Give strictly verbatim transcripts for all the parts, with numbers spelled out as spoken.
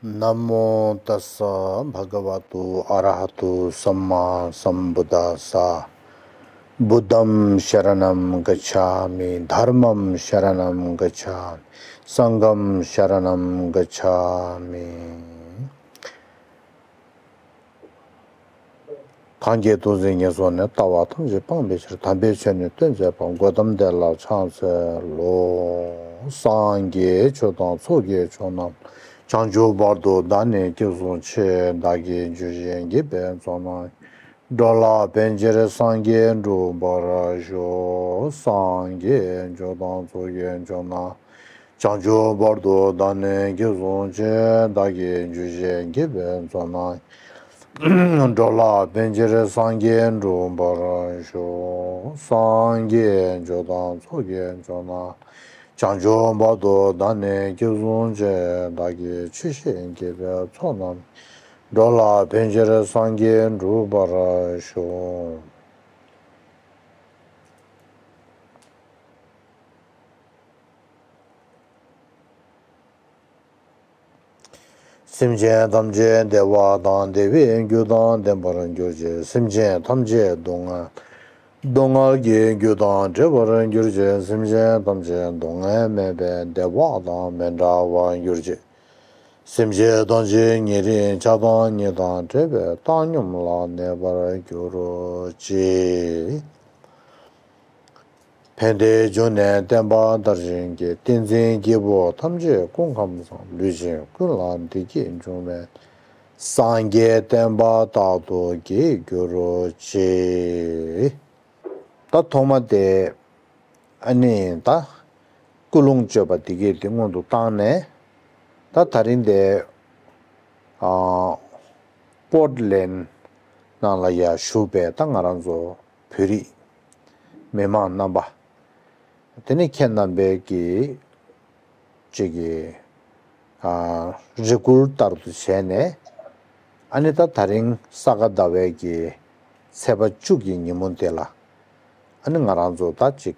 Namo tassa bhagavato arahato sammāsambuddhassa. Buddham saranam gacchāmi, dhammam saranam gacchāmi, sangham saranam gacchāmi. གང་གིས་ཐུགས་བརྩེ་ཉེར་བཟུང་ནས། ལྟ་བ་ཐམས་ཅད་སྤང་བའི་ཕྱིར། དམ་པའི་ཆོས་ནི་སྟོན་མཛད་པ། གོའུ་ཏམ་དེ་ལ་ཕྱག་འཚལ་ལོ། སངས་རྒྱས་ཆོས་དང་ཚོགས་ཀྱི་མཆོག་རྣམས། བྱང་ཆུབ་བར་དུ་བདག་ནི་སྐྱེས་བཟུང་ཆེ། བདག་གིས་འཇུག་བཞིན་བགྱིས་པའི་ཚོགས་རྣམས། འགྲོ་ལ་ཕན་ཕྱིར་སངས་རྒྱས་འགྲུབ་པར་ཤོག། སངས་རྒྱས་ཆོས་དང་ཚོགས་ཀྱི་མཆོག་རྣམས། བྱང་ཆུབ་བར་དུ་བདག་ནི་སྐྱེས་བཟུང་ཆེ། བདག་གིས་འཇུག་བཞིན་བགྱིས་པའི་ཚོགས་རྣམས། འགྲོ་ལ་ཕན་ཕྱིར་སངས་རྒྱས་འགྲུབ་པར་ཤོག། སངས་རྒྱས་ཆོས་དང་ཚོགས་ཀྱི་མཆོག་རྣམས། བྱང་ཆུབ་བར་དུ་བདག་ནི་སྐྱེས་བཟུང་ཆེ། བདག་གིས་འཇུག་བཞིན་བགྱིས་པའི་ཚོགས་རྣམས། འགྲོ་ལ་ཕན་ཕྱིར་སངས་རྒྱས་འགྲུབ་པར་ཤོག། སེམས་ཅན་ཐམས་ཅད་བདེ་བ་དང་བདེ་བའི་རྒྱུ་དང་ལྡན་པར་གྱུར་ཅིག། སེམས་ཅན་ཐམས་ཅད་སྡུག་བསྔལ་སྡུག་བསྔལ་གྱི་རྒྱུ་དང་བྲལ་བར་གྱུར་ཅིག། སེམས་ཅན་ཐམས་ཅད་སྡུག་བསྔལ་མེད་པའི་བདེ་བ་དང་མི་འབྲལ་བར་གྱུར་ཅིག། སེམས་ཅན་ཐམས་ཅད་ཉེ་རིང་ཆགས་སྡང་གཉིས་དང་བྲལ་བའི་བཏང་སྙོམས་ལ་གནས་པར་གྱུར་ཅིག། ཕན་བདེའི་འབྱུང་གནས་བསྟན་པ་དར་ཞིང་རྒྱས། བསྟན་འཛིན་སྐྱེས་བུ་ཐམས་ཅད་སྐུ་ཁམས་བཟང་། ལུས་ཅན་ཀུན་ལ་བདེ་སྐྱིད་འབྱུང་བའི། སངས་རྒྱས་བསྟན་པ་རྟག་ཏུ་རྒྱས་གྱུར་ཅིག། ད་ཐོག་མ་དེ་ཨ་ནི་ད་ཀུན་སློང་བཅོས་པ་འདི་གས་དེ་སྔོན་དུ་བཏང་ནས། ད་དེ་རིང་དེ་ཨ་པོར་ཊ་ལེན་ནང་ལ་ཡ་བཞུགས་པའི་ད་ང་རང་ཚོ་བོད་རིགས་མི་མང་རྣམ་པ། དེ་ནི་ཁྱེད་རྣམ་པའི་གི་ཅིག་གི་ཨ་རེ་སྐུལ་ལྟར་དུ་བྱས་ནས། ཨ་ནི་ད་དེ་རིང་ས་ག་ཟླ་བའི་གི་ཚེས་པ་བཅུ་གི་ཉིན་མོ་དེ་ལ། ཨ་ནི་ང་རང་ཚོ་ད་ཅིག་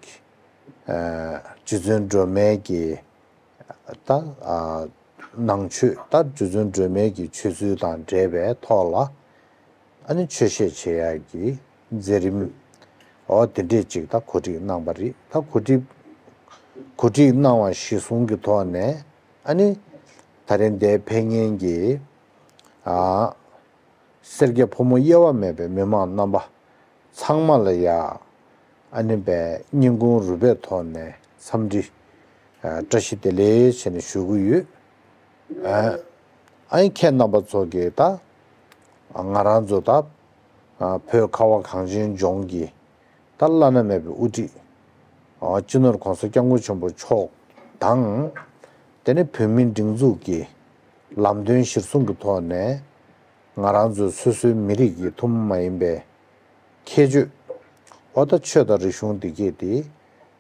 ཨ་རྗེ་བཙུན་སྒྲོལ་མའི་གི་ད་ཨ་ནང་ཆོས། ད་རྗེ་བཙུན་སྒྲོལ་མའི་གི་ཆོས་ཚུལ་དང་འབྲེལ་བའི་ཐོག་ལ། ཨ་ནི་ཆོས་བཤད་བྱེད་ཡག་གི་མཛད་རིམ། འོ་དེ་འདྲས་ཅིག་ད་གོ་སྒྲིག་གནང་པ་རེད། ད་གོ་སྒྲིག་གོ་སྒྲིག་གནང་བ་གཞིར་བཟུང་གི་ཐོག་ནས། ཨ་ནི་དེ་རིང་འདིར་ཕེབས་མཁན་གྱི་ཨ་སེར་སྐྱ་ཕོ་མོ་དབྱེ་བ་མེད་པའི་མི་མང་རྣམ་པ་ཚང་མ་ལ་ཡ། ཨ་ནི་པའི་སྙིང་ཁུང་རུས་པའི་ཐོག་ནས་འཚམས་འདྲི་ཨ་བཀྲ་ཤིས་བདེ་ལེགས་བྱས་ནས་ཞུ་གི་ཡོད། ཨ་ཨ་ནི་ཁྱེད་རྣམ་པ་ཚོ་གིས་ད་ང་རང་ཚོ་ད་ཨ་བོད་ཁ་བ་གངས་ཅན་ལྗོངས་ཀྱི་ད་བླ་ན་མེད་པའི་དབུ་ཁྲིད། ཨ་སྤྱི་ནོར་༸གོང་ས་༸སྐྱབས་མགོན་ཆེན་པོ་མཆོག་དང་། དེ་ནས་བོད་མིའི་སྒྲིག་འཛུགས་ཀྱི་ལམ་སྟོན་གཞིར་བཟུང་གི་ཐོག་ནས། ང་རང་ཚོའི་སོ་སོའི་མི་རིགས་ཀྱི་ཐུན་མོང་མ་ཡིན་པའི་ཁྱད་ཆོས། འོ་ད་ཆོས་དང་རིག་གཞུང་འདི་གས་དེ་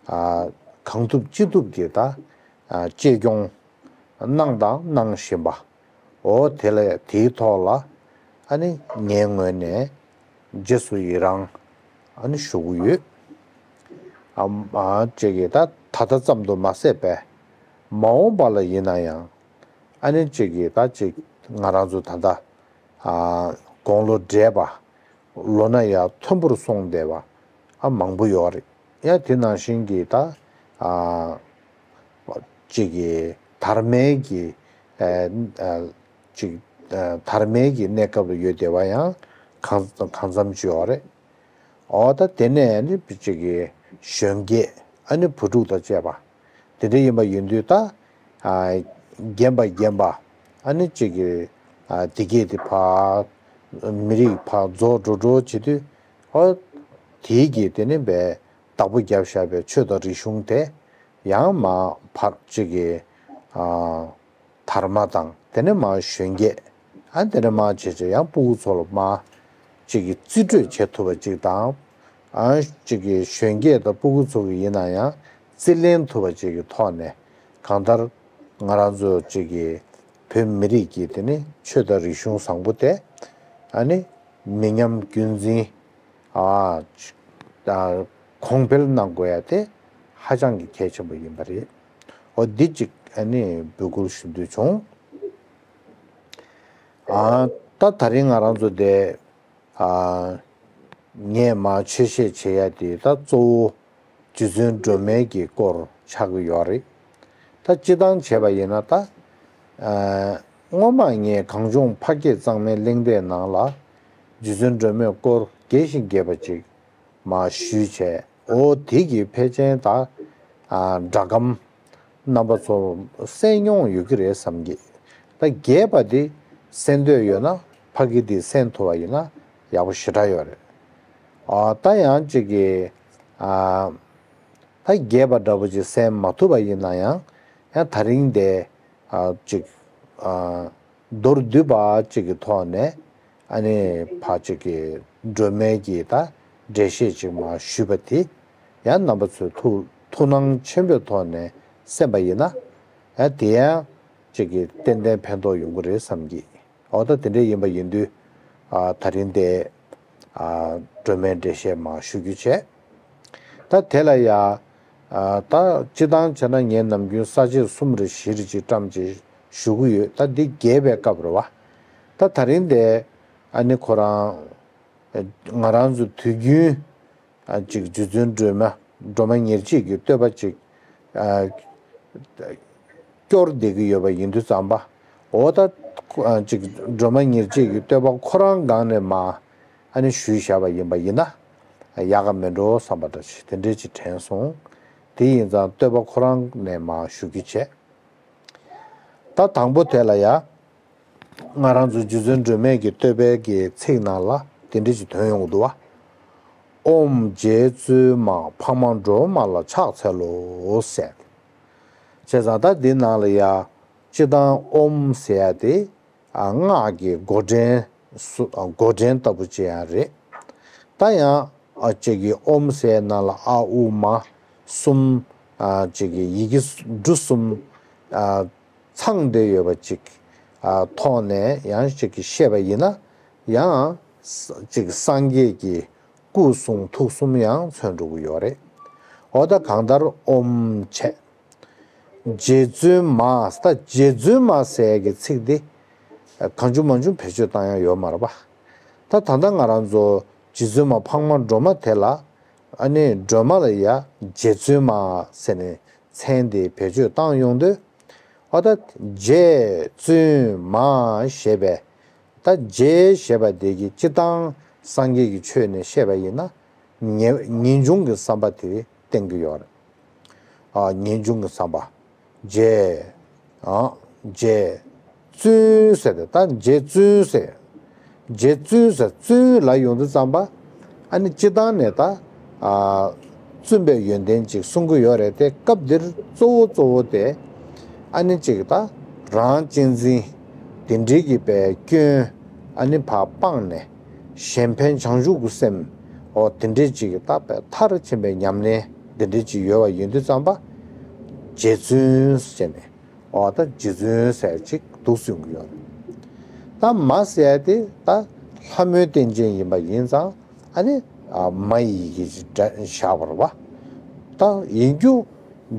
ཨ་གང་ཐུབ་ཅི་ཐུབ་ཀྱིས་ད་ཨ་གཅེས་སྐྱོང་གནང་དང་གནང་བཞིན་པ། འོ་དེ་ལ་དེའི་ཐོག་ལ་ཨ་ནི་ངའི་ངོས་ནས་རྗེས་སུ་ཡི་རང་ཨ་ནི་ཞུ་གི་ཡོད། ཨ་ཨ་ཅིག་གིས་ད་ད་ལྟ་ཙམ་དུ་མ་ཟད་པའི་མ་འོངས་པ་ལ་ཡིན་ན་ཡང་། ཨ་ནི་ཅིག་གིས་ད་ཅིག་ང་རང་ཚོ་ད་ལྟ་ཨ་དགུང་ལོ་བགྲེས་པ། ལོ་ན་ཡང་མཐོན་པོར་སོང་བསྡད་པ་ཨ་མང་པོ་ཡོད་རེད། ཡང་དེ་ནང་བཞིན་གྱི་ད་ཨ་ཅིག་གི་དར་མའི་གི་ཨ་ཨ་ཅིག་ཨ་དར་མའི་གི་གནས་སྐབས་ལ་ཡོད་བསྡད་པ་ཡང་གང་གང་འཚམ་ཅིག་ཡོད་རེད། འོ་ད་དེ་ནས་ནི་ཅིག་གི་གཞོན་སྐྱེས་ཨ་ནི་བུ་ཕྲུག་དང་བཅས་པ། དེ་འདྲ་ཡིན་པ་ཡིན་དུས་ད། ཨ་རྒན་པ་རྒན་པ། ཨ་ནི་གཅིག་གི་ཨ་དེ་གས་དེ་ཕར་མི་རིགས་ཕར་རྫོགས་འགྲོ་འགྲོ་བྱེད་དུས། ཨོ་དེའི་གི་དེ་ནི་བའི་བདག་པོ་བརྒྱབ་བཞག་པའི་ཆོས་དང་རིག་གཞུང་དེ། ཡང་མར་ཕར་གཅིག་གི་ཨ་དར་མ་དང་དེ་ནས་མར་གཞོན་སྐྱེས། ཨ་དེ་ནས་མར་བྱས་བྱས་ཡང་སྤུ་གུ་ཚོ་ལ་མར་གཅིག་གི་རྩིས་སྤྲོད་བྱེད་ཐུབ་པ་གཅིག་དང་། ཨ་གཅིག་གི་གཞོན་སྐྱེས་དང་སྤུ་གུ་ཚོ་གི་ཡིན་ན་ཡང་རྩིས་ལེན་ཐུབ་པ་གཅིག་གི་ཐོག་ནས། གང་ལྟར་ང་རང་ཚོ་གཅིག་གི་བོད་མི་རིགས་ཀྱི་དེ་ནི་ཆོས་དང་རིག་གཞུང་བཟང་པོ་དེ། ཨ་ནི་མི་ཉམས་རྒྱུན་འཛིན། ཨ་ཨ་གོང་འཕེལ་གནང་དགོས་ཡ་དེ་ཧ་ཅང་གི་གལ་ཆེན་པོ་ཡིན་པ་རེད། འོ་འདི་གཅིག་ཨ་ནི་འབོད་སྐུལ་ཞུ་འདོད་བྱུང་། ཨ། ད་ད་རིང་ང་རང་ཚོ་དེ། ཨ། ངས་མར་ཆོས་བཤད་བྱེད་ཡ་དེ་ད་གཙོ་བོ་རྗེ་བཙུན་སྒྲོལ་མའི་གི་སྐོར་ཆགས་ཀྱི་ཡོད་རེད། ད་སྤྱིར་བཏང་བྱས་པ་ཡིན་ན་ད། ཨ། སྔོན་མ་ངས་གངས་ལྗོངས་འཕགས་སྐྱེས་གཙང་མའི་གླེང་སྟེགས་ནང་ལ་རྗེ་བཙུན་སྒྲོལ་མའི་སྐོར་རྒྱས་ཤིང་རྒྱས་པ་ཅིག་མར་ཞུས་བྱས། འོ་དེ་གི་ཕལ་ཆེར་ད། ཨ། སྒྲ་སྒམ་རྣམ་པ་ཚོ་གསན་མྱོང་ཡོད་ཀྱི་རེད་བསམ་གི། ད་རྒྱས་པ་དེ་གསན་འདོད་ཡོད་ན་ཕ་གི་དེ་གསན་ཐུབ་པ་ཡིན་ན་ཡག་པོ་ཞེ་དྲག་ཡོད་རེད། ཨ། ད་ཡང་གཅིག་གི། ཨ། ད་རྒྱས་པ་འདྲ་པོ་ཅིག་གསན་མ་ཐུབ་པ་ཡིན་ན་ཡང་། ཡང་ད་རིང་དེ། ཨ། ཅིག་ཨ། མདོར་བསྡུས་པ་ཅིག་གི་ཐོག་ནས། ཨ་ནི་ཕར་ཅིག་གི་སྒྲོལ་མའི་གི་ད་འགྲེལ་བཤད་ཅིག་མར་ཞུས་པ་དེ། ཡང་རྣམ་པ་ཚོས་ཐུགས་ཐུགས་སྣང་ཆེན་པོའི་ཐོག་ནས་གསན་པ་ཡིན་ན། ཡང་དེ་ཡང་ཅིག་གི་ཏན་ཏན་ཕན་ཐོགས་ཡོང་གི་རེད་བསམ་གི། འོ་ད་དེ་འདྲ་ཡིན་པ་ཡིན་དུས། ཨ། ད་རིང་དེ། ཨ། སྒྲོལ་མའི་འགྲེལ་བཤད་མར་ཞུ་རྒྱུ་བྱས། ད་དེ་ལ་ཡ། ཨ། ད་སྤྱིར་བཏང་བྱས་ན་ངས་ནམ་རྒྱུན་ས་བཅད་གསུམ་རེ་བཞི་རེ་ཅིག་བཀྲམ་བྱས་ཞུ་གི་ཡོད། ད་འདི་རྒྱས་པའི་སྐབས་རེད་བ། ད་ད་རིང་དེ། ཨ་ནི་ཁོ་རང་། ང་རང་ཚོ་དུས་རྒྱུན། ཨ། ཅིག་རྗེ་བཙུན་སྒྲོལ་མ། སྒྲོལ་མ་ཉེར་གཅིག་གི་བསྟོད་པ་ཅིག་ཨ། སྐྱོར་བསྡད་ཀྱི་ཡོད་པ་ཡིན་དུས་ཙམ་པ། འོ་ད། ཨ། ཅིག་སྒྲོལ་མ་ཉེར་གཅིག་གི་བསྟོད་པ་ཁོ་རང་སྒང་ནས་མར། ཨ་ནི་ཞུས་བཞག་པ་ཡིན་པ་ཡིན་ན། ཡག་ག་མེད་འགྲོ་བསམ་པ་འདྲ་ཞིག་དེ་འདྲས་ཅིག་དྲན་སོང་། དེ་ཡིན་ཙང་བསྟོད་པ་ཁོ་རང་ནས་མར་ཞུ་རྒྱུ་བྱས། ད་དང་པོ་དེ་ལ་ཡ། ང་རང་ཚོ་རྗེ་བཙུན་སྒྲོལ་མའི་གི་བསྟོད་པའི་གི་ཚིག་ནང་ལ་དེ་འདྲ་ཞིག་ཐོན་ཡོང་གི་འདུག་བ། ཨོཾ་རྗེ་བཙུན་མ་འཕགས་མ་སྒྲོལ་མ་ལ་ཕྱག་འཚལ་ལོ་ཟེར། བྱས་ཙང་ད་འདི་ནང་ལ་ཡ། སྤྱིར་བཏང་ཨོཾ་ཟེར་ཡ་དེ། ཨ། སྔགས་ཀྱི་མགོ་འདྲེན་སུ། ཨ། མགོ་འདྲེན་ལྟ་བུ་ཅིག་ཡང་རེད། ད་ཡང་། ཨ། ཅིག་གི་ཨོཾ་ཟེར་ནང་ལ་ཨ་ཨུ་མ་གསུམ། ཨ། ཅིག་གི་ཡི་གེ་འབྲུ་གསུམ། ཨ། ཚང་བསྡད་ཡོད་པ་ཅིག་ཨ། ཐོག་ནས་ཡང་ཅིག་གི་བཤད་པ་ཡིན་ན། ཡང་ཅིག་སངས་རྒྱས་ཀྱི་སྐུ་གསུང་ཐུགས་གསུམ་ཡང་མཚོན་འགྲོ་གི་ཡོད་རེད། འོ་ད་གང་ལྟར་ཨོཾ་བྱས། རྗེ་བཙུན་མ། ད་རྗེ་བཙུན་མ་ཟེར་གྱི་ཚིག་འདི་གང་བྱུང་མང་བྱུང་བེད་སྤྱོད་བཏང་ཡ་ཡོད་མ་རེད་པ། ད་ད་ལྟ་ང་རང་ཚོ་རྗེ་བཙུན་མ་འཕགས་མ་སྒྲོལ་མ་དེ་ལ། ཨ་ནི་སྒྲོལ་མ་ལ་ཡ་རྗེ་བཙུན་མ་ཟེར་ནས་མཚན་དེ་བེད་སྤྱོད་བཏང་ཡོང་དུས། འོ་ད་རྗེ་བཙུན་མ་ཞེས་པས། ད་རྗེ་ཞེས་པ་དེ་གི་སྤྱིར་བཏང་སངས་རྒྱས་ཀྱི་ཆོས་ནས་བཤད་པ་ཡིན་ན། ངེས་ངེས་འབྱུང་གི་བསམ་པ་དེ་བསྟན་གྱི་ཡོད་རེད། ཨ། ངེས་འབྱུང་གི་བསམ་པ། རྗེ། ཨ། རྗེ་བཙུན་ཟེར་ཏེ། ད་རྗེ་བཙུན་ཟེར། རྗེ་བཙུན་ཟེར། བཙུན་ལ་ཡོང་དུས་ཙམ་པ། ཨ་ནི་སྤྱིར་བཏང་ནས་ད། ཨ། བཙུན་པའི་ཡོན་ཏན་ཅིག་གསུང་གི་ཡོད་རེད་དེ། སྐབས་འདིར་གཙོ་བོ་གཙོ་བོ་དེ། ཨ་ནི་ཅིག་ད་རང་གཅེས་འཛིན་དེ་འདྲའི་གི་པའི་སྐྱོན། ཨ་ནི་ཕར་སྤངས་ནས་གཞན་ཕན་བྱང་ཆུབ་ཀྱི་སེམས། འོ་དེ་འདྲའི་ཅིག་གི་ད་པའི་མཐར་ཕྱིན་པའི་ཉམས་ལེན་དེ་འདྲའི་ཅིག་ཡོད་པ་ཡིན་དུས་ཙམ་པ། རྗེ་བཙུན་ཟེར་ནས། འོ་ད་རྗེ་བཙུན་ཟེར་ཅིག་འདུག་གསུང་གི་ཡོད་རེད། ད་མ་ཟེར་ཡ་དེ་ད་ལྷ་མོའི་རྟེན་ཅན་ཡིན་པ་ཡིན་ཙང་། ཨ་ནི། ཨ། མ་ཡི་ཡི་གེ་ཅིག་བཞག་པ་རེད་པ། ད་ཡིན་རྒྱུ།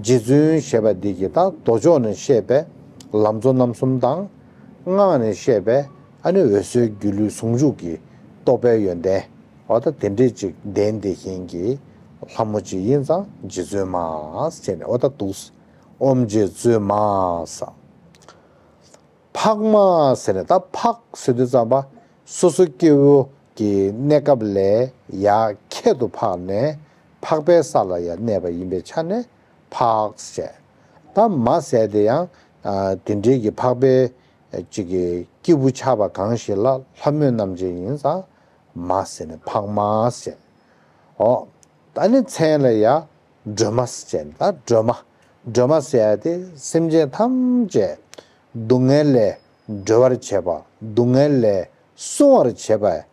རྗེ་བཙུན་ཞེས་པ་འདི་གི་ད་མདོ་ཕྱོགས་ནས་བཤད་པའི་ལམ་གཙོ་རྣམ་གསུམ་དང་། སྔགས་ནས་བཤད་པའི། ཨ་ནི་འོད་གསལ་སྒྱུ་ལུས་ཟུང་འཇུག་གི་རྟོགས་པའི་ཡོན་ཏན། འོ་ད་དེ་འདྲས་ཅིག་ལྡན་བསྡད་མཁན་གྱི་ལྷ་མོ་ཅིག་ཡིན་ཙང་རྗེ་བཙུན་མ་ཟེར་ནས། འོ་ད་འདུག་ཨོཾ་རྗེ་བཙུན་མ་ས། འཕགས་མ་ཟེར་ནས། ད་འཕགས་ཟེར་དུས་ཙམ་པ། སོ་སོ་སྐྱེ་བོ་གི་གནས་སྐབས་ལས་ཡར་ཁྱད་དུ་འཕགས་ནས་འཕགས་པའི་ས་ལ་ཡར་གནས་པ་ཡིན་པའི་ཆ་ནས་འཕགས་ཟེར། ད་མ་ཟེར་དེ་ཡང་། ཨ། དེ་འདྲའི་གི་འཕགས་པའི་ཅིག་གི་སྐྱེས་བུ་ཆགས་པ་གང་ཞིག་ལ་ལྷ་མོའི་རྣམ་ཅན་ཡིན་ཙང་མ་ཟེར་ནས་འཕགས་མ་ཟེར། འོ། ད་ནི་མཚན་ལ་ཡ་སྒྲོལ་མ་ཟེར་ནས། ད་སྒྲོལ་མ། སྒྲོལ་མ་ཟེར་ཡ་དེ་སེམས་ཅན་ཐམས་ཅད་སྡུག་བསྔལ་ལས་སྒྲོལ་བར་བྱེད་པ། སྡུག་བསྔལ་ལས་སྲུང་བར་བྱེད་པ།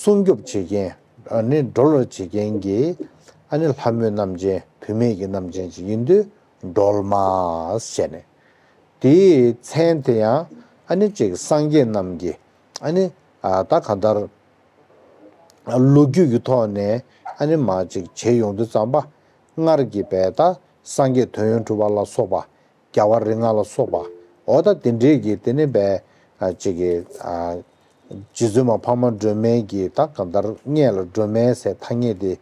སྲུང་སྐྱོབ་བྱེད་མཁན། ཨ་ནི་སྒྲོལ་བར་བྱེད་མཁན་གྱི། ཨ་ནི་ལྷ་མོའི་རྣམ་ཅན། བུད་མེད་ཀྱི་རྣམ་ཅན་ཅིག་ཡིན་དུས་སྒྲོལ་མ་ཟེར་ནས། དེའི་མཚན་དེ་ཡང་ཨ་ནི་ཅིག་སངས་རྒྱས་རྣམས་ཀྱི། ཨ་ནི། ཨ། ད་གང་ལྟར་ལོ་རྒྱུས་ཀྱི་ཐོག་ནས། ཨ་ནི་མར་ཅིག་བྱེད་ཡོང་དུས་ཙམ་པ། སྔར་གྱི་པའི་ད་སངས་རྒྱས་དོན་ཡོད་གྲུབ་པ་ལ་སོགས་པ། རྒྱལ་བ་རིགས་ལྔ་ལ་སོགས་པ། འོ་ད་དེ་འདྲའི་གི་དེ་ནི་པའི། ཨ། ཅིག་གི། ཨ། རྗེ་བཙུན་མ་འཕགས་མ་སྒྲོལ་མའི་གི་ད་གང་ལྟར་སྔས་ལ་སྒྲོལ་མའི་ཟེར་ཐ་སྙད་དེ་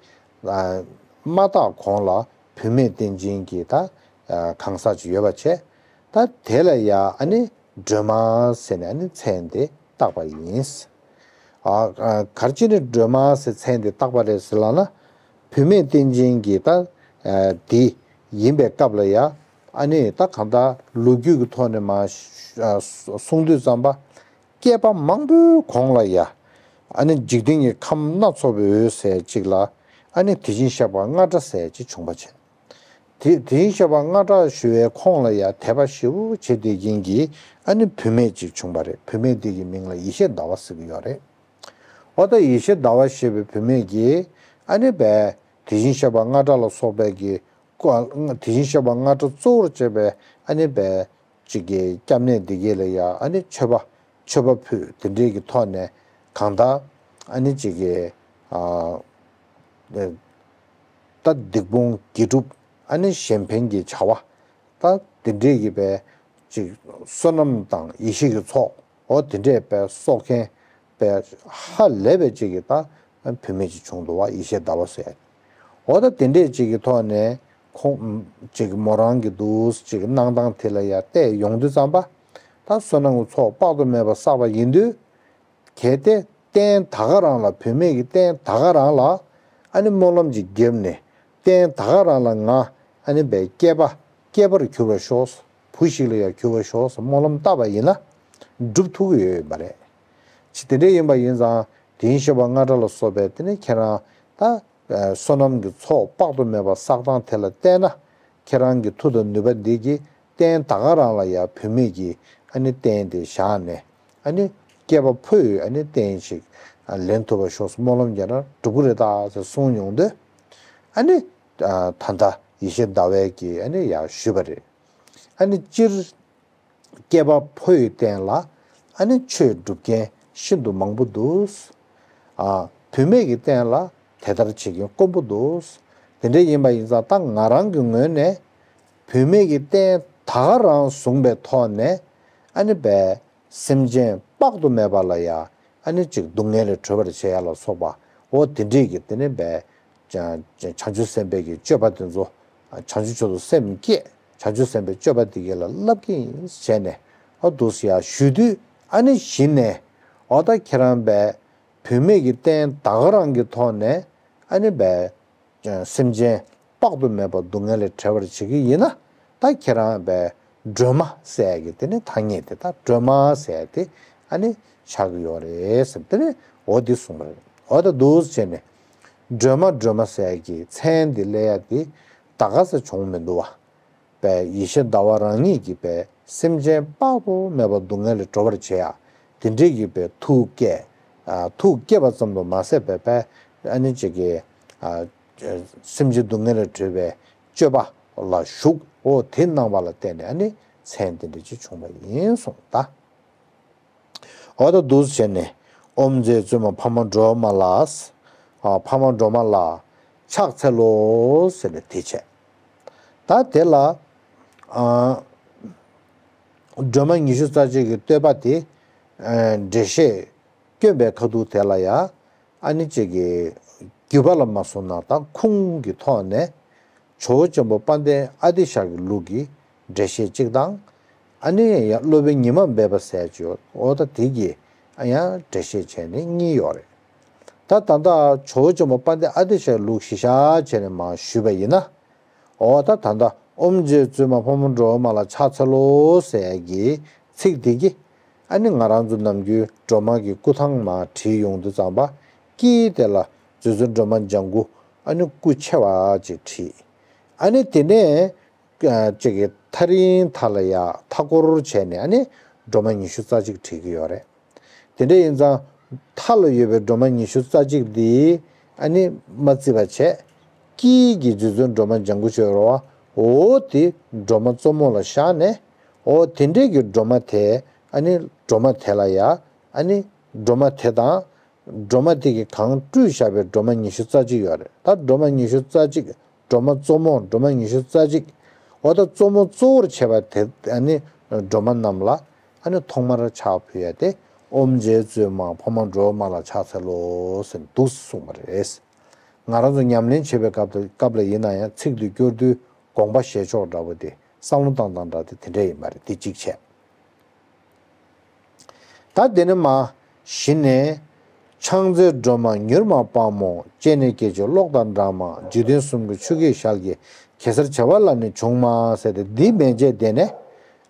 མ་བཏགས་གོང་ལ་བུད་མེད་རྟེན་ཅན་གྱི་ད་གང་ཟག་ཅིག་ཡོད་པ་བྱས། ད་དེ་ལ་ཡ་ཨ་ནི་སྒྲོལ་མ་ཟེར་ནས་ཨ་ནི་མཚན་དེ་བཏགས་པ་ཡིན། ཨ་ག་རེ་བྱས་ནས་སྒྲོལ་མ་ཟེར་མཚན་དེ་བཏགས་པ་རེད་ཟེར་ལབ་ན། བུད་མེད་རྟེན་ཅན་གྱི་ད་དེ་ཡིན་པའི་སྐབས་ལ་ཡ་ཨ་ནི་ད་གང་ལྟར་ལོ་རྒྱུས་ཀྱི་ཐོག་ནས་མ་གསུང་དུས་ཙམ་པ། བསྐལ་པ་མང་པོའི་གོང་ལ་ཡ། ཨ་ནི་འཇིག་རྟེན་གྱི་ཁམས་སྣ་ཚོགས་པའི་འོད་ཟེར་གཅིག་ལ། ཨ་ནི་དེ་བཞིན་གཤེགས་པ་རྔ་སྒྲ་ཟེར་གཅིག་བྱུང་བ་བྱས། དེ་དེ་བཞིན་གཤེགས་པ་རྔ་སྒྲ་ཞུ་བའི་ཁོངས་ལ་ཡ་དད་པ་ཞེ་པོ་བྱེད་བསྡད་མཁན་གྱི་ཨ་ནི་བུད་མེད་ཅིག་བྱུང་བ་རེད། བུད་མེད་དེ་གི་མིང་ལ་ཡེ་ཤེས་ཟླ་བ་ཟེར་གྱི་ཡོད་རེད། འོ་ད་ཡེ་ཤེས་ཟླ་བ་ཞེས་པའི་བུད་མེད་ཀྱིས་ཨ་ནི་བས་དེ་བཞིན་གཤེགས་པ་རྔ་སྒྲ་ལ་སོགས་པའི་གི་ཀོ། དེ་བཞིན་གཤེགས་པ་རྔ་སྒྲ་གཙོ་བོར་བྱས་པའི་ཨ་ནི་བས་ཅིག་གི་སྐྱབས་གནས་འདི་གས་ལ་ཡ་ཨ་ནི་མཆོད་པ་མཆོད་པ་ཕུལ། དེ་འདྲའི་གི་ཐོག་ནས་གང་ལྟར་ཨ་ནི་ཅིག་གི་ཨ་ད་སྡིག་སྤོང་དགེ་སྒྲུབ་ཨ་ནི་གཞན་ཕན་གྱི་བྱ་བ་ད་དེ་འདྲའི་གི་བས་ཅིག་བསོད་ནམས་དང་ཡེ་ཤེས་ཀྱི་ཚོགས། འོ་དེ་འདྲས་པའི་གསོག་མཁན་པའི་ཧ་ལས་པའི་ཅིག་གི་ད་བུད་མེད་ཅིག་བྱུང་འདུག་བ། ཡེ་ཤེས་ཟླ་བ་ཟེར། འོ་ད་དེ་འདྲས་ཅིག་གི་ཐོག་ནས་ཁོང་ཅིག་མོ་རང་གི་འདུག་ཅིག་གནང་སྟངས་དེ་ལ་ཡ་བལྟས་ཡོང་དུས་ཙམ་པ། ད་བསོད་ནམས་ཀྱི་ཚོགས་དཔག་ཏུ་མེད་པ་བསགས་པ་ཡིན་དུས། གལ་ཏེ་རྟེན་ད་ག་རང་ལ་བུད་མེད་ཀྱི་རྟེན་ད་ག་རང་ལ་ཨ་ནི་སྨོན་ལམ་ཅིག་བརྒྱབ་ནས། རྟེན་ད་ག་རང་ལ་ང་ཨ་ནི་བའི་སྐྱེས་པ་སྐྱེས་པར་གྱུར་པར་ཤོག་བུ་ཞིག་ལ་ཡང་གྱུར་པར་ཤོག་སྨོན་ལམ་བཏབ་པ་ཡིན་ན་འགྲུབ་ཐུབ་ཀྱི་ཡོད་པ་རེད། ཅི་དེ་འདྲ་ཡིན་པ་ཡིན་ཙང་དེ་བཞིན་གཤེགས་པ་རྔ་སྒྲ་ལ་སོགས་པའི་དེ་ནི་ཁྱེད་རང་ད་བསོད་ནམས་ཀྱི་ཚོགས་དཔག་ཏུ་མེད་པ་བསགས་སྟངས་དེ་ལ་བལྟས་ན། ཁྱེད་རང་གི་མཐུ་དང་ནུས་པ་འདི་གིས་རྟེན་ད་ག་རང་ལ་ཡང་བུད་མེད་ཀྱི་ཨ་ནི་རྟེན་དེ་བཞག་ནས་ཨ་ནི་སྐྱེས་པ་ཕོ་ཡི་ཨ་ནི་རྟེན་ཞིག་ལེན་ཐུབ་པར་ཤོག་སྨོན་ལམ་རྒྱག་ན་འགྲུབ་ཀྱི་རེད་ད་ཟེར་གསུངས་ཡོང་དུས། ཨ་ནི་ད་ལྟ་ཡེ་ཤེས་ཟླ་བས་ཀྱིས་ཨ་ནི་ཡར་ཞུས་པ་རེད། ཨ་ནི་སྤྱིར་སྐྱེས་པ་ཕོ་ཡི་རྟེན་ལ་ཨ་ནི་ཆོས་སྒྲུབ་མཁན་ཤིན་ཏུ་མང་པོ་འདུག་ཨ་བུད་མེད་ཀྱི་རྟེན་ལ་དེ་ལྟར་བྱེད་མཁན་དཀོན་པོ་འདུག་དེ་འདྲ་ཡིན་པ་ཡིན་ཙང་ད་ང་རང་གི་ངོས་ནས་བུད་མེད་ཀྱི་རྟེན་ད་ག་རང་བཟུང་པའི་ཐོག་ནས་ཨ་ནི་བས་སེམས་ཅན་དཔག་ཏུ་མེད་པ་ལ་ཡ་ཨ་ནི་ཅིག་སྡུག་བསྔལ་ལས་གྲོལ་བར་བྱེད་ཡ་ལ་སོགས་པ། འོ་དེ་འདྲས་ཀྱི་དེ་ནི་བས་བྱང་ཆུབ་སེམས་དཔའི་གི་སྤྱོད་པ་དེ་ཚོ། བྱང་ཆུབ་མཆོག་ཏུ་སེམས་བསྐྱེད། བྱང་ཆུབ་སེམས་དཔའི་སྤྱོད་པ་དེ་གས་ལ་བསླབ་ཀྱི་ཡིན་བྱས་ནས། འོ་འདུག་སེ་ཡ་ཞུས་དུས་ཨ་ནི་གཞི་ནས་འོ་ད་ཁྱེད་རང་བས་བུད་མེད་ཀྱི་རྟེན་ད་ག་རང་གི་ཐོག་ནས་ཨ་ནི་བས། སེམས་ཅན་དཔག་ཏུ་མེད་པ་སྡུག་བསྔལ་ལས་བྲལ་བར་བྱེད་ཀྱི་ཡིན་ན། ད་ཁྱེད་རང་བས་སྒྲོལ་མ་ཟེར་ཡ་གི་དེ་ནི་ཐ་སྙད་དེ་ད་སྒྲོལ་མ་ཟེར་ཡ་དེ་ཨ་ནི་ཆགས་ཀྱི་ཡོད་རེད་ཟེར། དེ་ནི་འོ་འདི་གསུངས་པ་རེད། འོ་ད་འདུག་སེ་བྱས་ནས་སྒྲོལ་མ་སྒྲོལ་མ་ཟེར་ཡ་གི་མཚན་འདི་སླེབས་ཡ་དེ་ད་ག་ས་བྱུང་མི་འདུག་བ། པས་ཡེ་ཤེས་ཟླ་བ་རང་ཉིད་ཀྱིས་པས་སེམས་ཅན་དཔག་ཏུ་མེད་པ་སྡུག་བསྔལ་ལས་གྲོལ་བར་བྱེད་ཡ། དེ་འདྲས་ཀྱི་པས་ཐུགས་བསྐྱེད། ཨ་ཐུགས་བསྐྱེད་པ་ཙམ་དུ་མ་ཟད་པས་པས་ཨ་ནི་ཅིག་གི་ཨ་སེམས་ཅན་སྡུག་བསྔལ་ལས་གྲོལ་བའི་སྤྱོད་པ་ལ་ཞུགས། འོ་དེ་གནང་བ་ལ་བརྟེན་ནས་ཨ་ནི་མཚན་དེ་འདྲ་ཅིག་བྱུང་བ་ཡིན་གསུངས་ད། འོ་ད་འདུག་སེ་བྱས་ནས་ཨོཾ་རྗེ་བཙུན་མ་འཕགས་མ་སྒྲོལ་མ་ལ། ཨ་འཕགས་མ་སྒྲོལ་མ་ལ་ཕྱག་འཚལ་ལོ་ཟེར་ནས་དེ་བྱས། ད་དེ་ལ་ཨ་སྒྲོལ་མ་ཉི་ཤུ་རྩ་གཅིག་གི་བསྟོད་པ་དེ་ཨ་འགྲེལ་བཤད་བསྐྱོན་པའི་ཁ་ཐུག་དེ་ལ་ཡ། ཨ་ནི་ཅིག་གི་བརྒྱུད་པ་ལ་མ་སོང་ན་ད་ཁུངས་ཀྱི་ཐོག་ནས་ཇོ་བོ་ཆེན་པོ་དཔལ་ལྡན་ཨ་ཏི་ཤ་གི་ལུགས་ཀྱི་འགྲེལ་བཤད་གཅིག་དང་། ཨ་ནི་ཡང་སློབ་དཔོན་ཉི་མ་སྦས་པ་ཟེར་ཅིག་ཡོད། འོ་ད་དེ་གི་ཨ་ཡང་འགྲེལ་བཤད་བྱས་ནས་གཉིས་ཡོད་རེད། ད་ད་ལྟ་ཇོ་བོ་ཆེན་པོ་དཔལ་ལྡན་ཨ་ཏི་ཤ་གི་ལུགས་གཞི་བཞག་བྱས་ནས་མར་ཞུས་པ་ཡིན་ན། འོ་ད་ད་ལྟ་ཨོཾ་རྗེ་བཙུན་མ་འཕགས་མ་སྒྲོལ་མ་ལ་ཕྱག་འཚལ་ལོ་ཟེར་ཡ་གི་ཚིག་འདི་གིས་ཨ་ནི་ང་རང་ཚོ་ནམ་རྒྱུན་སྒྲོལ་མ་གི་སྐུ་ཐང་མར་བྲིས་ཡོང་དུས་ཙམ་པ། དཀྱིལ་དེ་ལ་རྗེ་བཙུན་སྒྲོལ་མ་ལྗང་གུ་ཨ་ནི་སྐུ་ཆེ་བ་ཅིག་བྲིས། ཨ་ནི་དེ་ནས་ཅིག་གི་ཐག་རིང་ཐག་ལ་ཡ་མཐའ་སྐོར་བྱས་ནས་ཨ་ནི་སྒྲོལ་མ་ཉི་ཤུ་རྩ་གཅིག་བྲིས་ཀྱི་ཡོད་རེད། དེ་འདྲ་ཡིན་ཙང་མཐའ་ལ་ཡོད་པའི་སྒྲོལ་མ་ཉི་ཤུ་རྩ་གཅིག་འདི་ཨ་ནི་མ་བརྩིས་པ་བྱས། དཀྱིལ་གྱི་རྗེ་བཙུན་སྒྲོལ་མ་ལྗང་གུ་ཅིག་ཡོད་རེད་བ། འོ་དེ་སྒྲོལ་མ་གཙོ་མོ་ལ་བཞག་ནས། འོ་དེ་འདྲའི་གི་སྒྲོལ་མ་དེ་ཨ་ནི་སྒྲོལ་མ་དེ་ལ་ཡ་ཨ་ནི་སྒྲོལ་མ་དེ་དང་། སྒྲོལ་མ་དེ་གིས་གང་སྤྲུལ་བཞག་པའི་སྒྲོལ་མ་ཉི་ཤུ་རྩ་གཅིག་ཡོད་རེད། ད་སྒྲོལ་མ་ཉི་ཤུ་རྩ་གཅིག་སྒྲོལ་མ་གཙོ་མོ་སྒྲོལ་མ་ཉི་ཤུ་རྩ་གཅིག་འོ་ད་གཙོ་མོ་གཙོ་བོར་བྱས་པ་དེ་ཨ་ནི་སྒྲོལ་མ་རྣམས་ལ་ཨ་ནི་ཐོག་མར་ཕྱག་ཕུལ་ཡ་དེ་ ཨོམ་རྗེ་བཙུན་མ་ཕ་མ་འགྲོ་མ་ལ་ཕྱག་འཚལ་ལོ་ཟེར་འདུག་གསུངས་པ་རེད། ང་རང་ཚོ་ཉམས་ལེན་བྱེད་པའི་སྐབས་དུ་སྐབས་ལ་ཡིན་ན་ཡང་ཚིག་འདི་སྐྱོར་དུས་དགོངས་པ་བཞེས་ཕྱོགས་འདྲ་པོ་དེ་བསམ་བློ་བཏང་སྟངས་འདྲ་དེ་དེ་འདྲ་ཡིན་པ་རེད། དེ་གཅིག་བྱས། ད་དེ་ནས་མ་གཞི་ནས། ཕྱག་འཚལ་སྒྲོལ་མ་མྱུར་མ་དཔའ་མོ། སྤྱན་ནི་སྐད་ཅིག་གློག་དང་འདྲ་མ། འཇིག་རྟེན་གསུམ་གྱི་ཆུ་སྐྱེས་ཞལ་གྱི། གེ་སར་བྱེ་བ་ལ་ནི་བྱུང་མ་ཟེར་ཏེ་འདི་མན་ཆད་དེ་ནས་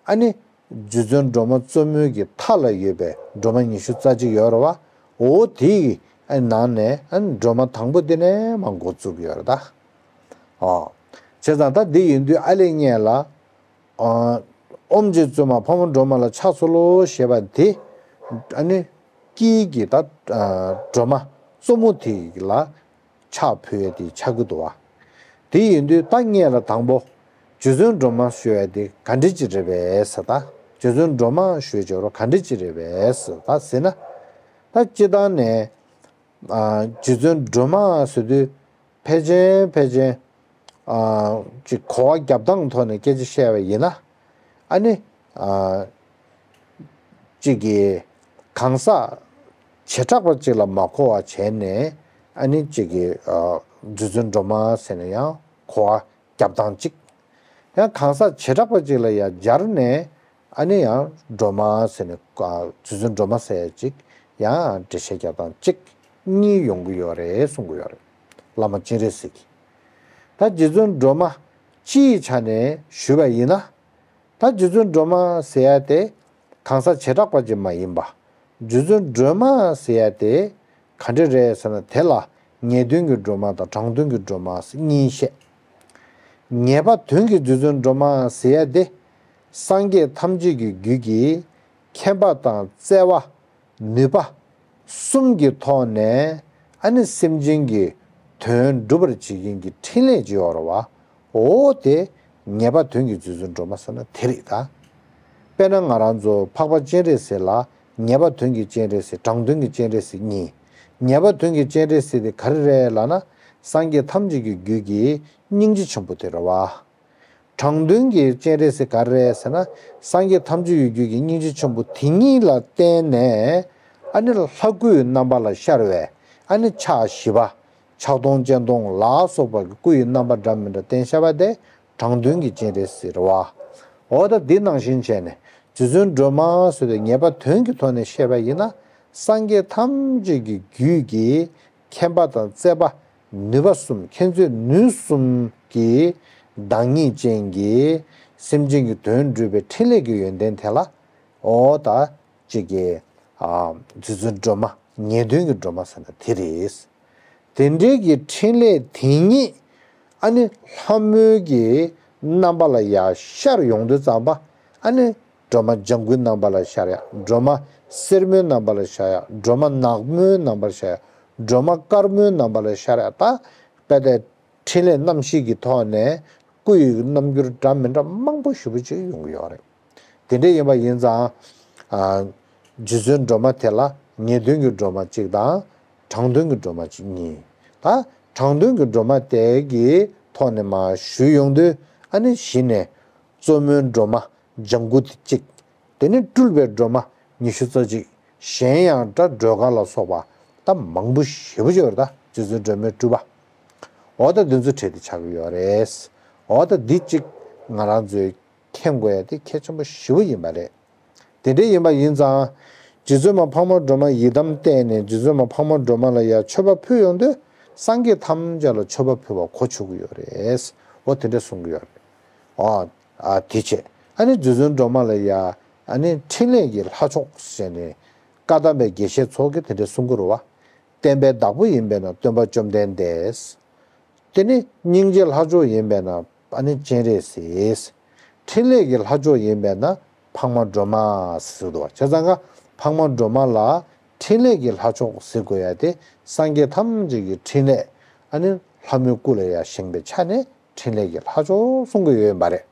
ཨ་ནི། རྗེ་བཙུན་སྒྲོལ་མ་གཙོ་མོའི་གི་མཐའ་ལ་ཡོད་པའི་སྒྲོལ་མ་ཉི་ཤུ་རྩ་གཅིག་ཡོད་རེད་བ། འོ་དེའི་ནང་ནས་སྒྲོལ་མ་དང་པོ་དེ་ནས་མར་འགོ་བཙུགས་ཡོད་རེད་ད། ཨོ། བྱས་ཙང་ད་འདི་ཡིན་དུས་ཨ་ལེ་ངས་ལ། ཨོམ་རྗེ་བཙུན་མ་ཕ་མ་སྒྲོལ་མ་ལ་ཕྱག་འཚལ་ལོ་ཞེས་པ་དེ། ཨ་ནི། དཀྱིལ་གྱི་ད་སྒྲོལ་མ་གཙོ་མོ་དེ་ལ། ཕྱག་ཕུལ་ཡས་དེ་ཆགས་ཀྱི་འདུག་བ། དེ་ཡིན་དུས་ད་ངས་ལ་དང་པོ། རྗེ་བཙུན་སྒྲོལ་མ་ཞུ་ཡས་དེ་ག་འདྲ་ཅིག་རེད་པས་ཟེར་ད། རྗེ་བཙུན་སྒྲོལ་མ་ཞུ་ཡས་ཅོག་རོ་ག་འདྲ་ཅིག་རེད་པས་ཟེར་ད་ཟེར་ན། ད་སྤྱི་བཏང་ནས། རྗེ་བཙུན་སྒྲོལ་མ་ཟེར་དུས་ཕལ་ཆེར་ཕལ་ཆེར། ཅིག་གོ་བ་རྒྱབ་སྟངས་ཐོག་ནས་སྐད་ཆ་བཤད་པ་ཡིན་ན། ཨ་ནི། གཅིག་གིས་གང་ཟག་བྱེ་བྲག་པ་གཅིག་ལ་མ་གོ་བ་བྱས་ནས་ཨ་ནི་གཅིག་གིས་རྗེ་བཙུན་སྒྲོལ་མ་ཟེར་ནས་ཡང་གོ་བ་རྒྱབ་སྟངས་གཅིག་ཡང་གང་ཟག་བྱེ་བྲག་པ་གཅིག་ལ་ཡང་སྦྱར་ནས་ཨ་ནི་ཡང་སྒྲོལ་མ་ཟེར་ནས་རྗེ་བཙུན་སྒྲོལ་མ་ཟེར་གཅིག་ཡང་འགྲེལ་བཤད་རྒྱབ་སྟངས་གཅིག་གཉིས་ཡོང་གི་ཡོད་རེད་གསུང་གི་ཡོད་རེད། བླ་མ་སྤྱན་རས་གཟིགས་ཀྱིས། ད་རྗེ་བཙུན་སྒྲོལ་མ་སྤྱིའི་ཆ་ནས་ཞུས་པ་ཡིན་ན། ད་རྗེ་བཙུན་སྒྲོལ་མ་ཟེར་ཡ་དེ་གང་ཟག་བྱེ་བྲག་པ་ཅིག་མ་ཡིན་པ། རྗེ་བཙུན་སྒྲོལ་མ་ཟེར་ཡ་དེ་ག་འདྲ་རེད་ཟེར་ན་དེ་ལ་ངེས་དོན་གྱི་སྒྲོལ་མ་དང་དྲང་དོན་གྱི་སྒྲོལ་མ་གཉིས་བཤད། ངེས་པ་དོན་གྱི་རྗེ་བཙུན་སྒྲོལ་མ་ཟེར་ཡ་དེ་སངས་རྒྱས་ཐམས་ཅད་ཀྱི་རྒྱུད་ཀྱི་མཁྱེན་པ་དང་བརྩེ་བ། ནུས་པ། གསུམ་གྱི་ཐོག་ནས་ཨ་ནི་སེམས་ཅན་གྱི་དོན་སྒྲུབ་པར་བྱེད་མཁན་གྱི་འཕྲིན་ལས་ཅིག་ཡོད་རེད་བ། འོ་དེ་ངེས་པ་དོན་གྱི་རྗེ་བཙུན་སྒྲོལ་མ་ཟེར་ན་དེ་རེད་ད། དཔེར་ན་ང་རང་ཚོ་འཕགས་པ་སྤྱན་རས་གཟིགས་ལ་ངེས་པ་དོན་གྱི་སྤྱན་རས་གཟིགས་དྲང་དོན་གྱི་སྤྱན་རས་གཟིགས་གཉིས། ངེས་པ་དོན་གྱི་སྤྱན་རས་གཟིགས་དེ་ག་རེ་རེད་ལབ་ན་སངས་རྒྱས་ཐམས་ཅད་ཀྱི་རྒྱུད་ཀྱི་སྙིང་རྗེ་ཆེན་པོ་དེ་རེད་བ། དྲང་དོན་གྱི་སྤྱན་རས་གཟིགས་ག་རེ་རེད་ཟེར་ན། སངས་རྒྱས་ཐམས་ཅད་ཀྱི་རྒྱུད་ཀྱི་སྙིང་རྗེ་ཆེན་པོ་དེ་ཉིད་ལ་བརྟེན་ནས་ཨ་ནི་ལྷ་སྐུའི་རྣམ་པ་ལ་ཤར་བའི་ཨ་ནི་ཕྱག་བཞི་པ། ཕྱག་སྟོང་སྤྱན་སྟོང་ལ་སོགས་པ་གི་སྐུ་ཡི་རྣམ་པ་འདྲ་མི་འདྲ་བསྟན་བཞག་པ་དེ་དྲང་དོན་གྱི་སྤྱན་རས་གཟིགས་རེད་བ། འོ་ད་འདི་ནང་བཞིན་བྱས་ནས་རྗེ་བཙུན་སྒྲོལ་མ་ཟེར་བའི་ངེས་པ་དོན་གྱི་ཐོག་ནས་བཤད་པ་ཡིན་ན་སངས་རྒྱས་ཐམས་ཅད་ཀྱི་རྒྱུད་ཀྱི་མཁྱེན་པ་དང་བརྩེ་བ། ནུས་པ་གསུམ། མཁྱེན་བརྩེ་ནུས་གསུམ་གྱི་བདག་ཉིད་ཅན་གྱི་སེམས་ཅན་གྱི་དོན་སྒྲུབ་པའི་འཕྲིན་ལས་ཀྱི་ཡོན་ཏན་དེ་ལ་འོ་ད་ཅིག་གི་རྗེ་བཙུན་སྒྲོལ་མ་ངེས་དོན་གྱི་སྒྲོལ་མ་ཟེར་ན་དེ་རེད། དེ་འདྲའི་གི་འཕྲིན་ལས་དེ་ཉིད་ཨ་ནི་ལྷ་མོའི་གི་རྣམ་པ་ལ་ཡར་ཤར་ཡོང་དུས་ཙམ་པ་ཨ་ནི་སྒྲོལ་མ་ལྗང་གུའི་རྣམ་པ་ལ་ཤར་ཡ། སྒྲོལ་མ་སེར་མོའི་རྣམ་པ་ལ་ཤར་ཡ། སྒྲོལ་མ་ནག་མོའི་རྣམ་པ་ལ་ཤར་ཡ། སྒྲོལ་མ་དཀར་མོའི་རྣམ་པ་ལ་ཤར་ཡ། ད་དཔེ་དེ་འཕྲིན་ལས་རྣམ་བཞི་གི་ཐོག་ནས་སྐུ་ཡི་རྣམ་འགྱུར་འདྲ་མི་འདྲ་མང་པོ་ཞེ་པོ་ཅིག་ཡོང་གི་ཡོད་རེད། དེ་འདྲ་ཡིན་པ་ཡིན་ཙང་། ཨ། རྗེ་བཙུན་སྒྲོལ་མ་དེ་ལ་ངེས་དོན་གྱི་སྒྲོལ་མ་གཅིག་དང་། དྲང་དོན་གྱི་སྒྲོལ་མ་གཅིག་གཉིས། ད་དྲང་དོན་གྱི་སྒྲོལ་མ་དེ་གི་ཐོག་ནས་མར་ཞུས་ཡོང་དུས་ཨ་ནི་གཞི་ནས་གཙོ་མོའི་སྒྲོལ་མ་ལྗང་གུ་དེ་གཅིག་དེ་ནས་སྤྲུལ་པའི་སྒྲོལ་མ་ཉི་ཤུ་རྩ་གཅིག་གཞན་ཡང་སྒྲ་སྒྲོལ་དཀར་ལ་སོགས་པ་ད་མང་པོ་ཞེ་པོ་ཅིག་ཡོད་རེད་ད། རྗེ་བཙུན་སྒྲོལ་མའི་སྤྲུལ་པ། འོ་ད་འདི་ཚོ་བྲིས་ཏེ་ཆགས་ཀྱི་ཡོད་རེད། འོ་ད་འདི་གཅིག་ང་རང་ཚོས་མཁྱེན་དགོས་ཡ་དེ་གལ་ཆེན་པོ་ཞེ་པོ་ཡིན་པ་རེད། དེ་འདྲ་ཡིན་པ་ཡིན་ཙང་། རྗེ་བཙུན་མ་འཕགས་མ་སྒྲོལ་མ་ཡི་དམ་བསྟན་ནས་རྗེ་བཙུན་མ་འཕགས་མ་སྒྲོལ་མ་ལ་ཡ་མཆོད་པ་ཕུལ་ཡོང་དུས་སངས་རྒྱས་ཐམས་ཅད་ལ་མཆོད་པ་ཕུལ་བ་གོ་ཆོད་ཀྱི་ཡོད་རེད། འོ་དེ་འདྲ་གསུང་གི་ཡོད་རེད། འོ། ཨ་དེ་བྱས། ཨ་ནི་རྗེ་བཙུན་སྒྲོལ་མ་ལ་ཡ། ཨ་ནི་འཕྲིན་ལས་ཀྱི་ལྷ་མཆོག་ཟེར་ནས། བཀའ་གདམས་པའི་དགེ་བཤེས་ཚོ་གིས་དེ་འདྲ་གསུང་གི་རེད་བ། བསྟན་པའི་བདག་པོ་ཡིན་པས་ན་སྟོན་པ་བཅོམ་ལྡན་འདས། དེ་ནི་སྙིང་རྗེའི་ལྷ་མཆོག་ཡིན་པས་ན་ཨ་ནི་སྤྱན་རས་གཟིགས། འཕྲིན་ལས་ཀྱི་ལྷ་མཆོག་ཡིན་པས་ན་འཕགས་མ་སྒྲོལ་མ་ཟེར་འདུག་བ། བྱས་ཙང་ཀ་འཕགས་མ་སྒྲོལ་མ་ལ་འཕྲིན་ལས་ཀྱི་ལྷ་མཆོག་ཟེར་དགོས་ཡ་དེ་སངས་རྒྱས་ཐམས་ཅད་ཀྱི་འཕྲིན་ལས་ཨ་ནི་ལྷ་མོའི་སྐུ་ལ་ཡ་བཞེངས་པའི་ཆ་ནས་འཕྲིན་ལས་ཀྱི་ལྷ་མཆོག་གསུང་གི་ཡོད་པ་རེད།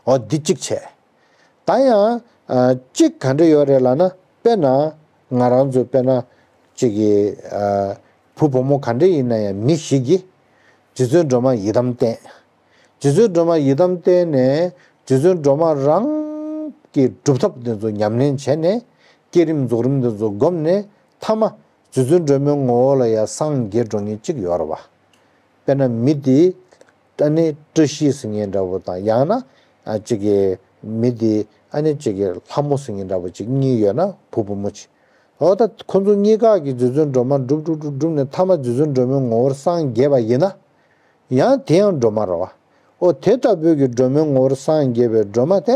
འོ་འདི་གཅིག་བྱས། ད་ཡང་ཨ་གཅིག་ག་འདྲ་ཡོད་རེད་ལབ་ན། དཔེར་ན་ང་རང་ཚོ་དཔེར་ན་གཅིག་གི་ཨ་བུ་བུ་མོ་ག་འདྲ་ཡིན་ན་ཡང་མི་ཞིག་གིས་རྗེ་བཙུན་སྒྲོལ་མ་ཡི་དམ་བསྟེན། རྗེ་བཙུན་སྒྲོལ་མ་ཡི་དམ་བསྟེན་ནས་རྗེ་བཙུན་སྒྲོལ་མ་རང་གི་སྒྲུབ་ཐབས་དེ་ཚོ་ཉམས་ལེན་བྱས་ནས་ བསྐྱེད་རིམ་རྫོགས་རིམ་དེ་ཚོ་བསྒོམས་ནས་མཐའ་མ་རྗེ་བཙུན་སྒྲོལ་མའི་ངོ་བོ་ལ་ཡང་སངས་རྒྱས་འགྲོ་མཁན་གཅིག་ཡོད་རེད་བ། དཔེར་ན་མི་དེ་ཨ་ནི་བཀྲ་ཤིས་ཟེར་མཁན་འདྲ་པོ་དང་ཡང་ན་ཨ་གཅིག་གི་མི་དེ་ཨ་ནི་གཅིག་གི་ལྷ་མོ་ཟེར་མཁན་འདྲ་པོ་གཅིག་གཉིས་ཡོད་ན་བུ་བུ་མོ་གཅིག་འོ་ད་ཁོ་ཚོ་གཉིས་ཀ་གིས་རྗེ་བཙུན་སྒྲོལ་མ་སྒྲུབ་སྒྲུབ་སྒྲུབ་སྒྲུབ་ནས་མཐའ་མ་རྗེ་བཙུན་སྒྲོལ་མའི་ངོ་བོར་སངས་རྒྱས་པ་ཡིན་ན། ཡང་དེ་ཡང་སྒྲོལ་མ་རེད་བ། ཨོ་དེ་ལྟ་བུའི་གི་སྒྲོལ་མའི་ངོ་བོར་སངས་རྒྱས་པའི་སྒྲོལ་མ་དེ་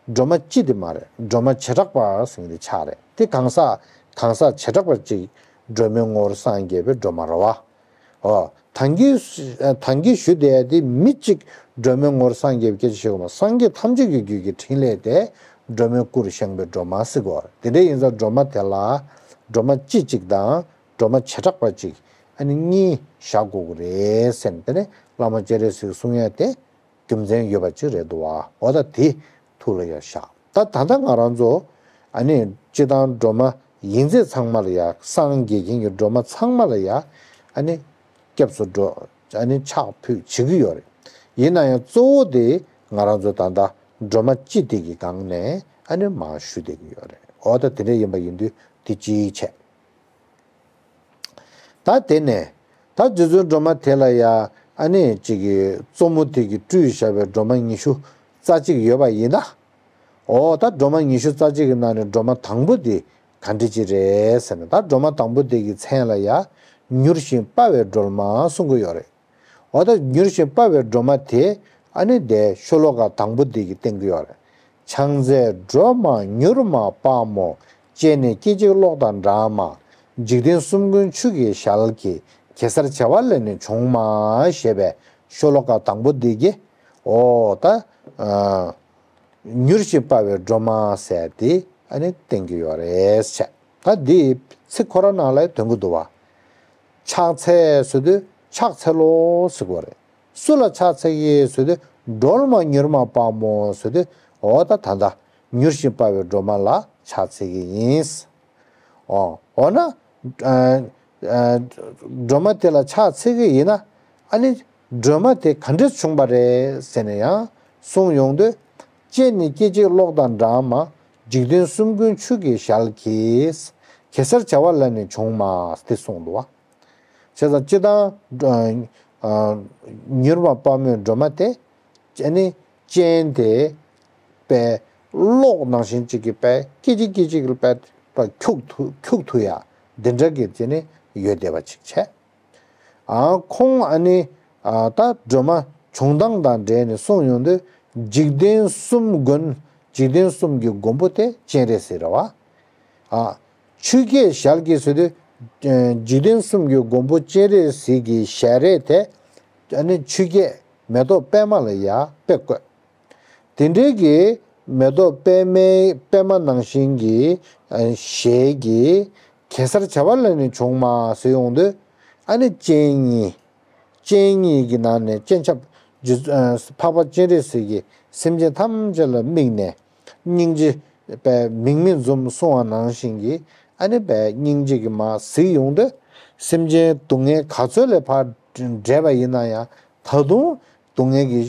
སྒྲོལ་མ་སྤྱི་དེ་མ་རེད། སྒྲོལ་མ་བྱེ་བྲག་པ་ཟེར་གྱི་ཆགས་རེད། དེ་གང་ཟག་གང་ཟག་བྱེ་བྲག་པ་གཅིག་སྒྲོལ་མའི་ངོ་བོར་སངས་རྒྱས་པའི་སྒྲོལ་མ་རེད་བ། ཨོ་ད་གིན་ད་གིན་ཞུ་བསྡད་ཡ་དེ་མི་གཅིག་སྒྲོལ་མའི་ངོ་བོར་སངས་རྒྱས་པའི་སྐད་ཆ་བཤད་དགོས་མ། སངས་རྒྱས་ཐམས་ཅད་ཀྱི་རྒྱུད་ཀྱི་ཕྲིན་ལས་དེ་སྒྲོལ་མའི་སྐུར་བཞེངས་པའི་སྒྲོལ་མ་ཟེར་གོ། དེ་འདྲ་ཡིན་ཙང་སྒྲོལ་མ་དེ་ལ་སྒྲོལ་མ་སྤྱི་གཅིག་དང་སྒྲོལ་མ་བྱེ་བྲག་པ་གཅིག་ཨ་ནི་གཉིས་བཞག་དགོས་ཀྱི་རེད་ཟེར་ནས་དེ་ནས་བླ་མ་སྤྱན་རས་གཟིགས་གསུང་ཡ་དེ་རྒྱུ་མཚན་ཡོད་པ་ཅིག་རེད་འདུག་བ། འོ་ད་དེ་ཐུགས་ལ་ཡ་བཞག་ད་ད་ལྟ་ང་རང་ཚོ་ཨ་ནི་སྤྱི་བཏང་སྒྲོལ་མ་ཡིན་ཚད་ཚང་མ་ལ་ཡ་སངས་རྒྱས་མཁན་གྱི་སྒྲོལ་མ་ཚང་མ་ལ་ཡ་ཨ་ནི་སྐྱབས་སུ་འགྲོ་ཨ་ནི་ཕྱག་ཕུལ་བྱེད་ཀྱི་ཡོད་རེད། ཡིན་ན་ཡང་གཙོ་བོ་དེ་ང་རང་ཚོ་ད་ལྟ་སྒྲོལ་མ་སྤྱི་དེ་གི་སྒང་ནས་ཨ་ནི་མར་ཞུ་བསྡད་ཀྱི་ཡོད་རེད། འོ་ད་དེ་འདྲ་ཡིན་པ་ཡིན་དུས་དེ་གཅིག་བྱས། ད་དེ་ནས་ད་རྗེ་བཙུན་སྒྲོལ་མ་དེ་ལ་ཡ་ཨ་ནི་གཅིག་གི་གཙོ་མོ་དེ་གིས་སྤྲུལ་བཞག་པའི་སྒྲོལ་མ་ཉི་ཤུ་རྩ་གཅིག་ཡོད་པ་ཡིན་ན། འོ་ད་སྒྲོལ་མ་ཉི་ཤུ་རྩ་གཅིག་གི་ནང་ནས་སྒྲོལ་མ་དང་པོ་དེ་ག་འདྲ་ཅིག་རེད་ཟེར་ན། ད་སྒྲོལ་མ་དང་པོ་དེ་གི་མཚན་ལ་ཡ་མྱུར་ཞིང་དཔའ་བའི་སྒྲོལ་མ་གསུང་གི་ཡོད་རེད། འོ་ད་མྱུར་ཞིང་དཔའ་བའི་སྒྲོལ་མ་དེ་ཨ་ནི་དེ་ཤོ་ལོ་ཀ་དང་པོ་དེ་གིས་བསྟན་གྱི་ཡོད་རེད། ཕྱག་འཚལ་སྒྲོལ་མ་མྱུར་མ་དཔའ་མོ། སྤྱན་ནི་སྐད་ཅིག་གློག་དང་འདྲ་མ། འཇིག་རྟེན་གསུམ་མགོན་ཆུ་སྐྱེས་ཞལ་གྱི། གེ་སར་བྱེ་བ་ལས་ནི་བྱུང་མ་ཞེས་པའི་ཤོ་ལོ་ཀ་དང་པོ་འདི་གིས་འོ་ད་མྱུར་ཞིང་དཔའ་བའི་སྒྲོལ་མ་ཟེར་དེ་ཨ་ནི་བསྟན་གྱི་ཡོད་རེད་བྱས། ད་འདི་ཚིག་ཁོ་ར་ནང་ལ་དོན་གྱི་འདུག་བ། ཕྱག་འཚལ་ཟེར་དུས་ཕྱག་འཚལ་ལོ་ཟེར་དགོས་རེད། སུ་ལ་ཕྱག་འཚལ་གྱི་ཟེར་དུས་སྒྲོལ་མ་མྱུར་མ་དཔའ་མོ་ཟེར་དུས་འོ་ད་ད་ལྟ་མྱུར་ཞིང་དཔའ་བའི་སྒྲོལ་མ་ལ་ཕྱག་འཚལ་གྱི་ཡིན། འོ་འོ་ན་ཨ་ཨ་སྒྲོལ་མ་དེ་ལ་ཕྱག་འཚལ་གྱི་ཡིན་ན་ཨ་ནི་སྒྲོལ་མ་དེ་ག་འདྲས་བྱུང་བ་རེད་ཟེར་ནས་ཡང་གསུངས་ཡོང་དུས། སྤྱན་ནི་སྐད་ཅིག་གློག་དང་འདྲ་མ། འཇིག་རྟེན་གསུམ་མགོན་ཆུ་སྐྱེས་ཞལ་གྱིས། གེ་སར་བྱེ་བ་ལས་ནི་བྱུང་མ་དེ་གསུངས་འདུག་བ། བྱས་ཙང་སྤྱི་བཏང་ཨ་ཨ་མྱུར་མ་དཔའ་མོའི་སྒྲོལ་མ་དེ་ཨ་ནི་སྤྱན་དེ་པའི་གློག་ནང་བཞིན་གཅིག་གི་པའི་སྐད་ཅིག་སྐད་ཅིག་གི་པའི་པ་འཁྱུག་ཐུ་འཁྱུག་ཐུ་ཡ་འདི་འདྲ་གི་དེ་ནི་ཡོད་བསྡད་པ་ཅིག་བྱས། ཨ་ཁོང་ཨ་ནི་ཨ་ད་སྒྲོལ་མ་བྱུང་སྟངས་དང་འབྲེལ་ནས་གསུངས་ཡོང་དུས་འཇིག་རྟེན་གསུམ་མགོན། འཇིག་རྟེན་གསུམ་གྱི་མགོན་པོ་དེ་སྤྱན་རས་གཟིགས་རེད་བ། ཨ་ཆུ་སྐྱེས་ཞལ་གྱིས་ཟེར་དུས་ཨ་འཇིག་རྟེན་གསུམ་གྱི་མགོན་པོ་སྤྱན་རས་གཟིགས་ཀྱི་ཞལ་རས་དེ་ཨ་ནི་ཆུ་སྐྱེས་མེ་ཏོག་པད་མ་ལ་ཡ་དཔེ་བཀོད། དེ་འདྲའི་གི་མེ་ཏོག་པད་མའི་པད་མ་ནང་བཞིན་གྱི་ཨ་ཞལ་གྱི་གེ་སར་བྱེ་བ་ལས་ནི་བྱུང་མ་ཟེར་ཡོང་དུས་ཨ་ནི་སྤྱན་གཉིས། སྤྱན་གཉིས་ཀྱི་ནང་ནས་སྤྱན་ཆབ་རྗེ་ཨ་འཕགས་པ་སྤྱན་རས་གཟིགས་ཀྱིས་སེམས་ཅན་ཐམས་ཅད་ལ་དམིགས་ནས་སྙིང་རྗེ་པའི་མིག་མི་འཛུམ་གསུང་བ་ནང་བཞིན་གྱི་ཨ་ནི་པའི་སྙིང་རྗེ་གི་མ་གཟིགས་ཡོང་དུས་སེམས་ཅན་སྡུག་བསྔལ་ག་ཚོད་ལས་ཕར་འདྲེས་པ་ཡིན་ན་ཡང་ད་དུང་སྡུག་བསྔལ་གྱི་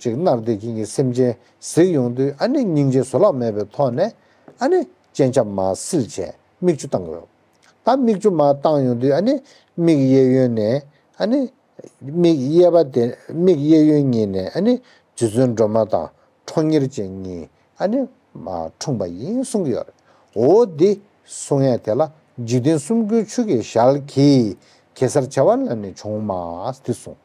ཅིག་མནར་བསྡད་མཁན་གྱི་སེམས་ཅན་གཟིགས་ཡོང་དུས་ཨ་ནི་སྙིང་རྗེ་བཟོད་གླགས་མེད་པའི་ཐོག་ནས་ཨ་ནི་སྤྱན་ཆབ་མར་བསིལ་བྱས་མིག་ཆུ་བཏང་གི་ཡོད། ད་མིག་ཆུ་མར་བཏང་ཡོང་དུས་ཨ་ནི་མིག་གཡས་གཡོན་ནས་ཨ་ནི་མིག་གཡས་པ་དེ་མིག་གཡས་གཡོན་གཉིས་ནས་ཨ་ནི་རྗེ་བཙུན་སྒྲོལ་མ་དང་ཁྲོ་གཉེར་ཅན་གཉིས་ཨ་ནི་མར་འཁྲུངས་པ་ཡིན་གསུང་གི་ཡོད་རེད། འོ་འདི་གསུང་ཡས་དེ་ལ་འཇིག་རྟེན་གསུམ་མགོན་ཆུ་སྐྱེས་ཞལ་གྱིས་གེ་སར་བྱེ་བ་ལས་ནི་བྱུང་མ་འདི་གསུངས།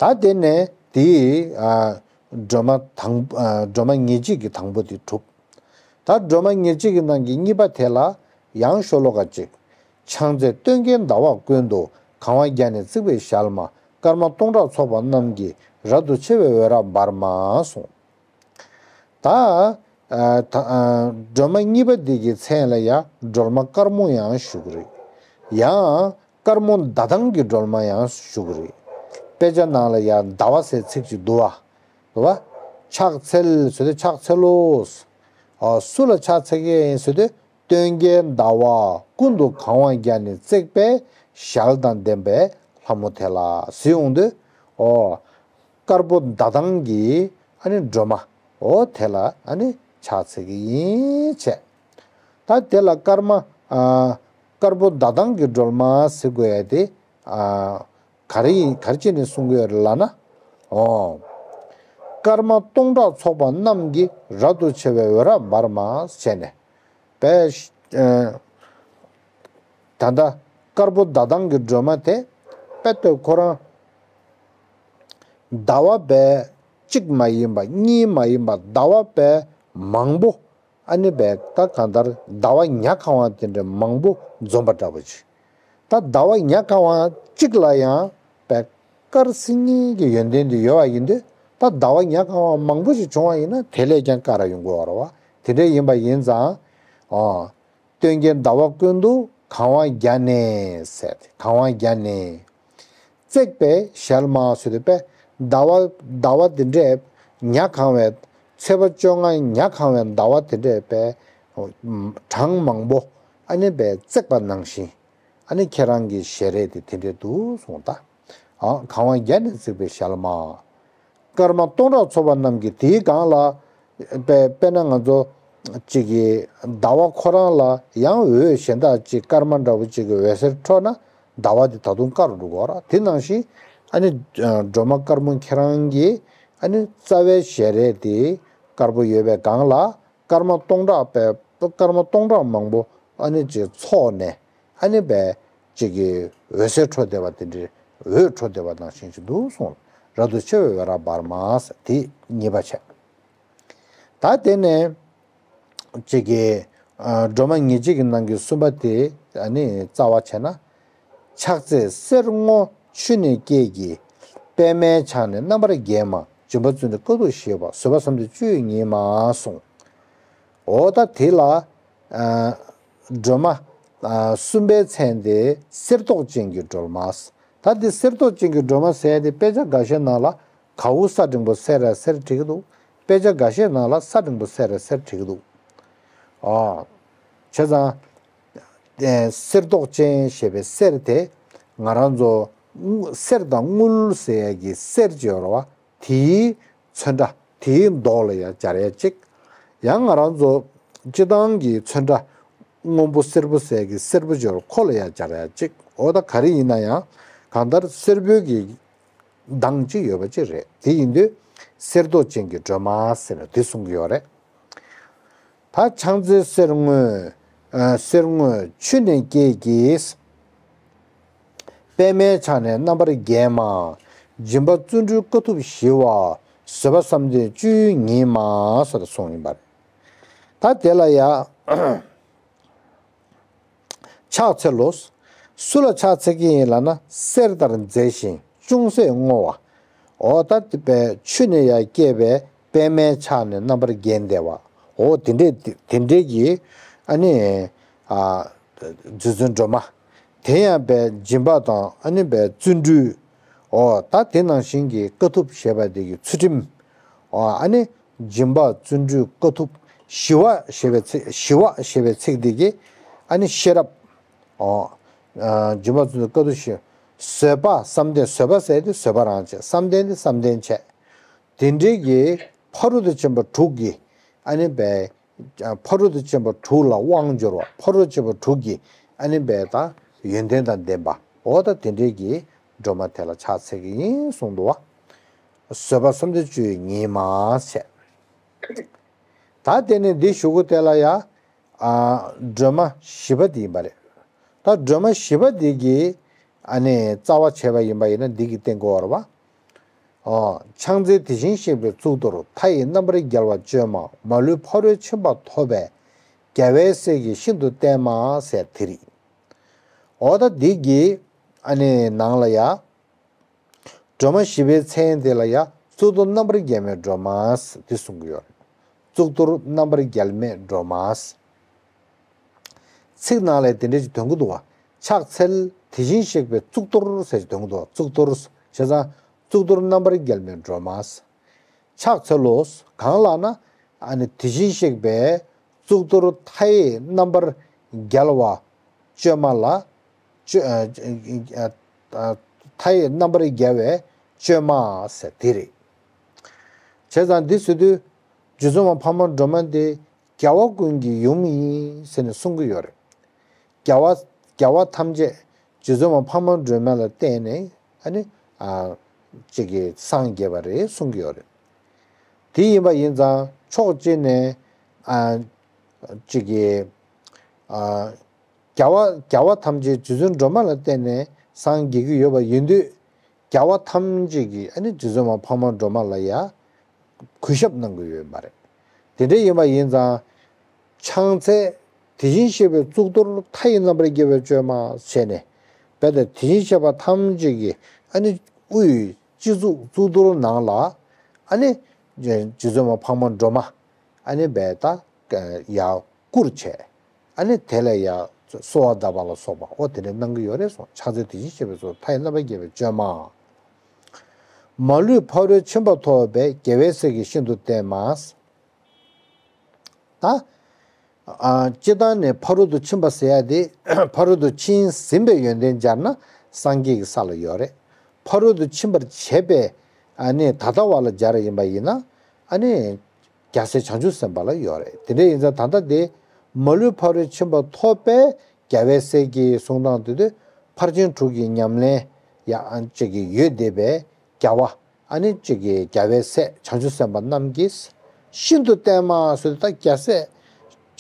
ད་དེ་ནས་དེའི་ཨ་སྒྲོལ་མ་དང་ཨ་སྒྲོལ་མ་ཉེར་གཅིག་གི་དང་པོ་དེ་གྲུབ། ད་སྒྲོལ་མ་ཉེར་གཅིག་གི་ནང་གི་གཉིས་པ་དེ་ལ་ཡང་ཤོ་ལོ་ཀ་གཅིག་ཕྱག་འཚལ་སྟོན་ཀའི་ཟླ་བ་ཀུན་ཏུ་གང་བ་བརྒྱ་ནི་བརྩེགས་པའི་ཞལ་མ། སྐར་མ་སྟོང་ཕྲག་ཚོགས་པ་རྣམས་ཀྱིས། རབ་ཏུ་ཕྱེ་བའི་འོད་རབ་འབར་མ་གསུངས། ད་ཨ་ད་ཨ་སྒྲོལ་མ་གཉིས་པ་འདི་གི་མཚན་ལ་ཡང་སྒྲོལ་མ་དཀར་མོ་ཡང་ཞུ་གི་རེད། ཡང་དཀར་མོ་ཟླ་གདང་གི་སྒྲོལ་མ་ཡང་ཞུ་གི་རེད། དཔེ་ཆ་ནང་ལ་ཡང་ཟླ་བ་ཟེར་ཚིག་ཅིག་འདུག་བ། འདུག་བ། ཕྱག་འཚལ་ཟེར་དུས་ཕྱག་འཚལ་ལོ། ཨ་སུ་ལ་ཕྱག་འཚལ་གྱི་ཡིན་ཟེར་དུས་སྟོན་ཀའི་ཟླ་བ་ཀུན་ཏུ་གང་བ་བརྒྱ་ནི་བརྩེགས་པའི་ཞལ་དང་ལྡན་པའི་ལྷ་མོ་དེ་ལ་ཟེར་ཡོང་དུས། ཨོ། དཀར་པོ་ཟླ་གདང་གི་ཨ་ནི་སྒྲོལ་མ། ཨོ་དེ་ལ་ཨ་ནི་ ཕྱག་འཚལ་གྱི་ཡིན་བྱས། ད་དེ་ལ་ཀརྨ་ཨ་དཀར་པོ་ཟླ་གདང་གི་སྒྲོལ་མ་ཟེར་དགོས་ཡ་དེ་ཨ་ག་རེ་ཡིན་ག་རེ་བྱས་ནས་གསུང་གི་ཡོད་རེད་ལབ་ན། ཨོ། ཀརྨ་སྟོང་ཕྲག་ཚོགས་པ་རྣམས་ཀྱིས། རབ་ཏུ་ཕྱེ་བའི་འོད་རབ་འབར་མ་བྱས་ནས། པས། ཨ་ད་ལྟ་དཀར་པོ་ཟླ་གདང་གི་སྒྲོལ་མ་དེ་དཔེ་ལྟོས་ཁོ་རང་ཟླ་བ་པས་གཅིག་མ་ཡིན་པ་གཉིས་མ་ཡིན་པ་ཟླ་བ་པས་མང་པོ། ཨ་ནི་པས་ད་གང་ལྟར་ཟླ་བ་ཉ་གང་བ་དེ་འདྲ་མང་པོ་འཛོམས་པ་འདྲ་པོ་ཅིག་ད་ཟླ་བ་ཉ་གང་བ་གཅིག་ལ་ཡང་པས་དཀར་སེར་གཉིས་ཀྱི་ཡོན་ཏན་དེ་ཡོད་པ་ཡིན་དུས། ད་ཟླ་བ་ཉ་གང་བ་མང་པོ་ཞིག་བྱུང་བ་ཡིན་ན་དེ་ལས་ཀྱང་དཀར་ར་ཡོང་གི་ཡོད་རེད་བ། དེ་འདྲ་ཡིན་པ་ཡིན་ཙང་། ཨོ། སྟོན་ཀའི་ཟླ་བ་ཀུན་ཏུ་གང་བ་བརྒྱ་ནི་ཟེར་ཏེ། གང་བ་བརྒྱ་ནི། བརྩེགས་པའི་ཞལ་མ་ཟེར་དུས་པས་ཟླ་བ་ཟླ་བ་འདི་འདྲས་ཉ་གང་བའི་ཚེས་པ་བཅོ་ལྔ་ཉ་གང་བའི་ཟླ་བ་འདི་འདྲས་པས་གྲངས་མང་པོ་ཨ་ནི་པས་བརྩེགས་པ་ནང་བཞིན། ཨ་ནི་ཁྱེད་རང་གི་ཞལ་རས་དེ་དེ་འདྲས་འདུག་གསུངས། ད་ཨ་གང་བ་བརྒྱ་ནི་བརྩེགས་པའི་ཞལ་མ། ཀརྨ་སྟོང་ཕྲག་ཚོགས་པ་རྣམས་ཀྱིས། དེའི་སྒང་ལ་དཔེ་དཔེར་ན་ང་ཚོ་གཅིག་གི་ཟླ་བ་ཁོ་རང་ལ་ཡང་འོད་གཞན་དག་ཅིག་སྐར་མ་འདྲ་པོ་ཅིག་གི་འོད་ཟེར་འཕྲོ་ན་ཟླ་བ་དེ་ད་དུང་དཀར་རུ་འགྲོ་གི་ཡོད་རེད། དེ་ནང་བཞིན་ཨ་ནི་སྒྲོལ་མ་དཀར་མོ་ཁྱེད་རང་གི་ཨ་ནི་རྩ་བའི་ཞལ་རས་དེ་དཀར་པོ་ཡོད་པའི་སྒང་ལ། སྐར་མ་སྟོང་ཕྲག་པའི་སྐར་མ་སྟོང་ཕྲག་མང་པོ་ཨ་ནི་ཅིག་ཚོགས་ནས་ཨ་ནི་པས་ཅིག་གི་འོད་ཟེར་འཕྲོ་བསྡད་པ་དེ་འདྲའི་འོད་འཕྲོ་བསྡད་པ་ནང་བཞིན་ཅིག་འདུག་གསུངས། རབ་ཏུ་ཕྱེ་བའི་འོད་རབ་འབར་མ་ཟེར་དེ་གཉིས་པ་བྱས། ད་དེ་ནས་ཅིག་གི་ཨ་སྒྲོལ་མ་ཉེར་གཅིག་གི་ནང་གི་གསུམ་པ་དེ་ཨ་ནི་རྩ་བ་བྱས་ན། ཕྱག་འཚལ་གསེར་སྔོ་ཆུ་ནས་སྐྱེས་ཀྱི། པདྨའི་ཕྱག་ནི་རྣམ་པར་རྒྱན་མ། འཇིམ་པ་བརྩོན་འགྲུས་དཀའ་ཐུབ་ཞི་བ། བཟོད་པ་བསམ་གཏན་བཅུ་ཡི་ཉི་མ་གསུངས། འོ་ད་དེ་ལ་ཨ་སྒྲོལ་མ་ཨ་གསུམ་པའི་མཚན་དེ་གསེར་མདོག་ཅན་གྱི་སྒྲོལ་མ། ད་དེ་གསེར་མདོག་ཅན་གྱི་སྒྲོལ་མ་ཟེར་དེ་དཔེ་ཆ་འགའ་ཤས་ནང་ལ་གའུ་ས་འགྲེང་པོ་སེ་ར་སེར་བྲིས་ཀྱི་འདུག་དཔེ་ཆ་འགའ་ཤས་ནང་ལ་ས་འགྲེང་པོ་སེ་ར་སེར་བྲིས་ཀྱི་འདུག་ཨ། བྱས་ཙང་། ཨེ་གསེར་མདོག་ཅན་ཞེས་པའི་གསེར་དེ་ང་རང་ཚོ་དངུལ་གསེར་དང་དངུལ་ཟེར་ཡ་གི་གསེར་ཅིག་ཡོད་རེད་བ། དེའི་ཚོན་ཁྲ་དེའི་མདོག་ལ་ཡང་སྦྱར་ཡ་གཅིག་ཡང་ང་རང་ཚོ་སྤྱི་བཏང་གི་ཚོན་ཁྲ་སྔོན་པོ་སེར་པོ་ཟེར་ཡ་གི་སེར་པོ་ཅིག་ཡོད་རེད། ཁོ་ལ་ཡང་སྦྱར་ཡ་གཅིག་འོ་ད་ག་རེ་ཡིན་ན་ཡང་གང་ལྟར་སེར་པོའི་གི་མདངས་གཅིག་ཡོད་པ་ཅིག་རེད། དེ་ཡིན་དུས་གསེར་མདོག་ཅན་གྱི་སྒྲོལ་མ་ཟེར་ནས་དེ་གསུང་གི་ཡོད་རེད། ད་ཕྱག་འཚལ་གསེར་དངོས། ཨ་གསེར་དངོས་ཆུ་ནས་སྐྱེས་ཀྱི། པདྨའི་ཕྱག་ནི་རྣམ་པར་རྒྱན་མ། འཇིམ་པ་བརྩོན་འགྲུས་དཀའ་ཐུབ་ཞི་བ། བཟོད་པ་བསམ་གཏན་བཅུ་ཡི་ཉི་མ་ཟེར་གསུངས་ཡིན་པ་རེད། ད་དེ་ལ་ཡ། ཕྱག་འཚལ་ལོ། སུ་ལ་ཕྱག་འཚལ་གྱི་ཡིན་ལབ་ན་གསེར་ལྟར་མཛེས་ཤིང་ཅུང་ཟད་སྔོ་བ། འོ་ད་དེ་པའི་ཆུ་ནས་ཡར་སྐྱེས་པའི་པདྨའི་ཕྱག་ནི་རྣམ་པར་བརྒྱན་བསྡད་པ། འོ་དེ་འདྲས་དེ་འདྲས་ཀྱི་ཨ་ནི་ཨ་རྗེ་བཙུན་སྒྲོལ་མ། དེ་ཡང་པའི་འཇིམ་པ་དང་ཨ་ནི་པའི་བརྩོན་འགྲུས། འོ་ད་དེ་ནང་བཞིན་གྱི་དཀའ་ཐུབ་ཞེས་པ་དེ་གི་ཚུལ་ཁྲིམས། འོ་ཨ་ནི་འཇིམ་པ་བརྩོན་འགྲུས་དཀའ་ཐུབ་ཞི་བ་ཞེས་པའི་ཚིག་ཞི་བ་ཞེས་པའི་ཚིག་འདི་གིས་ཨ་ནི་ཤེས་རབ། འོ། ཨ་འཇིམ་པ་བརྩོན་འགྲུས་དཀའ་ཐུབ་ཞི། བཟོད་པ་བསམ་གཏན་བཟོད་པ་ཟེར་དུས་བཟོད་པ་རང་བྱས། བསམ་གཏན་དེ་བསམ་གཏན་བྱས། དེ་འདྲའི་གི་ཕ་རོལ་ཏུ་ཕྱིན་པ་དྲུག་གི་ཨ་ནི་པའི་ཕ་རོལ་ཏུ་ཕྱིན་པ་དྲུག་ལ་དབང་འབྱོར་བ། ཕ་རོལ་ཏུ་ཕྱིན་པ་དྲུག་གི་ཨ་ནི་པའི་ད་ཡོན་ཏན་དང་ལྡན་པ། འོ་ད་དེ་འདྲའི་གི་སྒྲོལ་མ་དེ་ལ་ཕྱག་འཚལ་གྱི་ཡིན་གསུངས་འདུག་བ། བཟོད་པ་བསམ་གཏན་བཅུ་ཡི་ཉི་མ་བྱས། ད་དེ་ནས་འདི་གཞུག་གུ་དེ་ལ་ཡ། ཨ་སྒྲོལ་མ་བཞི་པ་འདི་ཡིན་པ་རེད། ད་སྒྲོལ་མ་བཞི་པ་འདི་གི་ཨ་ནི་རྩ་བ་བྱས་པ་ཡིན་པ་ཡིན་ན་འདི་གི་སྟེང་གོ་བར་བ། ཨོ། ཕྱག་འཚལ་དེ་བཞིན་གཤེགས་པའི་གཙུག་ཏོར། མཐའ་ཡས་རྣམ་པར་རྒྱལ་བ་བཅོས་མ། མ་ལུས་ཕ་རོལ་ཕྱིན་པ་ཐོབ་པའི། རྒྱལ་བའི་སྲས་ཀྱིས་ཤིན་ཏུ་བསྟེན་མ་ཟེར་དེ་རེད། ཨོ་ད་འདི་གི་ཨ་ནི་ནང་ལ་ཡ། སྒྲོལ་མ་བཞི་པའི་མཚན་དེ་ལ་ཡ་གཙུག་ཏོར་རྣམ་པར་རྒྱལ་མའི་སྒྲོལ་མ་ཟེར་འདི་གསུང་གི་ཡོད་རེད། གཙུག་ཏོར་རྣམ་པར་རྒྱལ་མའི་སྒྲོལ་མ་ཟེར། ཚིག་ནང་ལ་དེ་འདྲ་ཅིག་འདོན་གི་འདུག་བ། ཕྱག་འཚལ་དེ་བཞིན་གཤེགས་པའི་གཙུག་ཏོར་ཟེར་ཅིག་འདོན་གི་འདུག་བ། གཙུག་ཏོར་བྱས་ཙང་གཙུག་ཏོར་རྣམ་པར་རྒྱལ་མའི་སྒྲོལ་མ་ཟེར། ཕྱག་འཚལ་ལོ། གང་ལགས་ན། ཨ་ནི་དེ་བཞིན་གཤེགས་པའི་གཙུག་ཏོར་མཐའ་ཡས་རྣམ་པར་རྒྱལ་བ་བཅོས་མ་ལ། བཅོ་ཨ་ཨ་མཐའ་ཡས་རྣམ་པར་རྒྱལ་བའི་བཅོས་མ་ཟེར་དེ་རེད། བྱས་ཙང་འདི་ཟེར་དུས་ རྗེ་བཙུན་མ་འཕགས་མ་སྒྲོལ་མ་དེ་རྒྱལ་བ་ཀུན་གྱི་ཡུམ་ཡིན་ཟེར་ནས་གསུང་གི་ཡོད་རེད། རྒྱལ་བ་རྒྱལ་བ་ཐམས་ཅད་རྗེ་བཙུན་མ་འཕགས་མ་སྒྲོལ་མ་ལ་བརྟེན་ནས་ཨ་ནི་ཨ་ཅིག་གིས་སངས་རྒྱས་པ་རེད་གསུང་གི་ཡོད་རེད། དེ་ཡིན་པ་ཡིན་ཙང་ཕྱོགས་གཅིག་ནས་ཨ་ཅིག་གིས་ཨ་རྒྱལ་བ་རྒྱལ་བ་ཐམས་ཅད་རྗེ་བཙུན་སྒྲོལ་མ་ལ་བརྟེན་ནས་སངས་རྒྱས་ཀྱི་ཡོད་པ་ཡིན་དུས། རྒྱལ་བ་ཐམས་ཅད་ཀྱིས་ཨ་ནི་རྗེ་བཙུན་མ་འཕགས་མ་སྒྲོལ་མ་ལ་ཡ་གུས་ཞབས་གནང་གི་ཡོད་མ་རེད། དེ་འདྲ་ཡིན་པ་ཡིན་ཙང་། ཕྱག་འཚལ་དེ་བཞིན་གཤེགས་པའི་གཙུག་ཏོར་མཐའ་ཡས་རྣམ་པར་རྒྱལ་བའི་བཅོས་མ་བྱས་ནས། དཔེ་ལྟར་དེ་བཞིན་གཤེགས་པ་ཐམས་ཅད་ཀྱི་ཨ་ནི་དབུས་སྤྱི་གཙུག་གཙུག་ཏོར་ནང་ལ་ཨ་ནི་རྗེ་བཙུན་མ་འཕགས་མ་སྒྲོལ་མ་ཨ་ནི་བས་ད་ཡར་བཀུར་བྱས། ཨ་ནི་དེ་ལ་ཡང་གསོལ་བ་གདབ་པ་ལ་སོགས་པ་འོ་དེ་འདྲ་གནང་གི་ཡོད་རེད་གསུངས། ཕྱག་འཚལ་དེ་བཞིན་གཤེགས་པའི་གཙུག་ཏོར་མཐའ་ཡས་རྣམ་པར་རྒྱལ་བའི་བཅོས་མ། མ་ལུས་ཕ་རོལ་ཕྱིན་པ་ཐོབ་པའི་རྒྱལ་བའི་སྲས་ཀྱིས་ཤིན་ཏུ་བསྟེན་མ། ད་ཨ་སྤྱིར་བཏང་ནས་ཕ་རོལ་ཏུ་ཕྱིན་པ་ཟེར་ཡ་དེ་ཕ་རོལ་ཏུ་ཕྱིན་ཟིན་པའི་ཡོན་ཏན་སྦྱར་ན་སངས་རྒྱས་ཀྱི་ས་ལ་ཡོད་རེད། ཕ་རོལ་ཏུ་ཕྱིན་པར་བྱེད་པའི་ཨ་ནི་ད་ལྟ་བ་ལ་སྦྱར་ཡིན་པ་ཡིན་ན་ཨ་ནི། རྒྱལ་སྲས་བྱང་ཆུབ་སེམས་དཔའ་ལ་ཡོད་རེད། དེ་འདྲ་ཡིན་ཙང་ད་ལྟ་དེ་མ་ལུས་ཕ་རོལ་ཕྱིན་པ་ཐོབ་པའི་རྒྱལ་བའི་སྲས་ཀྱིས་གསུང་སྟངས་དེ་དུས་ཕར་ཕྱིན་དྲུག་གི་ཉམས་ལེན་ཡང་ཅིག་གི་ཡོད་བསྡད་པའི་རྒྱལ་བ་ཨ་ནི་ཅིག་གི་རྒྱལ་བའི་སྲས་བྱང་ཆུབ་སེམས་དཔའ་རྣམས་ཀྱིས་ཤིན་ཏུ་བསྟེན་མ་ཟེར་ད་རྒྱལ་སྲས་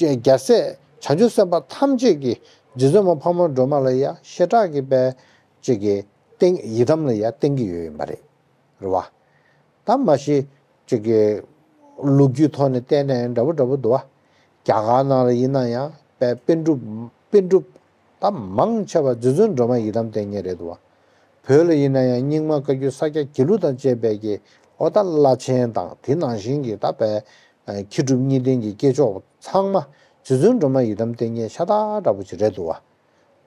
རྒྱལ་སྲས་བྱང་ཆུབ་སེམས་དཔའ་ཐམས་ཅད་ཀྱིས་རྗེ་བཙུན་མ་འཕགས་མ་སྒྲོལ་མ་ལ་ཡང་ཞེ་དྲག་གི་པའི་ཅིག་གི་བསྟེན་ཡི་དམ་ལ་ཡང་བསྟེན་གྱི་ཡོད་ཡིན་པ་རེད། རེད་བ། ད་མ་གཞི་ཅིག་གི་ལོ་རྒྱུས་ཐོག་ནས་བལྟས་ན་ཡང་འདྲ་པོ་འདྲ་པོ་འདུག་བ། རྒྱ་གར་ནང་ལ་ཡིན་ན་ཡང་དཔེ་པཎ་གྲུབ་པཎ་གྲུབ་ད་མང་ཆེ་བ་རྗེ་བཙུན་སྒྲོལ་མ་ཡི་དམ་བསྟེན་མཁན་རེད་འདུག་བ། བོད་ལ་ཡིན་ན་ཡང་རྙིང་མ་བཀའ་བརྒྱུད་ས་སྐྱ་དགེ་ལུགས་དང་བཅས་པའི་གི་ཨོ་ད་བླ་ཆེན་དང་དེ་ནང་བཞིན་གྱི་ད་དཔེ་མཁས་གྲུབ་གཉིས་ལྡན་གྱི་སྐྱེས་མཆོག་ཚང་མ་རྗེ་བཙུན་སྒྲོལ་མ་ཡི་དམ་བསྟེན་མཁན་ཤ་སྟག་འདྲ་པོ་ཅིག་རེད་འདུག་བ།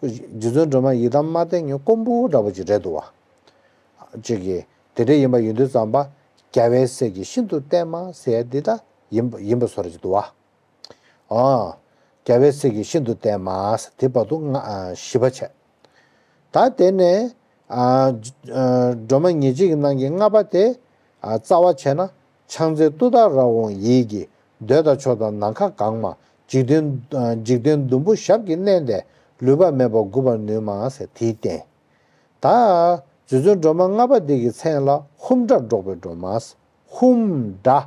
རྗེ་བཙུན་སྒྲོལ་མ་ཡི་དམ་མ་བསྟེན་མཁན་དཀོན་པོ་འདྲ་པོ་ཅིག་རེད་འདུག་བ། ཅིག་གིས་དེ་འདྲ་ཡིན་པ་ཡིན་དུས་ཙམ་པ་རྒྱལ་བའི་སྲས་ཀྱིས་ཤིན་ཏུ་བསྟེན་མ་ཟེར་ཡ་འདི་ད་ཡིན་པ་ཡིན་པ་བཟོ་འདྲ་ཅིག་འདུག་བ། ཨ། རྒྱལ་བའི་སྲས་ཀྱིས་ཤིན་ཏུ་བསྟེན་མ་ཟེར་དེ་བར་དུ་ལྔ་ཨ་བཞི་པ་བྱས། ད་དེ་ནས་ཨ་ཨ་སྒྲོལ་མ་ཉེར་གཅིག་གི་ནང་གི་ལྔ་པ་དེ་ཨ་རྩ་བ་བྱས་ན་ཕྱག་འཚལ་ཏུཏྟཱ་ར་འོང་ཡིད་ཀྱིས། འདོད་དང་ཕྱོགས་དང་ནམ་མཁའ་གང་མ། འཇིག་རྟེན་འཇིག་རྟེན་བདུན་པོ་ཞབས་ཀྱིས་མནན་ཏེ། ལུས་པ་མེད་པར་འགུགས་པར་ནུས་མ་ཟེར་དེའི་རྟེན། ད་རྗེ་བཙུན་སྒྲོལ་མ་ལྔ་པ་འདི་གི་མཚན་ལ་ཧཱུྃ་སྒྲ་སྒྲོག་པའི་སྒྲོལ་མ། ཧཱུྃ་སྒྲ།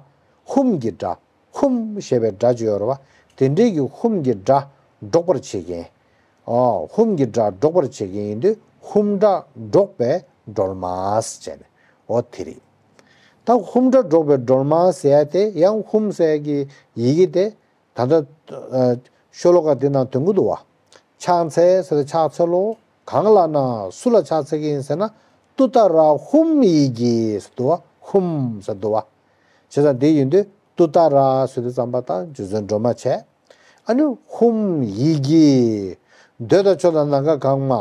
ཧཱུྃ་གི་སྒྲ། ཧཱུྃ་ཞེས་པའི་སྒྲ་ཅིག་ཡོད་རེད་བ། དེ་འདྲའི་གི་ཧཱུྃ་གི་སྒྲ་སྒྲོག་པར་བྱེད་མཁན། ཨོ། ཧཱུྃ་གི་སྒྲ་སྒྲོག་པར་བྱེད་མཁན་ཡིན་དུས་ཧཱུྃ་སྒྲ་སྒྲོག་པའི་སྒྲོལ་མ་ཟེར་ནས་ཨོ་དེ་རེད། ད་ཧཱུྃ་སྒྲ་སྒྲོག་པའི་སྒྲོལ་མ་ཟེར་ཡ་དེ་ཡང་ཧཱུྃ་ཟེར་ཡ་གི་ཡི་གེ་དེ་ད་ལྟ་ཤོ་ལོ་ཀ་དེ་ནང་དོན་གྱི་འདུག་བ། ཕྱག་འཚལ་ཟེར་ཏེ་ཕྱག་འཚལ་ལོ། གང་ལ་ན་སུ་ལ་ཕྱག་འཚལ་གྱི་ཡིན་ཟེར་ན་ཏུཏྟཱ་ར་ཧཱུྃ་ཡིད་ཀྱིས་ཟེར་འདུག་བ། ཧཱུྃ་ཟེར་འདུག་བ། བྱས་ཙང་དེ་ཡིན་དུས་ཏུཏྟཱ་ར་ཟེར་དུས་ཙམ་པ་དང་རྗེ་བཙུན་སྒྲོལ་མ་བྱས། ཨ་ནི་ཧཱུྃ་ཡིད་ཀྱིས། འདོད་དང་ཕྱོགས་དང་ནམ་མཁའ་གང་མ།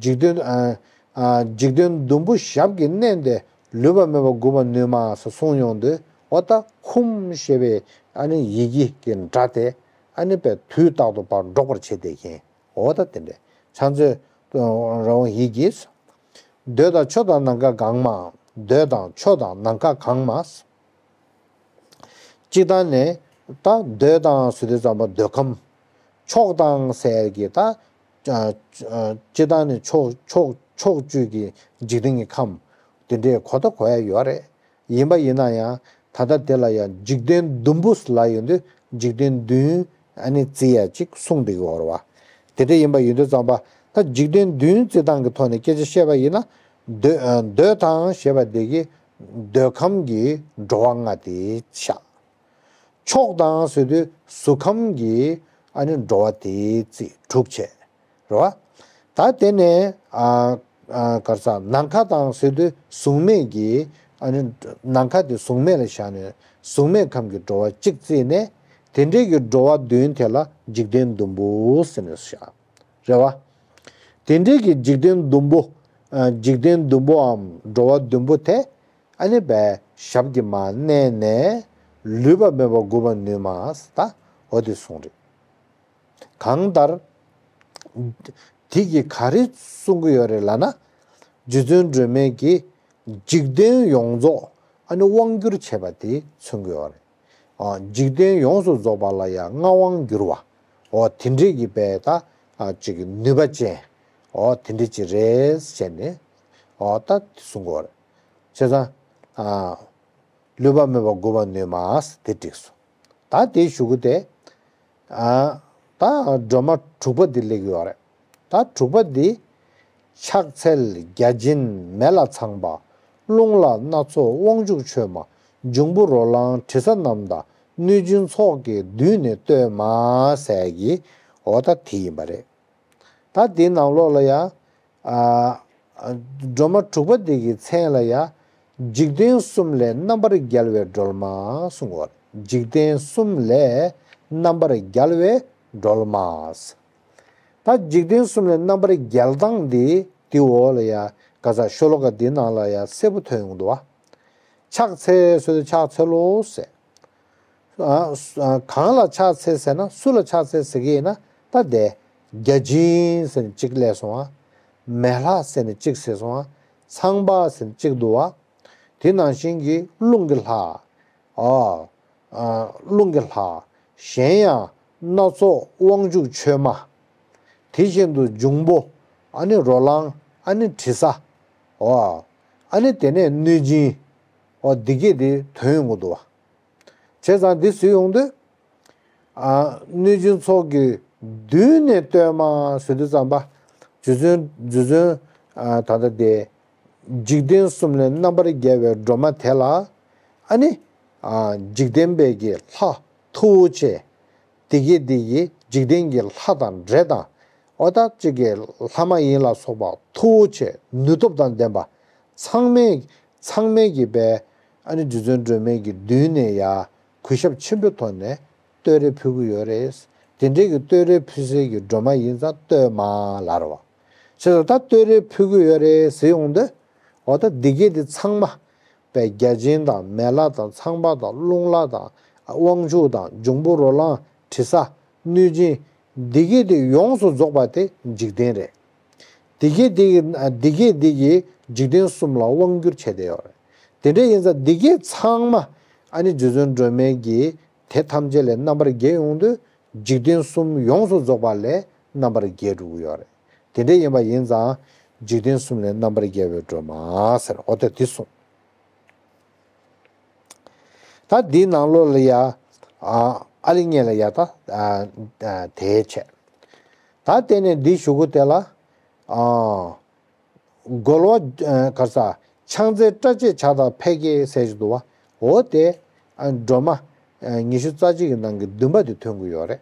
འཇིག་རྟེན་ཨ་ཨ་འཇིག་རྟེན་བདུན་པོ་ཞབས་ཀྱིས་མནན་ཏེ་ལུས་པ་མེད་པར་འགུགས་པར་ནུས་མ་ཟེར་གསུངས་ཡོང་དུས་ཨོ་ད་ཧཱུྃ་ཞེས་པའི་ཨ་ནི་ཡི་གེ་གི་སྒྲ་དེ་ཨ་ནི་པའི་དུས་རྟག་ཏུ་ཕར་སྒྲོག་པར་བྱེད་བསྡད་མཁན་ཨོ་ད་དེ་འདྲས་ཕྱག་འཚལ་ར་འོང་ཡིད་ཀྱིས། འདོད་དང་ཕྱོགས་དང་ནམ་མཁའ་གང་མ། འདོད་དང་ཕྱོགས་དང་ནམ་མཁའ་གང་མ། སྤྱིར་བཏང་ནས་ད་འདོད་དང་ཟེར་དུས་ཙམ་པ་འདོད་ཁམས། ཕྱོགས་དང་ཟེར་གྱི་ད་ཨ་ཨ་སྤྱིར་བཏང་ནས་ཕྱོགས་ཕྱོགས་ཕྱོགས་བཅུ་གི་འཇིག་རྟེན་གྱི་ཁམས་དེ་འདྲའི་གོ་ད་གོ་ཡ་ཡོད་རེད། ཡིན་པ་ཡིན་ན་ཡང་ད་ལྟ་དེ་ལ་ཡང་འཇིག་རྟེན་བདུན་པོ་ལ་ཡོང་དུས་འཇིག་རྟེན་བདུན་ཨ་ནི་བརྩི་ཡ་ཅིག་གསུངས་བསྡད་ཀྱི་ཡོད་རེད་བ། དེ་འདྲ་ཡིན་པ་ཡིན་དུས་ཙམ་པ་ད་འཇིག་རྟེན་བདུན་བརྩི་སྟངས་ཀྱི་ཐོག་ནས་སྐད་ཆ་བཤད་པ་ཡིན་ན། འདོད་ཨ་འདོད་དང་ཞེས་པ་དེ་གི་འདོད་ཁམས་ཀྱི་འགྲོ་བ་ལྔ་དེ་བཞག་ཕྱོགས་དང་ཟེར་དུས་གཟུགས་ཁམས་ཀྱི་ཨ་ནི་འགྲོ་བ་དེ་བརྩིས་དྲུག་བྱས། རེད་བ། ད་དེ་ནས་ཨ་ཨ་ག་རེ་ཟ་ནམ་མཁའ་དང་ཟེར་དུས་གཟུགས་མེད་ཀྱི་ཨ་ནི་ནམ་མཁའ་དེ་གཟུགས་མེད་ལ་བཞག་ནས་གཟུགས་མེད་ཁམས་ཀྱི་འགྲོ་བ་གཅིག་བརྩིས་ནས་དེ་འདྲའི་གི་འགྲོ་བ་བདུན་དེ་ལ་འཇིག་རྟེན་བདུན་པོ་ཟེར་ནས་བཞག་རེད་བ། དེ་འདྲའི་གི་འཇིག་རྟེན་བདུན་པོ། ཨ་འཇིག་རྟེན་བདུན་པོའམ་འགྲོ་བ་བདུན་པོ་དེ་ཨ་ནི་བའི་ཞབས་ཀྱིས་མར་མནན་ནས་ལུས་པ་མེད་པར་འགུགས་པར་ནུས་མ་ད་འོ་དེ་གསུངས་རེད། གང་ལྟར། དེ་གིས་ག་རེ་གསུང་གི་ཡོད་རེད་ལབ་ན། རྗེ་བཙུན་སྒྲོལ་མས་ཀྱིས་འཇིག་རྟེན་ཡོངས་རྫོགས་ཨ་ནི་དབང་བསྒྱུར་བྱས་པ་དེ་མཚོན་གྱི་ཡོད་རེད། འཇིག་རྟེན་ཡོངས་སུ་རྫོགས་པ་ལ་ཡང་མངའ་དབང་བསྒྱུར་བ། འོ་དེ་འདྲའི་གི་པའི་ད་ཅིག་ནུས་པ་ཅན། འོ་དེ་འདྲ་ཅིག་རེད་བྱས་ནས། འོ་ད་གསུང་གི་ཡོད་རེད། བྱས་ཙང་། བསླུ་བ་མེད་པ་མགུ་བ་ནུས་མ་ཟེར་དེ་འགྲིག་སོང་། ད་དེའི་གཞུག་གུ་དེ། ཨ། ད་སྒྲོལ་མ་དྲུག་པ་འདི་སླེབས་ཡོད་རེད། ད་དྲུག་པ་འདི། ཕྱག་འཚལ་བརྒྱ་བྱིན་མེ་ལྷ་ཚངས་པ། རླུང་ལྷ་སྣ་ཚོགས་དབང་ཕྱུག་མཆོད་མ། འབྱུང་པོ་རོ་ལངས་དྲི་ཟ་རྣམས་དང་། གནོད་སྦྱིན་ཚོགས་ཀྱིས་མདུན་ནས་བསྟོད་མ་ཟེར་གྱི། འོ་ད་དེ་ཡིན་པ་རེད། ད་དེའི་ནང་ལོགས་ལ་ཡང་། ཨ། སྒྲོལ་མ་དྲུག་པ་འདི་གི་མཚན་ལ་ཡང་། འཇིག་རྟེན་གསུམ་ལས་རྣམ་པར་རྒྱལ་བའི་སྒྲོལ་མ་གསུངས་པ་རེད། འཇིག་རྟེན་གསུམ་ལས་རྣམ་པར་རྒྱལ་བའི་སྒྲོལ་མ། ད་འཇིག་རྟེན་གསུམ་ལས་རྣམ་པར་རྒྱལ་སྟངས་འདི་འདི་འོག་ལ་ཡང་ག་ས་ཤོ་ལོ་ཀ་འདི་ནང་ལ་ཡང་གསལ་པོ་ཐོན་ཡོང་འདུག་བ། ཕྱག་འཚལ་ཟེར་དུས་ཕྱག་འཚལ་ལོ་ཟེར། ཨ། གང་ལ་ཕྱག་འཚལ་ཟེར་ན་སུ་ལ་ཕྱག་འཚལ་ཟེར་གྱི་ཡིན་ན་ད་དེ། བརྒྱ་བྱིན་ཟེར་ནས་གཅིག་སླེབས་སོང་ཨ། མེ་ལྷ་ཟེར་ནས་གཅིག་ཟེར་སོང་ཨ། ཚངས་པ་ཟེར་ནས་གཅིག་འདུག་བ། དེ་ནང་བཞིན་གྱི་རླུང་གི་ལྷ། ཨ། ཨ། རླུང་གི་ལྷ། གཞན་ཡང་སྣ་ཚོགས་དབང་ཕྱུག་མཆོད་མ། དེ་བཞིན་དུ་འབྱུང་པོ། ཨ་ནི་རོ་ལངས། ཨ་ནི་དྲི་ཟ། འོ། ཨ་ནི་དེ་ནས་གནོད་སྦྱིན། འོ་འདི་གས་དེ་ཐོན་ཡོང་གི་འདུག་བ། བྱས་ཙང་འདི་ཟེར་ཡོང་དུས། ཨ། གནོད་སྦྱིན་ཚོགས་ཀྱིས་མདུན་ནས་བསྟོད་མ་ཟེར་དུས་ཙམ་པ། རྗེ་བཙུན། རྗེ་བཙུན། ཨ། ད་ལྟ་དེ། འཇིག་རྟེན་གསུམ་ལས་རྣམ་པར་རྒྱལ་བའི་སྒྲོལ་མ་དེ་ལ། ཨ་ནི། ཨ། འཇིག་རྟེན་པའི་གི་ལྷ་མཐུ་བོ་ཆེ། དེ་གས་དེ་གི་འཇིག་རྟེན་གྱི་ལྷ་དང་འདྲེ་དང་། འོ་ད་ཅིག་གི་ལྷ་མ་ཡིན་ལ་སོགས་པ་མཐུ་བོ་ཆེ་ནུས་སྟོབས་དང་ལྡན་པ། ཚང་མས། ཚང་མས་ཀྱི་པའི། ཨ་ནི་རྗེ་བཙུན་སྒྲོལ་མའི་གི་མདུན་ནས་ཡ། གུས་ཞབས་ཆེན་པོའི་ཐོག་ནས་བསྟོད་ར་ཕུལ་གྱི་ཡོད་རེད། དེ་འདྲའི་གི་བསྟོད་ར་ཕུལ་སའི་གི་སྒྲོལ་མ་ཡིན་ཙང་བསྟོད་མ་ལབ་རེད་བ། བྱས་ཙང་ད་བསྟོད་ར་ཕུལ་གྱི་ཡོད་རེད་ཟེར་ཡོང་དུས། འོ་ད་འདི་གས་དེ་ཚང་མ། པའི་བརྒྱ་བྱིན་དང་མེ་ལྷ་དང་ཚངས་པ་དང་རླུང་ལྷ་དང་། དབང་ཕྱུག་དང་འབྱུང་པོ་རོ་ལངས་དྲི་ཟ། གནོད་སྦྱིན། འདི་གས་དེ་ཡོངས་སུ་རྫོགས་པ་དེ་འཇིག་རྟེན་རེད། འདི་གས་དེ་གི། འདི་གས་དེ་གི་འཇིག་རྟེན་གསུམ་ལ་དབང་བསྒྱུར་བྱས་བསྡད་ཡོད་རེད། དེ་འདྲ་ཡིན་ཙང་འདི་གས་ཚང་མ། ཨ་ནི་རྗེ་བཙུན་སྒྲོལ་མའི་གི། དེ་ཐམས་ཅད་ལས་རྣམ་པར་རྒྱལ་ཡོང་དུས། འཇིག་རྟེན་གསུམ་ཡོངས་སུ་རྫོགས་པ་ལས་རྣམ་པར་རྒྱལ་འགྲོ་གི་ཡོད་རེད། དེ་འདྲ་ཡིན་པ་ཡིན་ཙང་། འཇིག་རྟེན་གསུམ་ལས་རྣམ་པར་རྒྱལ་བའི་སྒྲོལ་མ་ཟེར། འོ་ད་དེ་གསུངས། ད་འདིའི་ནང་ལོགས་ལ་ཡ། ཨ། ཨ་ལི་ངེ་ལ་ཡ་ད། ཨ། ཨ། དེའི་ཆེད། ད་དེ་ནས་འདི་གཞུག་གུ་དེ་ལ། ཨ། རྒོལ་བ། ཨ། ག་རེ་ཟ། ཕྱག་འཚལ་སྐྲ་བཅད་བྱ་དང་ཕཊ་ཀྱིས་ཟེར་གྱི་འདུག་བ། འོ་དེ། ཨ། སྒྲོལ་མ། ཨ། ཉི་ཤུ་རྩ་གཅིག་གི་ནང་གི་བདུན་པ་དེ་ཐོན་གྱི་ཡོད་རེད།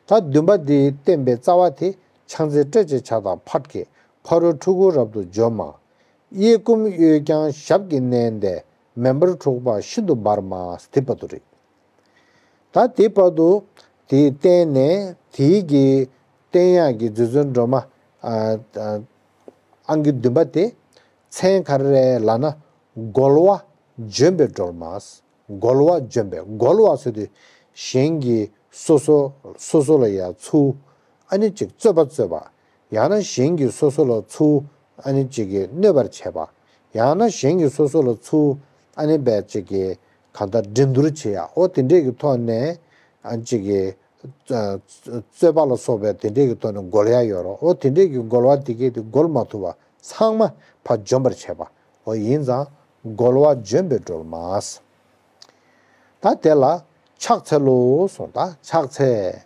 ད་བདུན་པ་འདིའི་བསྟན་པའི་རྩ་བ་དེ་ཕྱག་འཚལ་སྐྲ་བཅད་བྱ་དང་ཕཊ་ཀྱིས་ཕ་རོལ་འཁྲུལ་འཁོར་རབ་ཏུ་འཇོམས་མ། གཡས་བསྐུམ་གཡོན་བརྐྱང་ཞབས་ཀྱིས་མནན་ཏེ་མེ་འབར་འཁྲུགས་པ་ཤིན་ཏུ་འབར་མ། དེ་བར་དུ་རེད། ད་དེ་བར་དུ་དེའི་བསྟན་ནས་དེའི་གི་བསྟན་ཡག་གི་རྗེ་བཙུན་སྒྲོལ་མ། ཨ། ཨ། ཨང་ཀི་བདུན་པ་དེ་མཚན་ག་རེ་རེད་ལབ་ན། རྒོལ་བ་འཇོམས་པའི་སྒྲོལ་མ། རྒོལ་བ་འཇོམས་པའི། རྒོལ་བ་ཟེར་དུས་གཞན་གྱིས་སོ་སོ། སོ་སོ་ལ་ཡ་ཚུར། ཨ་ནི་ཅིག་རྩོད་པ་རྩོད་པ། ཡང་ན་གཞན་གྱིས་སོ་སོ་ལ་ཚུར། ཨ་ནི་ཅིག་གིས་གནོད་པར་བྱེད་པ། ཡང་ན་གཞན་གྱིས་སོ་སོ་ལ་ཚུར། ཨ་ནི་བས་ཅིག་གིས་གང་ལྟར་འགྲན་བསྡུར་བྱེད་ཡ། འོ་དེ་འདྲས་ཀྱི་ཐོག་ནས། ཨ། ཅིག་གིས། རྩོད་པ་ལ་སོགས་པའི་དེ་འདྲས་ཀྱི་ཐོག་ནས་རྒོལ་ཡ་ཡོད་རེད། འོ་དེ་འདྲས་ཀྱི་རྒོལ་བ་དེ་གས་དེ་རྒོལ་མ་ཐུབ་པ་ཚང་མ་ཕར་འཇོམས་པར་བྱེད་པ། འོ་ཡིན་ཙང་རྒོལ་བ་འཇོམས་པའི་སྒྲོལ་མ། ད་དེ་ལ་ཕྱག་འཚལ་ལོ་གསུངས། ད་ཕྱག་འཚལ།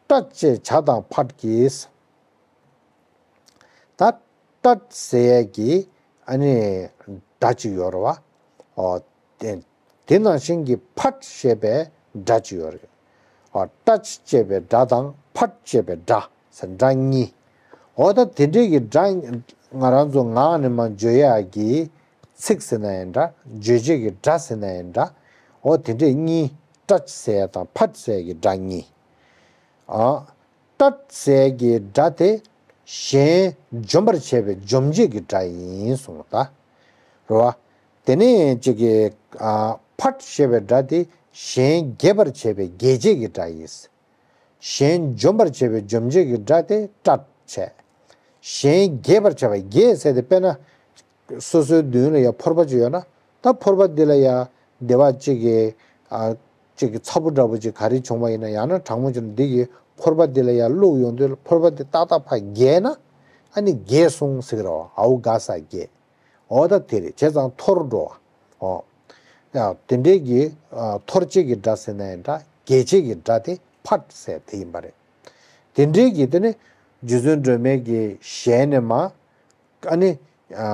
སྐྲ་བཅད་བྱ་དང་ཕཊ་ཀྱིས། ད་སྐྲ་ཟེར་ཡས་ཀྱི་ཨ་ནི་སྒྲ་ཅིག་ཡོད་རེད་བ། ཨོ། དེ། དེ་ནང་བཞིན་གྱི་ཕཊ་ཞེས་པའི་སྒྲ་ཅིག་ཡོད་རེད། ཨོ། སྐྲ་ཅེས་པའི་སྒྲ་དང་ཕཊ་ཅེས་པའི་སྒྲ་ཟེར་སྒྲ་གཉིས། ཨོ། ད་དེ་འདྲའི་གི་སྒྲ། ང་རང་ཚོ་ངག་ནས་མར་བརྗོད་ཡག་གི་ཚིག་ཟེར་ན་ཡང་འདྲ། རྗོད་བྱེད་ཀྱི་སྒྲ་ཟེར་ན་ཡང་འདྲ། ཨོ། དེ་འདྲའི་གཉིས། སྐྲ་ཟེར་ཡ་དང་ཕཊ་ཟེར་ཡ་གི་སྒྲ་གཉིས། ཨ། སྐྲ་ཟེར་གྱི་སྒྲ་དེ་གཞན་འཇོམས་པར་བྱེད་པའི་འཇོམས་བྱེད་ཀྱི་སྒྲ་ཡིན་གསུངས་པ། རེད་བ། དེ་ནས་ཅིག་གི། ཨ། ཕཊ་ཞེས་པའི་སྒྲ་དེ་གཞན་རྒྱས་པར་བྱེད་པའི་རྒྱས་བྱེད་ཀྱི་སྒྲ་ཡིན། གཞན་འཇོམས་པར་བྱེད་པའི་འཇོམས་བྱེད་ཀྱི་སྒྲ་དེ་སྐྲ་བྱས། གཞན་རྒྱས་པར་བྱེད་པ། རྒྱས་ཟེར་དེ་དཔེར་ན། སོ་སོའི་མདུན་ལ་ཡ་ཕོར་པ་ཅིག་ཡོད་ན། ད་ཕོར་པ་འདི་ལ་ཡ་བདེ་བ་ཅིག་གི། ཨ། ཅིག་གི་ཚ་པོ་འདྲ་པོ་ཅིག་ག་རེ་བྱུང་བ་ཡིན་ན། ཡང་ན་གྲང་མོ་བྱུང་ན་འདི་གི་ཕོར་པ་འདི་ལ་ཡར་བླུགས་ཡོང་དུས་ཕོར་པ་འདི་ཏག་ཏག་ཕར་རྒྱས་ན་ཨ་ནི་རྒྱས་སོང་ཟེར་གི་རེད་བ། ཨའུ་ག་ས་རྒྱས། འོ་ད་དེ་རེད། བྱས་ཙང་འཐོར་འགྲོ་བ། འོ་ཡ། དེ་འདྲའི་གི་ཨ་འཐོར་བྱེད་ཀྱི་སྒྲ་ཟེར་ན་ཡང་འདྲ། རྒྱས་བྱེད་ཀྱི་སྒྲ་དེ་ཕཊ་ཟེར་དེ་ཡིན་པ་རེད། དེ་འདྲའི་གི་དེ་ནི་རྗེ་བཙུན་སྒྲོལ་མའི་གི་ཞལ་ནས་མར་ཨ་ནི་ཨ་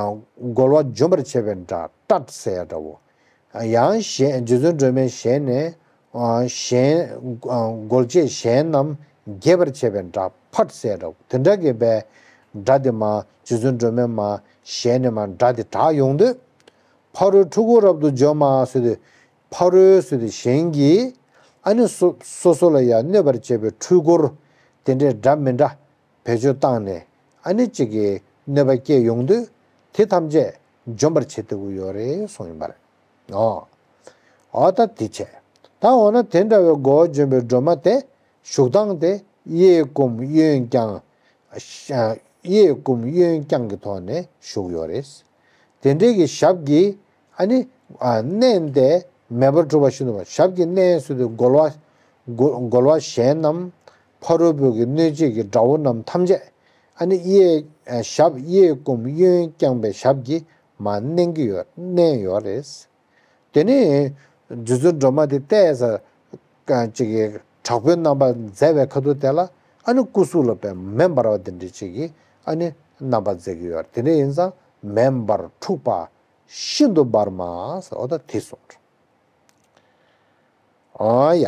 རྒོལ་བ་འཇོམས་པར་བྱེད་པའི་སྒྲ་ཊཱཊ་ཟེར་ཡ་འདྲ་བོ། ཡང་གཞན་རྗེ་བཙུན་སྒྲོལ་མའི་ཞལ་ནས་ཨ་གཞན་ཨ་རྒོལ་བྱེད་གཞན་རྣམས་རྒྱས་པར་བྱེད་པའི་སྒྲ་ཕཊ་ཟེར་ཡ་འདྲ་བོ། དེ་འདྲ་གི་བའི་སྒྲ་དེ་མར་རྗེ་བཙུན་སྒྲོལ་མའི་མར་ཞལ་ནས་མར་སྒྲ་དེ་གྲགས་ཡོང་དུས། ཕ་རོལ་འཁྲུལ་འཁོར་རབ་ཏུ་འཇོམས་མ་ཟེར་དུས། ཕ་རོལ་ཟེར་དུས་གཞན་གྱིས་ཨ་ནི་སོ་སོ་སོ་ལ་ཡང་གནོད་པར་བྱེད་པའི་འཁྲུལ་འཁོར་དེ་འདྲའི་འདྲ་མི་འདྲ་བེད་སྤྱོད་བཏང་ནས་ཨ་ནི་གཅིག་གིས་གནོད་པ་སྐྱེལ་ཡོང་དུས། དེ་ཐམས་ཅད་འཇོམས་པར་བྱེད་ཐུབ་ཀྱི་ཡོད་རེད་གསུངས་ཡིན་པ་རེད། ཨོ། ཨོ་ད་དེ་བྱས། ད་འོ་ན་དེ་འདྲ་བའི་རྒོལ་བ་འཇོམས་པའི་སྒྲོལ་མ་དེ་བཞུགས་སྟངས་དེ་གཡས་བསྐུམ་གཡོན་བརྐྱང་། གཡས་བསྐུམ་གཡོན་བརྐྱང་གི་ཐོག་ནས་བཞུགས་ཡོད་རེད། དེ་འདྲའི་གི་ཞབས་ཀྱིས་ཨ་ནི་ཨ་མནན་ཏེ་མེ་འབར་འཁྲུགས་པ་བཞིན་དུ། ཞབས་ཀྱིས་མནན་ཟེར་དུས་རྒོལ་བ་རྒོལ་རྒོལ་བ་གཞན་རྣམས་ཕ་རོལ་པོ་གི་གནོད་བྱེད་ཀྱི་དགྲ་བོ་རྣམས་ཐམས་ཅད་ཨ་ནི་གཡས་ཞབས་གཡས་བསྐུམ་གཡོན་བརྐྱང་པའི་ཞབས་ཀྱིས་མར་མནན་གྱི་ཡོད། མནན་ཡོད་རེད། དེ་ནས་རྗེ་བཙུན་སྒྲོལ་མ་དེ་བལྟས་ས་ཅིག་གི་དྲག་པོའི་རྣམ་པ་མཛད་པའི་ཁ་ཐུག་དེ་ལ་ཨ་ནི་སྐུ་གཟུགས་ལ་བའི་མེ་འབར་བ་དེ་འདྲ་ཅིག་གི་ཨ་ནི་རྣམ་པ་མཛད་ཀྱི་ཡོད། དེ་འདྲ་ཡིན་ཙང་མེ་འབར་འཁྲུགས་པ་ཤིན་ཏུ་འབར་མ་ཟེར། འོ་ད་དེ་གསུངས། ཨོ་ཡ།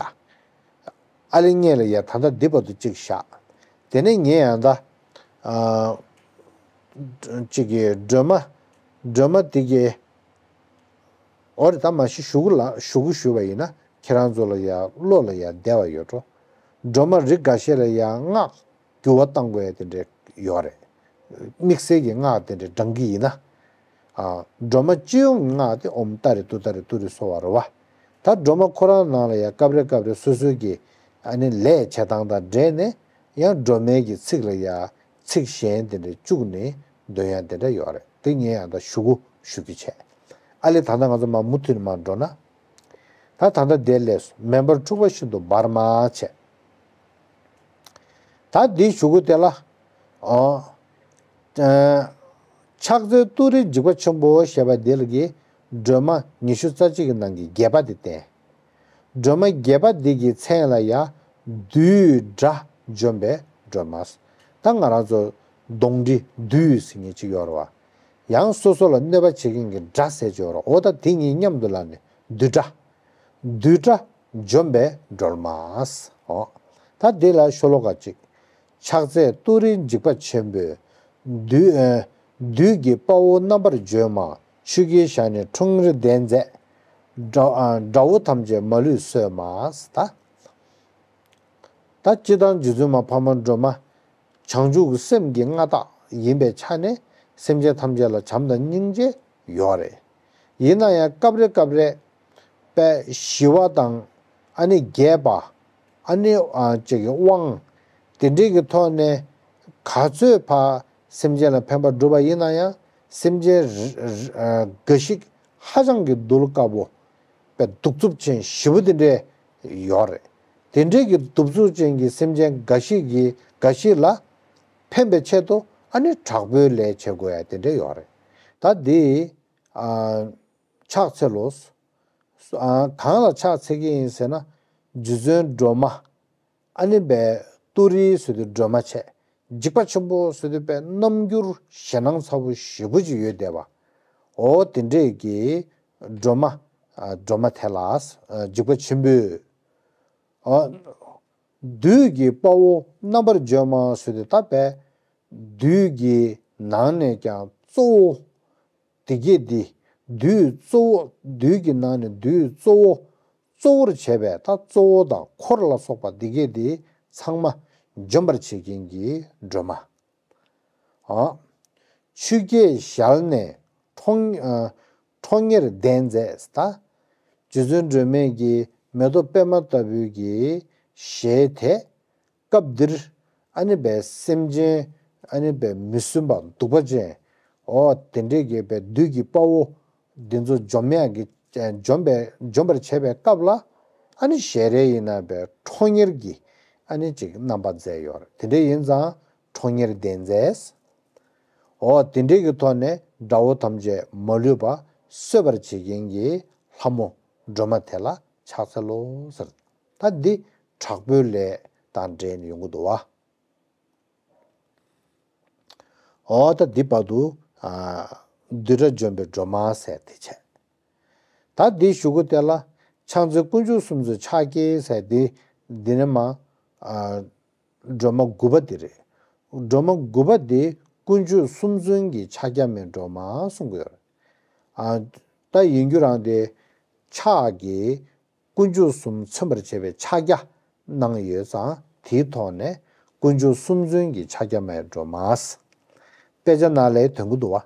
ཨ་ལེ་ངས་ལ་ཡ་ད་ལྟ་འདི་བར་དུ་གཅིག་བཞག་དེ་ནས་ངས་ཡང་ད་ཨ་གཅིག་གི་སྒྲོལ་མ་སྒྲོལ་མ་དེ་གི་འོ་རེད། ད་མ་གཞི་ཞུ་གུ་ལ་ཞུ་གུ་ཞུས་པ་ཡིན་ན་ཁྱེད་རང་ཚོ་ལ་ཡ་བློ་ལ་ཡ་བདེ་བ་ཡོད་འགྲོ། སྒྲོལ་མ་རིགས་འགའ་ཤས་ལ་ཡ་སྔགས་འགྱུར་བ་གཏང་དགོས་ཡ་དེ་འདྲ་ཡོད་རེད། དམིགས་བསལ་གྱི་སྔགས་དེ་འདྲ་བགྲང་གི་ཡིན་ན། ཨ་སྒྲོལ་མ་སྤྱི་ཡོངས་ཀྱི་སྔགས་དེ་ཨོཾ་ཏཱ་རེ་ཏུཏྟཱ་རེ་ཏུ་རེ་སྭཱ་ཧཱ་རེད་བ། ད་སྒྲོལ་མ་ཁོ་རང་ནང་ལ་ཡང་སྐབས་རེ་སྐབས་རེ་སོ་སོའི་གི་ཨ་ནི་ལས་བྱེད་སྟངས་དང་འབྲེལ་ནས་ཡང་སྒྲོལ་མའི་གི་ཚིག་ལ་ཡང་ཚིག་གཞན་དེ་འདྲ་བཅུག་ནས་འདོན་ཡ་དེ་འདྲ་ཡོད་རེད། དེ་ངས་ཡང་ད་ཞུ་གུ་ཞུ་རྒྱུ་བྱས། ཨ་ལེ་ད་ལྟ་ང་ཚོ་མར་མུ་མཐུད་ནས་མར་འགྲོ་ན། ད་ད་ལྟ་དེ་ལས་སུ་མེ་འབར་འཁྲུགས་པ་ཤིན་ཏུ་འབར་མ་བྱས། ད་འདིའི་གཞུག་གུ་དེ་ལ། ཨོ། ཨ་ཕྱག་འཚལ་ཏུ་རེའི་འཇིགས་པ་ཆེན་པོ་ཞེས་པ་འདི་ལ་གི་སྒྲོལ་མ་ཉི་ཤུ་རྩ་གཅིག་གི་ནང་གི་བརྒྱད་པ་དེ་བསྟན། སྒྲོལ་མ་བརྒྱད་པ་འདི་གི་མཚན་ལ་ཡང་བདུད་དགྲ་འཇོམས་པའི་སྒྲོལ་མ། ད་ང་རང་ཚོ་གདོན་འདྲེ་བདུད་ཟེར་མཁན་ཅིག་ཡོད་རེད་བ། ཡང་སོ་སོ་ལ་གནོད་པ་བྱེད་མཁན་གྱི་དགྲ་ཟེར་གྱི་ཡོད་རེད། འོ་ད་དེ་གཉིས་མཉམ་དུ་ལབ་ནས་བདུད་དགྲ། བདུད་དགྲ་འཇོམས་པའི་སྒྲོལ་མ། འོ། ད་འདི་ལ་ཤོ་ལོ་ཀ་གཅིག་ཕྱག་འཚལ་ཏུ་རེའི་འཇིགས་པ་ཆེན་པོས། བདུད་ཨ་བདུད་ཀྱི་དཔའ་བོ་རྣམ་པར་འཇོམས་མ། ཆུ་སྐྱེས་ཞལ་ནས་ཁྲོ་གཉེར་ལྡན་མཛད། དགྲ་ཨ་དགྲ་བོ་ཐམས་ཅད་མ་ལུས་གསོད་མ། ད་ད་སྤྱིར་བཏང་རྗེ་བཙུན་མ་འཕགས་མ་སྒྲོལ་མ་བྱང་ཆུབ་ཀྱི་སེམས་ཀྱི་མངའ་བདག་ཡིན་པའི་ཆ་ནས་སེམས་ཅན་ཐམས་ཅད་ལ་བྱམས་དང་སྙིང་རྗེ་ཡོད་རེད། ཡིན་ན་ཡང་སྐབས་རེ་སྐབས་རེ་དཔེ་ཞི་བ་དང་ཨ་ནི་རྒྱས་པ། ཨ་ནི་ཨ་ཅིག་གི་དབང་། དེ་འདྲའི་གི་ཐོག་ནས་ག་ཚོད་ཕར་སེམས་ཅན་ལ་ཕན་པ་བསྒྲུབས་པ་ཡིན་ན་ཡང་སེམས་ཅན་རི་རི་ཨ་འགའ་ཞིག་ཧ་ཅང་གི་གདུལ་དཀའ་པོ། པའི་གདུག་རྩུབ་ཅན་ཞེ་པོ་དེ་འདྲས་ཡོད་རེད། དེ་འདྲས་ཀྱི་གདུག་རྩུབ་ཅན་གྱི་སེམས་ཅན་འགའ་ཞིག་གིས་འགའ་ཞིག་ལ་ཕན་པའི་ཆེད་དུ་ཨ་ནི་དྲག་པོའི་ལས་བྱེད་དགོས་ཡ་དེ་འདྲས་ཡོད་རེད། ད་འདི་ཨ་ཕྱག་འཚལ་ལོ། ཨ་གང་ལ་ཕྱག་འཚལ་གྱི་ཡིན་ཟེར་ན། རྗེ་བཙུན་སྒྲོལ་མ། ཨ་ནི་བའི་ཏུ་རེ་ཟེར་དུས་སྒྲོལ་མ་བྱས། འཇིགས་པ་ཆེན་པོ་ཟེར་དུས་བའི་རྣམ་འགྱུར་ཞེད་སྣང་ཚ་པོ་ཞེ་པོ་ཅིག་ཡོད་བསྡད་པ། འོ་དེ་འདྲས་ཀྱི་སྒྲོལ་མ། ཨ་སྒྲོལ་མ་དེ་ལ་ཨ་འཇིགས་པ་ཆེན་པོས། ཨ་བདུད་ཀྱི་དཔའ་བོ་རྣམ་པར་འཇོམས་མ་ཟེར་དུས་ད་བའི་བདུད་ཀྱི་ནང་ནས་ཀྱང་གཙོ་བོ། དེ་གས་འདི་བདུད་གཙོ་བོ། བདུད་ཀྱི་ནང་ནས་བདུད་གཙོ་བོ། གཙོ་བོར་བྱས་པའི་ད་གཙོ་བོ་དང་འཁོར་ལ་སོགས་པ་འདི་གས་འདི་ཚང་མ་འཇོམས་པར་བྱེད་མཁན་གྱི་སྒྲོལ་མ། ཨ། ཆུ་སྐྱེས་ཞལ་ནས་ཁྲོ་ཨ་ཁྲོ་གཉེར་ལྡན་མཛད་ད། རྗེ་བཙུན་སྒྲོལ་མའི་གི་མེ་ཏོག་པད་མ་ལྟ་བུའི་གི་ཞལ་དེ། སྐབས་འདིར་ཨ་ནི་བའི་སེམས་ཅན་ཨ་ནི་བའི་མི་བསྲུན་པ་གདུག་པ་ཅན། འོ་དེ་འདྲས་ཀྱི་བའི་བདུད་ཀྱི་དཔའ་བོ་འདི་ཚོ་འཇོམས་ཡག་གི་འཇོམས་པའི་འཇོམས་པར་བྱེད་པའི་སྐབས་ལ། ཨ་ནི་ཞལ་རས་ཡིན་ན་བས་ཁྲོ་གཉེར་གྱི་ཨ་ནི་ཅིག་རྣམ་པ་མཛད་ཡོད་རེད། དེ་འདྲ་ཡིན་ཙང་ཁྲོ་གཉེར་ལྡན་མཛད། འོ་དེ་འདྲའི་གི་ཐོག་ནས་དགྲ་བོ་ཐམས་ཅད་མ་ལུས་པ་གསོད་པར་བྱེད་མཁན་གྱི་ལྷ་མོ་སྒྲོལ་མ་དེ་ལ་ཕྱག་འཚལ་ལོ་ཟེར། ད་འདི་དྲག་པོའི་ལས་དང་འབྲེལ་ནས་ཡོང་གི་འདུག་བ། འོ་ད་འདི་བར་དུ་ཨ་བདུད་དགྲ་འཇོམས་པའི་སྒྲོལ་མ་ཟེར་དེ་བྱས། ད་འདི་གཞུག་གུ་དེ་ལ་ཕྱག་འཚལ་དཀོན་མཆོག་གསུམ་མཚོན་ཕྱག་རྒྱའི་ཟེར་འདི་འདི་ནས་མ་ཨ་སྒྲོལ་མ་དགུ་པ་འདི་རེད། སྒྲོལ་མ་དགུ་པ་འདི་དཀོན་མཆོག་གསུམ་མཚོན་གྱི་ཕྱག་རྒྱ་མའི་སྒྲོལ་མ་གསུང་གི་ཡོད་རེད། ཨ་ད་ཡིན་རྒྱུ་རང་དེ་ཕྱག་གི་དཀོན་མཆོག་གསུམ་མཚོན་པར་བྱེད་པའི་ཕྱག་རྒྱ་གནང་ཡོད་ཙང་དེའི་ཐོག་ནས་དཀོན་མཆོག་གསུམ་མཚོན་གྱི་ཕྱག་རྒྱ་མའི་སྒྲོལ་མ། དཔེ་ཆ་ནང་ལས་དོན་གྱི་འདུག་བ།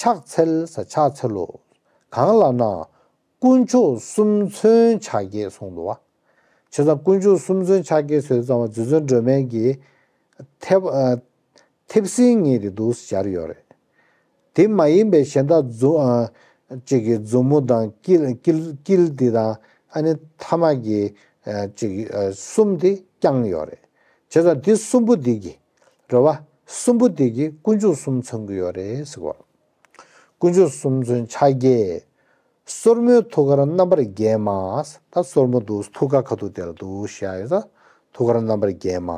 ཕྱག་འཚལ་ས་ཕྱག་འཚལ་ལོ། གང་ལ་ན། དཀོན་མཆོག་གསུམ་མཚོན་ཕྱག་རྒྱས་གསུངས་འདུག་བ། བྱས་ཙང་དཀོན་མཆོག་གསུམ་མཚོན་ཕྱག་རྒྱས་ཟེར་དུས་ཙམ་པ་རྗེ་བཙུན་སྒྲོལ་མའི་གི་མཐེབ་ཨ་མཐེབ་སྲིན་གཉིས་དེ་འདུག་སྦྱར་ཡོད་རེད། དེ་མ་ཡིན་པའི་གཞན་དག་མཛུ་ཨ་གཅིག་གི་མཛུབ་མོ་དང་དཀྱིལ་དཀྱིལ་དཀྱིལ་འདི་དང་ཨ་ནི་ཐ་མ་གི་ཨ་གཅིག་ཨ་གསུམ་དེ་བརྐྱངས་ཡོད་རེད། བྱས་ཙང་དེ་གསུམ་པོ་འདི་གི་རེད་བ། གསུམ་པོ་འདི་གི་དཀོན་མཆོག་གསུམ་མཚོན་གྱི་ཡོད་རེད་ཟེར་བ། དཀོན་མཆོག་གསུམ་མཚོན་ཕྱག་རྒྱས། སོར་མོས་ཐུགས་ཀར་རྣམ་པར་བརྒྱན་མ། ད་སོར་མོ་འདུག་ཐུགས་ཀ་ཁ་ཐུག་དེ་ལ་འདུག་བཞག་ཡོད་ས། ཐུགས་ཀར་རྣམ་པར་བརྒྱན་མ།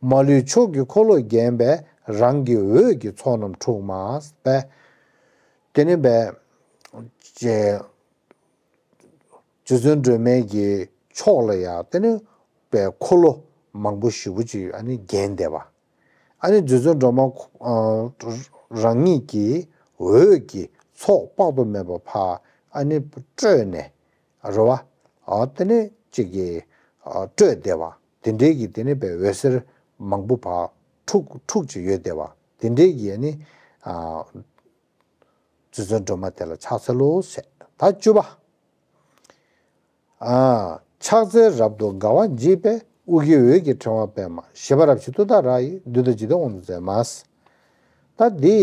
མ་ལུས་ཕྱོགས་ཀྱི་འཁོར་ལོས་བརྒྱན་པའི་རང་གི་འོད་ཀྱི་ཚོགས་རྣམས་འཁྲུགས་མ། པས། དེ་ནི་པས། ཅེ། རྗེ་བཙུན་སྒྲོལ་མའི་གི་ཕྱོགས་ལ་ཡང་དེ་ནི་པའི་འཁོར་ལོ་མང་པོ་ཞེ་པོ་ཅིག་ཨ་ནི་བརྒྱན་བསྡད་པ། ཨ་ནི་རྗེ་བཙུན་སྒྲོལ་མ་ཨ་རང་ཉིད་ཀྱི་འོད་ཀྱི་ཚོགས་དཔག་ཏུ་མེད་པ་ཕར་ཨ་ནི་སྤྲོས་ནས་རེད་བ། ཨ་དེ་ནི་གཅིག་གི་ཨ་སྤྲོས་བསྡད་པ། དེ་འདྲའི་གི་དེ་ནི་པའི་འོད་ཟེར་མང་པོ་ཕར་འཁྲུག་འཁྲུག་ཅིག་ཡོད་བསྡད་པ། དེ་འདྲའི་གི་ཨ་ནི་ཨ་རྗེ་བཙུན་སྒྲོལ་མ་དེ་ལ་ཕྱག་འཚལ་ལོ་ཟེར། ད་བཅུ་པ། ཨ། ཕྱག་འཚལ་རབ་ཏུ་དགའ་བ་བརྗིད་པའི། དབུ་རྒྱན་འོད་ཀྱི་ཕྲེང་བ་སྤེལ་མ། བཞད་པ་རབ་བཞད་ཏུཏྟཱ་ར་ཡིས། བདུད་དང་འཇིག་རྟེན་དབང་དུ་མཛད་མ། ད་འདི་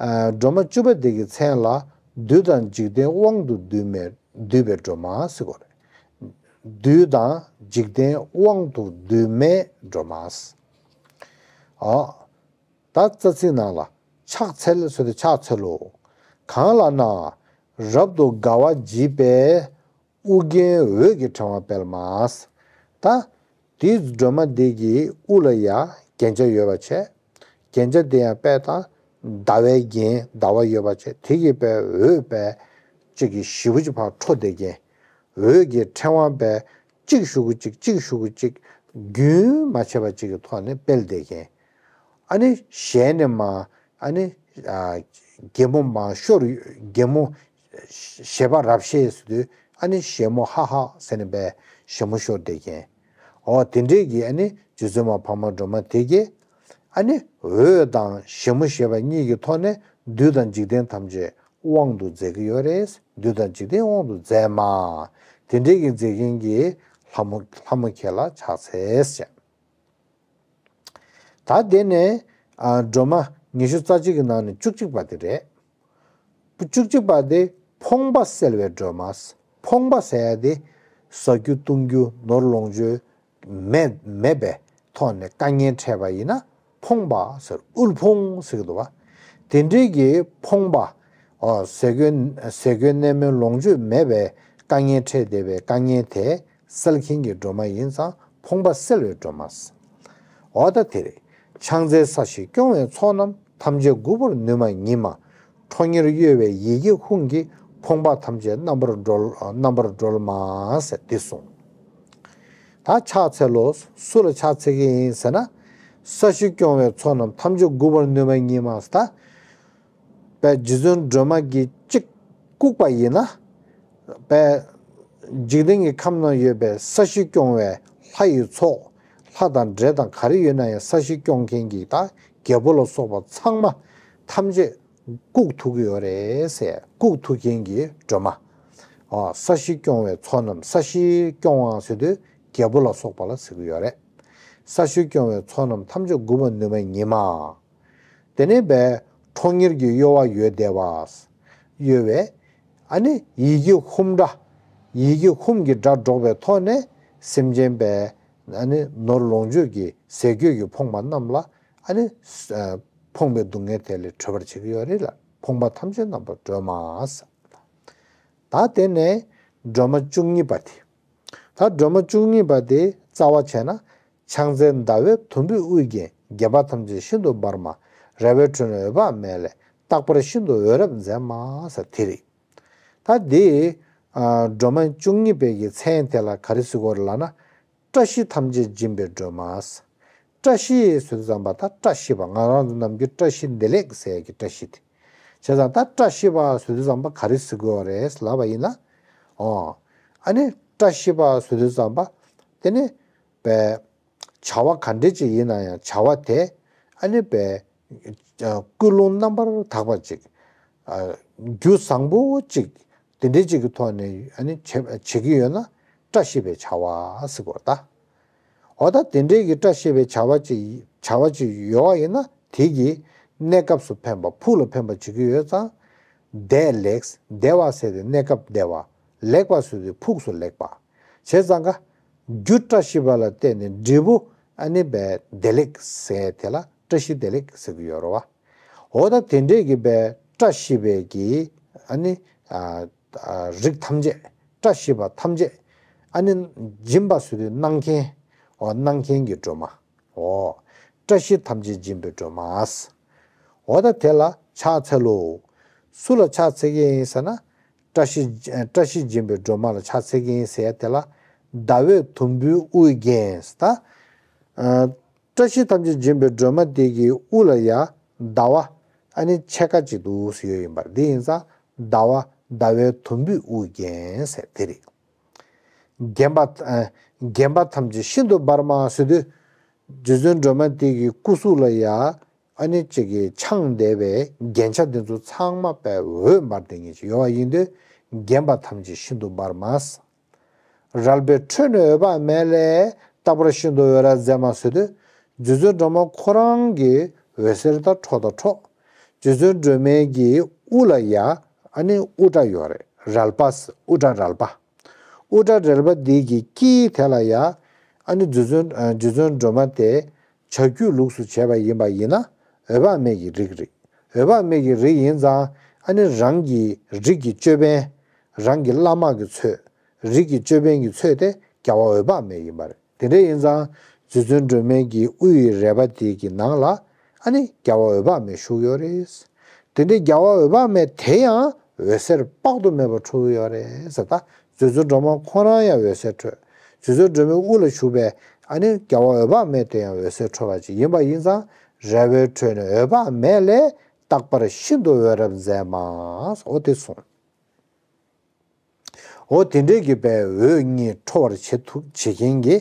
ཨ་སྒྲོལ་མ་བཅུ་པ་འདི་གི་མཚན་ལ་བདུད་དང་འཇིག་རྟེན་དབང་དུ་བསྡུས་མའི་བསྡུས་པའི་སྒྲོལ་མ་ཟེར་གོ་རེད། བདུད་དང་འཇིག་རྟེན་དབང་དུ་བསྡུས་མའི་སྒྲོལ་མ། ཨ། ད་རྩ་ཚིག་ནང་ལ་ཕྱག་འཚལ་ཟེར་ཏེ་ཕྱག་འཚལ་ལོ། གང་ལ་ན། རབ་ཏུ་དགའ་བ་བརྗིད་པའི། དབུ་རྒྱན་འོད་ཀྱི་ཕྲེང་བ་སྤེལ་མ། ད་དེའི་སྒྲོལ་མ་འདི་གི་དབུ་ལ་ཡ་རྒྱན་ཆ་ཡོད་པ་བྱས། རྒྱན་ཆ་དེ་ཡང་དཔེ་ད་ཟླ་བའི་རྒྱན་ཟླ་བ་ཡོད་པ་བྱས། དེ་གི་དཔེ་འོད་དཔེ་གཅིག་གི་ཞེ་པོ་ཅིག་ཕར་འཕྲོ་བསྡད་མཁན། འོད་ཀྱི་ཕྲེང་བ་དཔེ་གཅིག་གཞུག་གུ་གཅིག་གཅིག་གཞུག་གུ་གཅིག་རྒྱུན་མ་ཆད་པ་གཅིག་གི་ཐོག་ནས་སྤེལ་བསྡད་མཁན། ཨ་ནི་ཞལ་ནས་མར་ཨ་ནི་ཨ་གད་མོ་མར་ཤོར། གད་མོ་བཞད་པ་རབ་བཞད་ཟེར་དུས་ཨ་ནི་བཞད་མོ་ཧ་ཧ་ཟེར་ནས་པའི་བཞད་མོ་ཤོར་བསྡད་མཁན། འོ་དེ་འདྲས་ཀྱི་ཨ་ནི་རྗེ་བཙུན་མ་འཕགས་མ་སྒྲོལ་མ་དེ་གིས་ཨ་ནི་འོད་དང་བཞད་མོ་ཞེས་པ་གཉིས་ཀྱི་ཐོག་ནས་བདུད་དང་འཇིག་རྟེན་ཐམས་ཅད་དབང་དུ་མཛད་ཀྱི་ཡོད་རེད། བདུད་དང་འཇིག་རྟེན་དབང་དུ་མཛད་མ། དེ་འདྲས་ཀྱི་མཛད་མཁན་གྱི་ལྷ་མོ་ལྷ་མོ་ཁྱེད་ལ་ཕྱག་འཚལ་ཟེར། ད་དེ་ནས་ཨ་སྒྲོལ་མ་ཉི་ཤུ་རྩ་གཅིག་གི་ནང་ནས་བཅུ་གཅིག་པ་དེ་རེད། བཅུ་གཅིག་པ་དེ་ཕོངས་པ་སེལ་བའི་སྒྲོལ་མ། ཕོངས་པ་ཟེར་ཡ་དེ་ཟ་རྒྱུ་བཏུང་རྒྱུ་ནོར་ལོངས་སྤྱོད་མེད་མེད་པའི་ཐོག་ནས་དཀའ་ངལ་འཕྲད་པ་ཡིན་ན་ཕོངས་པ་ཟེར། དབུལ་ཕོངས་ཟེར་གྱི་འདུག་བ། དེ་འདྲའི་གི་ཕོངས་པ། ཨོ་ཟས་གོས་ཟས་གོས་གནས་མལ་ལོངས་སྤྱོད་མེད་པའི་དཀའ་ངལ་འཕྲད་བསྡད་པའི་དཀའ་ངལ་དེ་སེལ་མཁན་གྱི་སྒྲོལ་མ་ཡིན་ཙང་ཕོངས་པ་སེལ་བའི་སྒྲོལ་མ། འོ་ད་དེ་རེད། ཕྱག་འཚལ་ས་གཞི་སྐྱོང་བའི་ཚོགས་རྣམས། ཐམས་ཅད་འགུགས་པར་ནུས་མ་ཉིད་མ། ཁྲོ་གཉེར་གཡོ་བའི་ཡི་གེ་ཧཱུྃ་གིས། ཕོངས་པ་ཐམས་ཅད་རྣམ་པར་སྒྲོལ། རྣམ་པར་སྒྲོལ་མ་ཟེར་འདི་གསུངས། ད་ཕྱག་འཚལ་ལོ། སུ་ལ་ཕྱག་འཚལ་གྱི་ཡིན་ཟེར་ན། ས་གཞི་སྐྱོང་བའི་ཚོགས་རྣམས། ཐམས་ཅད་འགུགས་པར་ནུས་མ་ཉིད་མ་ཟེར། ད་པའི་རྗེ་བཙུན་སྒྲོལ་མ་གིས་གཅིག་བཀུག་པ་ཡིན་ན། པའི་འཇིག་རྟེན་གྱི་ཁམས་ན་ཡོད་པའི་ས་གཞི་སྐྱོང་བའི་ལྷ་ཡི་ཚོགས། ལྷ་དང་འདྲེ་དང་ག་རེ་ཡོད་ན་ཡང་ས་གཞི་སྐྱོང་མཁན་གྱི་ད་རྒྱལ་པོ་ལ་སོགས་པ་ཚང་མ་ཐམས་ཅད་བཀུག་ཐུབ་ཀྱི་ཡོད་རེད་ཟེར། བཀུག་ཐུབ་མཁན་གྱི་སྒྲོལ་མ། ཨ་ས་གཞི་སྐྱོང་བའི་ཚོགས་རྣམས། ས་གཞི་སྐྱོང་བ་ཟེར་དུས་རྒྱལ་པོ་ལ་སོགས་པ་ལ་ཟེར་གྱི་ཡོད་རེད། ས་གཞི་སྐྱོང་བའི་ཚོགས་རྣམས། ཐམས་ཅད་འགུགས་པར་ནུས་མ་ཉིད་མ། དེ་ནས་པའི་ཁྲོ་གཉེར་གྱི་གཡོ་བ་ཡོད་བསྡད་པ། གཡོ་བའི་ཨ་ནི་ཡི་གེ་ཧཱུྃ་སྒྲ། ཡིད་ཀྱི་ཧུམ་གྱི་སྒྲ་སྒྲོག་པའི་ཐོག་ནས་སེམས་ཅན་པའི་ཨ་ནི་ནོར་ལོངས་སྤྱོད་ཀྱི་ཟས་གོས་ཀྱིས་ཕོངས་པ་རྣམས་ལ་ཨ་ནི་ཕོངས་པའི་སྡུག་བསྔལ་དེ་ལས་གྲོལ་བར་བྱེད་ཀྱི་ཡོད་རེད་ལ། ཕོངས་པ་ཐམས་ཅད་རྣམ་པར་གྲོལ་མ་ཟེར། ད་དེ་ནས་སྒྲོལ་མ་བཅུ་གཉིས་པ་དེ། ད་སྒྲོལ་མ་བཅུ་གཉིས་པ་དེ་རྩ་བ་བྱས་ན། ཕྱག་འཚལ་ཟླ་བའི་དུམ་བུས་དབུས་བརྒྱན། བརྒྱན་པ་ཐམས་ཅད་ཤིན་ཏུ་འབར་མ། རལ་པའི་ཁྲོད་ན་འོད་དཔག་མེད་ལས། རྟག་པར་ཤིན་ཏུ་འོད་རབ་མཛད་མ་ཟེར་དེ་རེད། ད་འདི་ཨ་སྒྲོལ་མ་བཅུ་གཉིས་པའི་གི་མཚན་དེ་ལ་ག་རེ་ཟེར་དགོས་རེད་ལབ་ན། བཀྲ་ཤིས་ཐམས་ཅད་སྦྱིན་པའི་སྒྲོལ་མ། བཀྲ་ཤིས་ཟེར་དུས་ཙམ་པ་ད་བཀྲ་ཤིས་པ། ང་རང་ཚོ་ནམ་རྒྱུན་བཀྲ་ཤིས་བདེ་ལེགས་ཟེར་ཡ་གི་བཀྲ་ཤིས་དེ། བྱས་ཙང་ད་བཀྲ་ཤིས་པ་ཟེར་དུས་ཙམ་པ་ག་རེ་ཟེར་དགོས་རེད་ལབ་པ་ཡིན་ན། ཨོ། ཨ་ནི་བཀྲ་ཤིས་པ་ཟེར་དུས་ཙམ་པ་དེ་ནི་པའི་བྱ་བ་ག་འདྲ་ཅིག་ཡིན་ན་ཡང་བྱ་བ་དེ་ཨ་ནི་པའི་ཀུན་སློང་རྣམ་པར་དག་པ་ཅིག། རྒྱུ་བཟང་པོ་ཅིག། དེ་འདྲ་ཅིག་གི་ཐོག་ནས་ཨ་ནི་བྱེད་བྱེད་ཀྱི་ཡོད་ན་བཀྲ་ཤིས་པའི་བྱ་བ་ཟེར་དགོས་རེད་ད། འོ་ད་དེ་འདྲའི་གི་བཀྲ་ཤིས་པའི་བྱ་བ་ཅིག་བྱ་བ་ཅིག་ཡོད་པ་ཡིན་ན། དེ་གི་གནས་སྐབས་སུ་ཕན་པ། ཕུགས་ལ་ཕན་པ་བྱེད་ཀྱི་ཡོད་ཙང་། བདེ་ལེགས། བདེ་བ་ཟེར་དེ་གནས་སྐབས་བདེ་བ། ལེགས་པ་ཟེར་དེ་ཕུགས་སུ་ལེགས་པ། བྱས་ཙང་ཀ་རྒྱུ་བཀྲ་ཤིས་པ་ལ་བརྟེན་ནས་འབྲས་བུ་ཨ་ནི་བའི་བདེ་ལེགས་ཟེར་དེ་ལ་བཀྲ་ཤིས་བདེ་ལེགས་ཟེར་གྱི་ཡོད་རེད་བ། འོ་ད་དེ་འདྲའི་གི་བའི་བཀྲ་ཤིས་པའི་གི་ཨ་ནི་ཨ་ཨ་རིགས་ཐམས་ཅད། བཀྲ་ཤིས་པ་ཐམས་ཅད་ཨ་ནི་སྦྱིན་པ་ཟེར་དུས་གནང་མཁན། འོ་གནང་མཁན་གྱི་སྒྲོལ་མ། འོ། བཀྲ་ཤིས་ཐམས་ཅད་སྦྱིན་པའི་སྒྲོལ་མ། འོ་ད་དེ་ལ་ཕྱག་འཚལ་ལོ། སུ་ལ་ཕྱག་འཚལ་གྱི་ཡིན་ཟེར་ན། བཀྲ་ཤིས་བཀྲ་ཤིས་སྦྱིན་པའི་སྒྲོལ་མ་ལ་ཕྱག་འཚལ་གྱི་ཡིན་ཟེར་ཡ་དེ་ལ། ཟླ་བའི་དུམ་བུས་དབུས་བརྒྱན་ཟེར་ད། ཨ། བཀྲ་ཤིས་ཐམས་ཅད་སྦྱིན་པའི་སྒྲོལ་མ་དེ་གི་དབུ་ལ་ཡ་ཟླ་བ་ཨ་ནི་ཕྱེད་ཀ་ཅིག་འདུག་ཟེར་ཡོད་ཡིན་པ་རེད། འདི་ཡིན་ཙང་ཟླ་བ་ཟླ་བའི་དུམ་བུས་དབུ་བརྒྱན་ཟེར་དེ་རེད། བརྒྱན་པ་ཨ་བརྒྱན་པ་ཐམས་ཅད་ཤིན་ཏུ་འབར་མ་ཟེར་དུས། རྗེ་བཙུན་སྒྲོལ་མ་དེ་གི་སྐུ་གཟུགས་ལ་ཡ་ཨ་ནི་གཅིག་གི་འཆང་བསྡད་པའི་རྒྱན་ཆ་དེ་ཚོ་ཚང་མ་པའི་འོད་འབར་དེ་ངེས་ཅིག་ཡོད་པ་ཡིན་དུས། བརྒྱན་པ་ཐམས་ཅད་ཤིན་ཏུ་འབར་མ། རལ་པའི་ཁྲོད་ནས་འོད་དཔག་མེད་ལས། རྟག་པར་ཤིན་ཏུ་འོད་རབ་མཛད་མ་ཟེར་དུས། རྗེ་བཙུན་སྒྲོལ་མ་ཁོ་རང་གི་འོད་ཟེར་ད་འཕྲོ་དང་འཕྲོ། རྗེ་བཙུན་སྒྲོལ་མའི་གི་དབུ་ལ་ཡ་ཨ་ནི་དབུ་སྐྲ་ཡོད་རེད། རལ་པ་དབུ་སྐྲ་རལ་པ། དབུ་སྐྲ་རལ་པ་འདི་གི་དཀྱིལ་དེ་ལ་ཡ་ཨ་ནི་རྗེ་བཙུན་རྗེ་བཙུན་སྒྲོལ་མ་དེ་བྱ་རྒྱུད་ལུགས་སུ་བྱས་པ་ཡིན་པ་ཡིན་ན། འོད་དཔག་མེད་ཀྱི་རིགས་རེད། འོད་དཔག་མེད་ཀྱི་རིགས་ཡིན་ཙང་ཨ་ནི་རང་གི་རིགས་ཀྱི་ཅོད་པན། རང་གི་བླ་མ་གི་ཚོད། རིགས་ཀྱི་ཅོད་པན་གྱི་ཚོད་དེ་རྒྱལ་བ་འོད་དཔག་མེད་ཡིན་པ་རེད། དེ་འདྲ་ཡིན་ཙང་རྗེ་བཙུན་སྒྲོལ་མའི་གི་དབུ་ཡི་རལ་པ་དེ་གི་ནང་ལ་ཨ་ནི་རྒྱལ་བ་འོད་དཔག་མེད་བཞུགས་ཡོད་རེད། དེ་འདྲའི་རྒྱལ་བ་འོད་དཔག་མེད་དེ་ཡང་འོད་ཟེར་དཔག་ཏུ་མེད་པ་འཕྲོ་གི་ཡོད་རེད་ཟེར། ད་རྗེ་བཙུན་སྒྲོལ་མ་ཁོ་རང་ཡང་འོད་ཟེར་འཕྲོས། རྗེ་བཙུན་སྒྲོལ་མའི་དབུ་ལ་བཞུགས་པའི་ཨ་ནི་རྒྱལ་བ་འོད་དཔག་མེད་དེ་ཡང་འོད་ཟེར་འཕྲོ་བ་ཅིག་ཡིན་པ་ཡིན་ཙང་། རལ་པའི་ཁྲོད་ནས་འོད་དཔག་མེད་ལས། རྟག་པར་ཤིན་ཏུ་འོད་རབ་མཛད་མ། འོ་དེ་གསུངས། འོ་དེ་འདྲའི་གི་པའི་འོད་གཉིས་འཕྲོ་བར་བྱེད་ཐུབ་བྱེད་མཁན་གྱི་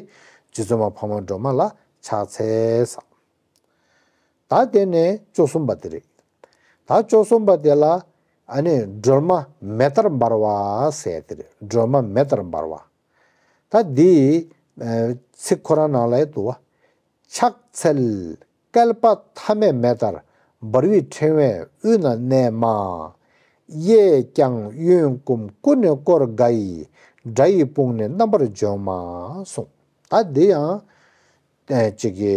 རྗེ་བཙུན་མ་འཕགས་མ་སྒྲོལ་མ་ལ་ཕྱག་འཚལ་ཟེར། ད་དེ་ནས་བཅུ་གསུམ་པ་དེ་རེད། ད་བཅུ་གསུམ་པ་དེ་ལ་ཨ་ནི་སྒྲོལ་མ་མེ་ལྟར་འབར་བ་ཟེར་དེ་རེད། སྒྲོལ་མ་མེ་ལྟར་འབར་བ། ད་འདི་ཚིག་ཁོ་རང་ནང་ལ་འདུག་བ། ཕྱག་འཚལ་བསྐལ་པ་མཐའ་མེད་མེ་ལྟར་འབར་བའི་ཕྲེང་བའི་དབུས་ན་གནས་མ། གཡས་བརྐྱང་གཡོན་བསྐུམ་ཀུན་ནས་བསྐོར་དགའ་ཡི། དགྲ་ཡི་དཔུང་ནི་རྣམ་པར་འཇོམས་མ་གསུངས། ད་འདི་ཡང་ཨེ་གཅིག་གི་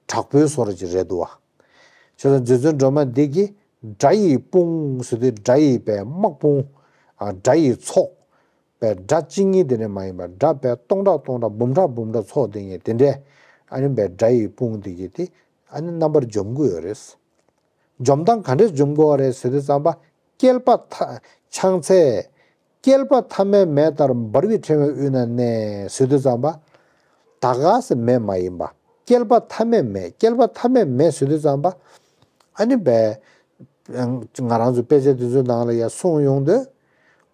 དྲག་པོའི་བཟོ་འདྲ་ཅིག་རེད་འདུག་བ། བྱས་ཙང་རྗེ་བཙུན་སྒྲོལ་མ་འདི་གིས་དགྲ་ཡི་དཔུང་ཟེར་དུས་དགྲ་ཡི་པའི་དམག་དཔུང་། ཨ་དགྲ་ཡི་ཚོགས། པའི་དགྲ་གཅིག་གཉིས་དེ་འདྲ་མ་ཡིན་པར་དགྲ་པའི་སྟོང་ཕྲག་སྟོང་ཕྲག་འབུམ་ཕྲག་འབུམ་ཕྲག་ཚོགས་དེ་ངས་དེ་འདྲས་ཨ་ནི་པའི་དགྲ་ཡི་དཔུང་དེ་གིས་དེ་ཨ་ནི་རྣམ་པར་འཇོམས་ཀྱི་ཡོད་རེད། འཇོམས་སྟངས་ག་འདྲས་འཇོམས་དགོས་པ་རེད་ཟེར་དུས་ཙམ་པ། བསྐལ་པ་མཐའ་ཕྱག་འཚལ། བསྐལ་པ་མཐའ་མེད་མེ་ལྟར་འབར་བའི་ཕྲེང་བའི་དབུས་ན་གནས་ཟེར་དུས་ཙམ་པ། ད་ག་སེ་མེ་མ་ཡིན་པ། བསྐལ་པ་མཐའ་མེད་མེ། བསྐལ་པ་མཐའ་མེད་མེ་ཟེར་དུས་ཙམ་པ། ཨ་ནི་པའི་ང་རང་ཚོ་དཔེ་ཆ་དེ་ཚོའི་ནང་ལ་ཡང་གསུངས་ཡོང་དུས།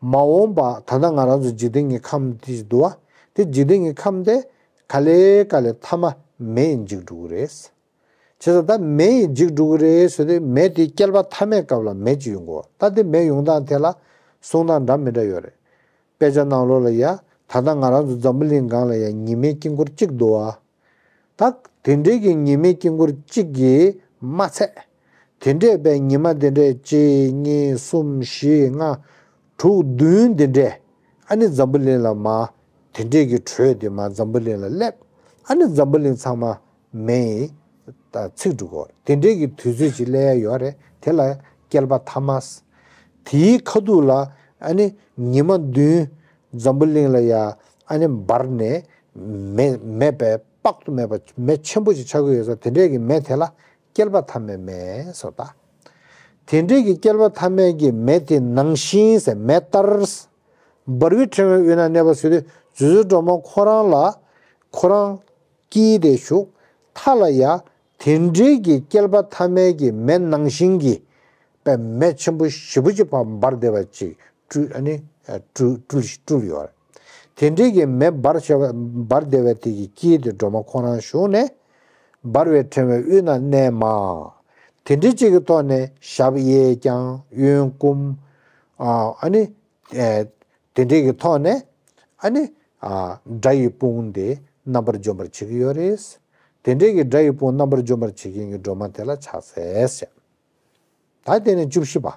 མ་འོངས་པ་ད་ལྟ་ང་རང་ཚོ་འཇིག་རྟེན་གྱི་ཁམས་དེ་འདུག་བ། དེ་འཇིག་རྟེན་གྱི་ཁམས་དེ་ག་ལེ་ག་ལེ་མཐའ་མ་མེ་ཡིས་འཇིག་འགྲོ་གི་རེད། བྱས་ཙང་ད་མེ་ཡིས་འཇིག་འགྲོ་གི་རེད་ཟེར་དུས་མེ་དེ་བསྐལ་པ་མཐའ་མའི་སྐབས་ལ་མེ་ཅིག་ཡོང་གོ། ད་དེ་མེ་ཡོང་སྟངས་དེ་ལ་གསུང་སྟངས་འདྲ་མི་འདྲ་ཡོད་རེད། དཔེ་ཆ་ནང་ལོགས་ལ་ཡ་ད་ལྟ་ང་རང་ཚོ་འཛམ་བུ་གླིང་སྒང་ལ་ཡ་ཉི་མའི་དཀྱིལ་འཁོར་གཅིག་འདུག་བ། ད་དེ་འདྲའི་གི་ཉི་མའི་དཀྱིལ་འཁོར་གཅིག་གིས་མ་ཚད། དེ་འདྲའི་པའི་ཉི་མ་དེ་འདྲའི་གཅིག་གཉིས་གསུམ་བཞི་ལྔ་དྲུག་བདུན་དེ་འདྲའི་ ཨ་ནི་འཛམ་བུ་གླིང་ལ་མར་དེ་འདྲས་ཀྱི་དྲོད་དེ་མར་འཛམ་བུ་གླིང་ལ་སླེབས། ཨ་ནི་འཛམ་བུ་གླིང་ཚང་མ་མེ་ཡིས་ད་ཚིག་འགྲོ་གི་ཡོད་རེད། དེ་འདྲས་ཀྱི་དུས་ཚོད་ཅིག་སླེབས་ཡ་ཡོད་རེད། དེ་ལ་བསྐལ་པ་ཐ་མ། དེའི་ཁ་ཐུག་ལ་ཨ་ནི་ཉི་མ་བདུན་འཛམ་བུ་གླིང་ལ་ཡ་ཨ་ནི་འབར་ནས་མེ་མེ་དཔེ་དཔག་ཏུ་མེད་པ་མེ་ཆེན་པོ་ཞིག་ཆགས་ཀྱི་ཡོད་ས། དེ་འདྲས་ཀྱི་མེ་དེ་ལ་བསྐལ་པ་ཐ་མའི་མེ་ཟེར་ད། དེ་འདྲས་ཀྱི་བསྐལ་པ་ཐ་མའི་གི་མེ་དེ་ནང་བཞིན་ཟེར། མེ་ལྟར། འབར་བའི་ཕྲེང་བའི་དབུས་ན་གནས་པ་ཟེར་དུས་རྗེ་བཙུན་སྒྲོལ་མ་ཁོ་རང་ལ་ཁོ་རང་དཀྱིལ་དེ་བཞུགས། མཐའ་ལ་ཡ་དེ་འདྲའི་གི་བསྐལ་པ་ཐ་མའི་གི་མེ་ནང་བཞིན་གྱི་པའི་མེ་ཆེན་པོ་ཞེ་པོ་ཅིག་ཕར་འབར་བསྡད་པ་ཅིག་སྤྲུལ། ཨ་ནི་སྤྲུལ་སྤྲུལ་སྤྲུལ་ཡོད་རེད། དེ་འདྲའི་གི་མེ་འབར་བྱས་པ་འབར་བསྡད་པའི་དེ་གི་དཀྱིལ་དེ་སྒྲོལ་མ་ཁོ་རང་བཞུགས་ནས། འབར་བའི་ཕྲེང་བའི་དབུས་ན་གནས་མ། དེ་འདྲའི་ཅིག་གི་ཐོག་ནས་ཞབས་གཡས་བརྐྱང་གཡོན་བསྐུམ། ཨ་ཨ་ནི། ཨེ། དེ་འདྲའི་གི་ཐོག་ནས་ཨ་ནི། ཨ། སྒྲ་ཡི་དཔུང་དེ་རྣམ་པར་འཇོམས་པར་བྱེད་ཀྱི་ཡོད་རེད། དེ་འདྲའི་གི་སྒྲ་ཡི་དཔུང་རྣམ་པར་འཇོམས་པར་བྱེད་མཁན་གྱི་སྒྲོལ་མ་དེ་ལ་ཕྱག་འཚལ་ཟེར། ད་དེ་ནས་བཅུ་བཞི་པ།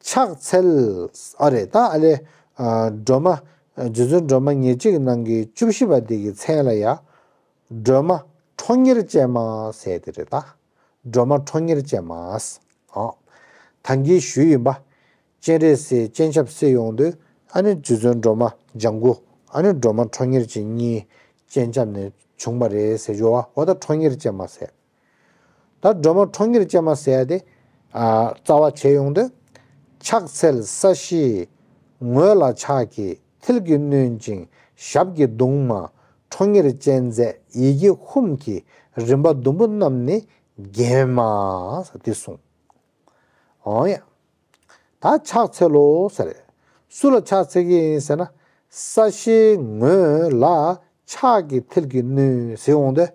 ཕྱག་འཚལ། ཨ་རེད་ད། ཨ་ལས། ཨ། སྒྲོལ་མ། རྗེ་བཙུན་སྒྲོལ་མ་ཉེར་གཅིག་གི་ནང་གི་བཅུ་བཞི་པ་དེ་གི་མཚན་ལ་ཡ། སྒྲོལ་མ་ཁྲོ་གཉེར་ཅན་མ་ཟེར་དེ་རེད་ད། སྒྲོལ་མ་ཁྲོ་གཉེར་ཅན་མ། ཨོ། ད་གིན་ཞུས་ཡིན་པ། སྤྱན་རས་གཟིགས་སྤྱན་ཆབ་བསིལ་ཡོང་དུས་ཨ་ནི་རྗེ་བཙུན་སྒྲོལ་མ་ལྗང་གུ། ཨ་ནི་སྒྲོལ་མ་ཁྲོ་གཉེར་ཅན་གཉིས་སྤྱན་ཆབ་ནས་བྱུང་བ་རེད་ཟེར་ཞུ་བ། འོ་ད་ཁྲོ་གཉེར་ཅན་མ་ཟེར། ད་སྒྲོལ་མ་ཁྲོ་གཉེར་ཅན་མ་ཟེར་ཡ་དེ། ཨ། རྩ་བ་བྱས་ཡོང་དུས། ཕྱག་འཚལ་ས་གཞིའི་ངོས་ལ་ཕྱག་གི་མཐིལ་གྱིས་བསྣུན་ཅིང་ཞབས་ཀྱི་གདུང་མ་ཁྲོ་གཉེར་ཅན་མཛད་ཡི་གེ་ཧཱུྃ་གི་རིམ་པ་བདུན་པོ་རྣམས་ནི་བརྒྱན་མ། ཟེར་དེ་གསུངས། འོང་ཡ། ད་ཕྱག་འཚལ་ལོ་ཟེར། སུ་ལ་ཕྱག་འཚལ་གྱི་ཡིན་ཟེར་ན། ས་གཞིའི་ངོས་ལ་ཕྱག་གི་མཐིལ་གྱིས་བསྣུན་ཟེར་འོང་དུས།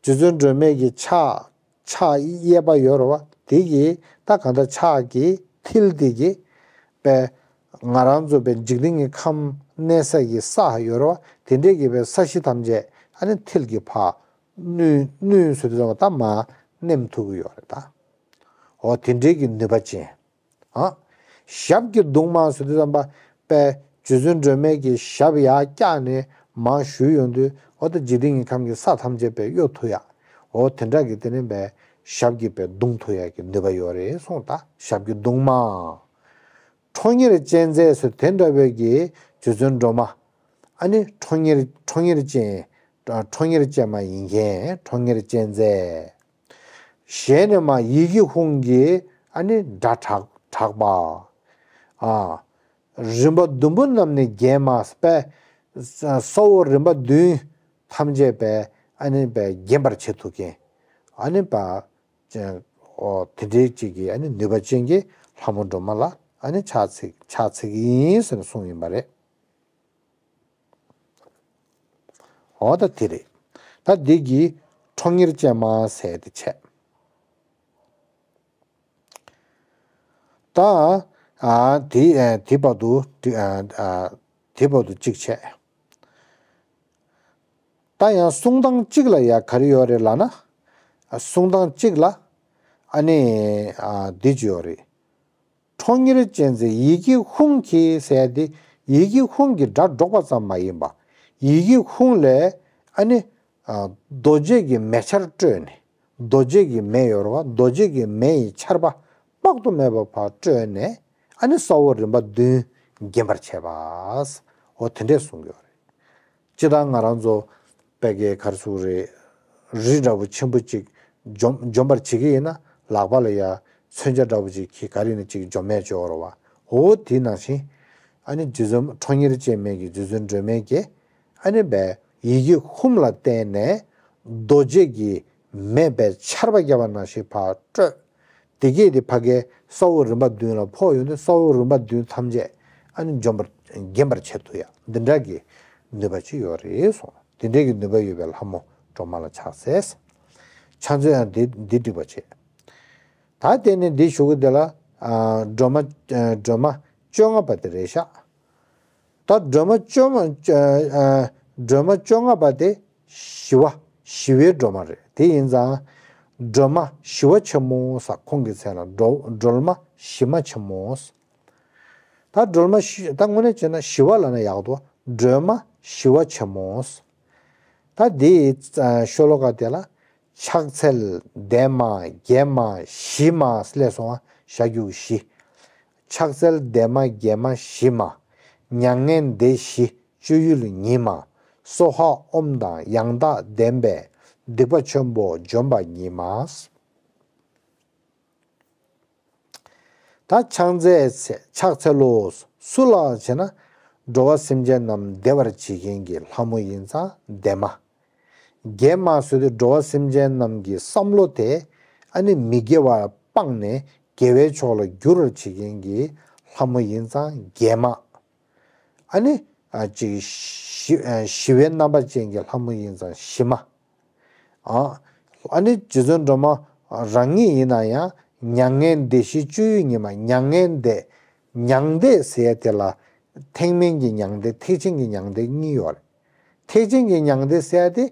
རྗེ་བཙུན་སྒྲོལ་མའི་གི་ཕྱག་ཕྱག་གཡས་པ་ཡོད་རེད་བ། དེ་གི་ད་གང་ལྟར་ཕྱག་གི་མཐིལ་དེ་གི་པའི་ང་རང་ཚོ་པའི་འཇིག་རྟེན་གྱི་ཁམས་གནས་ས་གི་ས་ཡོད་རེད་བ། དེ་འདྲས་ཀྱི་པའི་ས་གཞི་ཐམས་ཅད་ཨ་ནི་མཐིལ་གྱིས་ཕར་བསྣུན་བསྣུན་ཟེར་དུས་ཙམ་པ་ད་མར་མནན་ཐུབ་ཀྱི་ཡོད་རེད་ད། འོ་དེ་འདྲའི་གི་ནུས་པ་ཅན། ཨ། ཞབས་ཀྱི་གདུང་མ་ཟེར་དུས་ཙམ་པ་པའི་རྗེ་བཙུན་སྒྲོལ་མའི་གི་ཞབས་ཡར་བཀྱགས་ནས་མར་གཞུས་ཡོང་དུས། འོ་ད་འཇིག་རྟེན་གྱི་ཁམས་ཀྱི་ས་ཐམས་ཅད་པའི་གཡོ་ཐུབ་ཡ། འོ་དེ་འདྲ་གི་དེ་ནས་པའི་ཞབས་ཀྱིས་པའི་བརྡུང་ཐུབ་ཡ་གི་ནུས་པ་ཡོད་རེད་གསུངས། ད་ཞབས་ཀྱི་གདུང་མ། ཁྲོ་གཉེར་ཅན་མཛད་ཟེར་དེ་འདྲ་བའི་གི་རྗེ་བཙུན་སྒྲོལ་མ། ཨ་ནི་ཁྲོ་གཉེར་ཁྲོ་གཉེར་ཅན། ཁྲོ་གཉེར་ཅན་མ་ཡིན་མཁན་ཁྲོ་གཉེར་ཅན་མཛད། ཞལ་ནས་མར་ཡི་གེ་ཧཱུྃ་གི་ཨ་ནི་སྒྲ་གྲགས་གྲགས་པ། ཨ། རིམ་པ་བདུན་པོ་རྣམས་ནི་བརྒྱན་མ། པས། ས་འོག་རིམ་པ་བདུན་ཐམས་ཅད་པས་ཨ་ནི་པས་བརྒྱན་པར་བྱེད་ཐུབ་མཁན། ཨ་ནི་པ། ཨོ་དེ་འདྲའི་ཅིག་གི་ཨ་ནི་ནུས་པ་ཅན་གྱི་ལྷ་མོ་སྒྲོལ་མ་ལ་ཨ་ནི་ཕྱག་འཚལ་ཕྱག་འཚལ་གྱི་ཡིན་ཟེར་ནས་གསུངས་ཡིན་པ་རེད། འོ་ད་དེ་རེད། ད་འདི་གི་ཁྲོ་གཉེར་ཅན་མ་ཟེར་དེ་བྱས། ད་ཨ་དེ་ཨ་དེ་བར་དུ་དེ་ཨ་ཨ་དེ་བར་དུ་གཅིག་བྱས། ད་ཡང་གསུང་སྟངས་གཅིག་ལ་ཡ་ག་རེ་ཡོད་རེད་ལབ་ན། ཨ་གསུང་སྟངས་གཅིག་ལ་ཨ་ནི་ཨ་འདི་ཅིག་ཡོད་རེད། ཁྲོ་གཉེར་ཅན་མཛད་ཡི་གེ་ཧཱུྃ་གིས་ཟེར་ཡ་དེ་ཡི་གེ་ཧཱུྃ་གི་སྒྲ་སྒྲོག་པ་ཙམ་མ་ཡིན་པ། ཡི་གེ་ཧཱུྃ་ལས་ཨ་ནི་ཨ་རྡོ་རྗེ་གི་མེ་ཆར་སྤྲོས་ནས། རྡོ་རྗེ་གི་མེ་ཡོད་རེད་བ། རྡོ་རྗེ་གི་མེ་ཡི་ཆར་པ་དཔག་ཏུ་མེད་པ་ཕར་སྤྲོས་ནས་ཨ་ནི་ས་འོག་རིམ་པ་བདུན་བརྒྱན་པར་བྱས་པ། འོ་དེ་འདྲས་གསུང་གི་ཡོད་རེད། སྤྱིར་བཏང་ང་རང་ཚོ་དཔེ་གའི་ག་རེ་ཟེར་དགོས་རེད། རི་འདྲ་པོ་ཆེན་པོ་གཅིག་འཇོམས་འཇོམས་པར་བྱེད་ཀྱི་ཡིན་ན་ལག་པ་ལ་ཡ་མཚོན་ཆ་འདྲ་པོ་གཅིག་གིས་ག་རེ་ཡིན་ན་གཅིག་འཇོམས་ཡས་ཅིག་ཡོད་རེད་བ། འོ་དེ་ནང་བཞིན་ཨ་ནི་རྗེ་བཙུན་ཁྲོ་གཉེར་ཅན་མའི་གི་རྗེ་བཙུན་སྒྲོལ་མའི་གི་ཨ་ནི་པའི་ཡི་གེ་ཧཱུྃ་ལ་བརྟེན་ནས་རྡོ་རྗེ་གི་མེ་པའི་ཆར་པ་བརྒྱབ་པ་ནང་བཞིན་ཕར་སྤྲོས། དེ་གས་དེ་ཕ་གའི་ས་འོག་རིམ་པ་བདུན་ལ་ཕོག་ཡོང་དུས་ས་འོག་རིམ་པ་བདུན་ཐམས་ཅད་ཨ་ནི་འཇོམས་པར་བརྒྱན་པར་བྱེད་ཐུབ་ཡ་འདི་འདྲ་གི་ནུས་པ་ཅིག་ཡོད་རེད་གསུངས། དེ་འདྲ་གི་ནུས་པ་ཡོད་པའི་ལྷ་མོ་སྒྲོལ་མ་ལ་ཕྱག་འཚལ། ཕྱག་འཚལ་ཡང་འདི་འདི་འགྲིག་པ་བྱེད། ད་དེ་ནས་འདི་ཞུ་གི་དེ་ལ་ཨ་སྒྲོལ་མ་ཨ་སྒྲོལ་མ་བཅོ་ལྔ་པ་དེ་རེད་ཤག་ད་སྒྲོལ་མ་བཅོ་ལྔ་ཨ་སྒྲོལ་མ་བཅོ་ལྔ་པ་དེ་ཞི་བ་ཞི་བའི་སྒྲོལ་མ་རེད། དེ་ཡིན་ཙང་སྒྲོལ་མ་ཞི་བ་ཆེན་མོ་ཟེར། ཁོང་གི་མཚན་ལ་སྒྲོལ་སྒྲོལ་མ་ཞི་མ་ཆེན་མོ། ད་སྒྲོལ་མ་ཞི་ད་དངོས་གནས་བྱས་ན་ཞི་བ་ལབ་ན་ཡག་འདུག་སྒྲོལ་མ་ཞི་བ་ཆེན་མོ། ད་འདིའི་ཤོ་ལོ་ཀ་དེ་ལ་ཕྱག་འཚལ་བདེ་མ་དགེ་མ་ཞི་མ་སླེབས་སོང་བ། བཞག་རྒྱུ་ཞི། ཕྱག་འཚལ་བདེ་མ་དགེ་མ་ཞི་མ། མྱ་ངན་འདས་ཞི་སྤྱོད་ཡུལ་ཉིད་མ། སོ་ཧ་ཨོམ་དང་ཡང་དག་ལྡན་པས། སྡིག་པ་ཆེན་པོ་འཇོམས་པ་ཉིད་མ། ད་ཕྱག་འཚལ་ཕྱག་འཚལ་ལོ། སུ་ལ་བྱས་ན་འགྲོ་བ་སེམས་ཅན་རྣམས་བདེ་བར་བྱེད་མཁན་གྱི་ལྷ་མོ་ཡིན་ཙང་བདེ་མ། དགེ་མ་ཟེར་དུས་འགྲོ་བ་སེམས་ཅན་རྣམས་ཀྱི་བསམ་བློ་དེ་ཨ་ནི་མི་དགེ་བ་སྤངས་ནས་དགེ་བའི་ཕྱོགས་ལ་བསྒྱུར་བར་བྱེད་མཁན་གྱི་ལྷ་མོ་ཡིན་ཙང་དགེ་མ། ཨ་ནི་ཨ་ཅིག་ཞི་ཨ་ཞི་བའི་རྣམ་པ་ཅན་གྱི་ལྷ་མོ་ཡིན་ཙང་ཞི་མ། ཨ་ཨ་ནི་རྗེ་བཙུན་སྒྲོལ་མ་རང་ཉིད་ཡིན་ན་ཡང་མྱ་ངན་འདས་ཞི་སྤྱོད་ཡུལ་ཉིད་མ། མྱ་ངན་འདས། མྱང་འདས་ཟེར་ཡ་དེ་ལ་ཐེག་དམན་གྱི་མྱང་འདས་ཐེག་ཆེན་གྱི་མྱང་འདས་གཉིས་ཡོད་རེད། ཐེག་ཆེན་གྱི་མྱང་འདས་ཟེར་ཡ་དེ་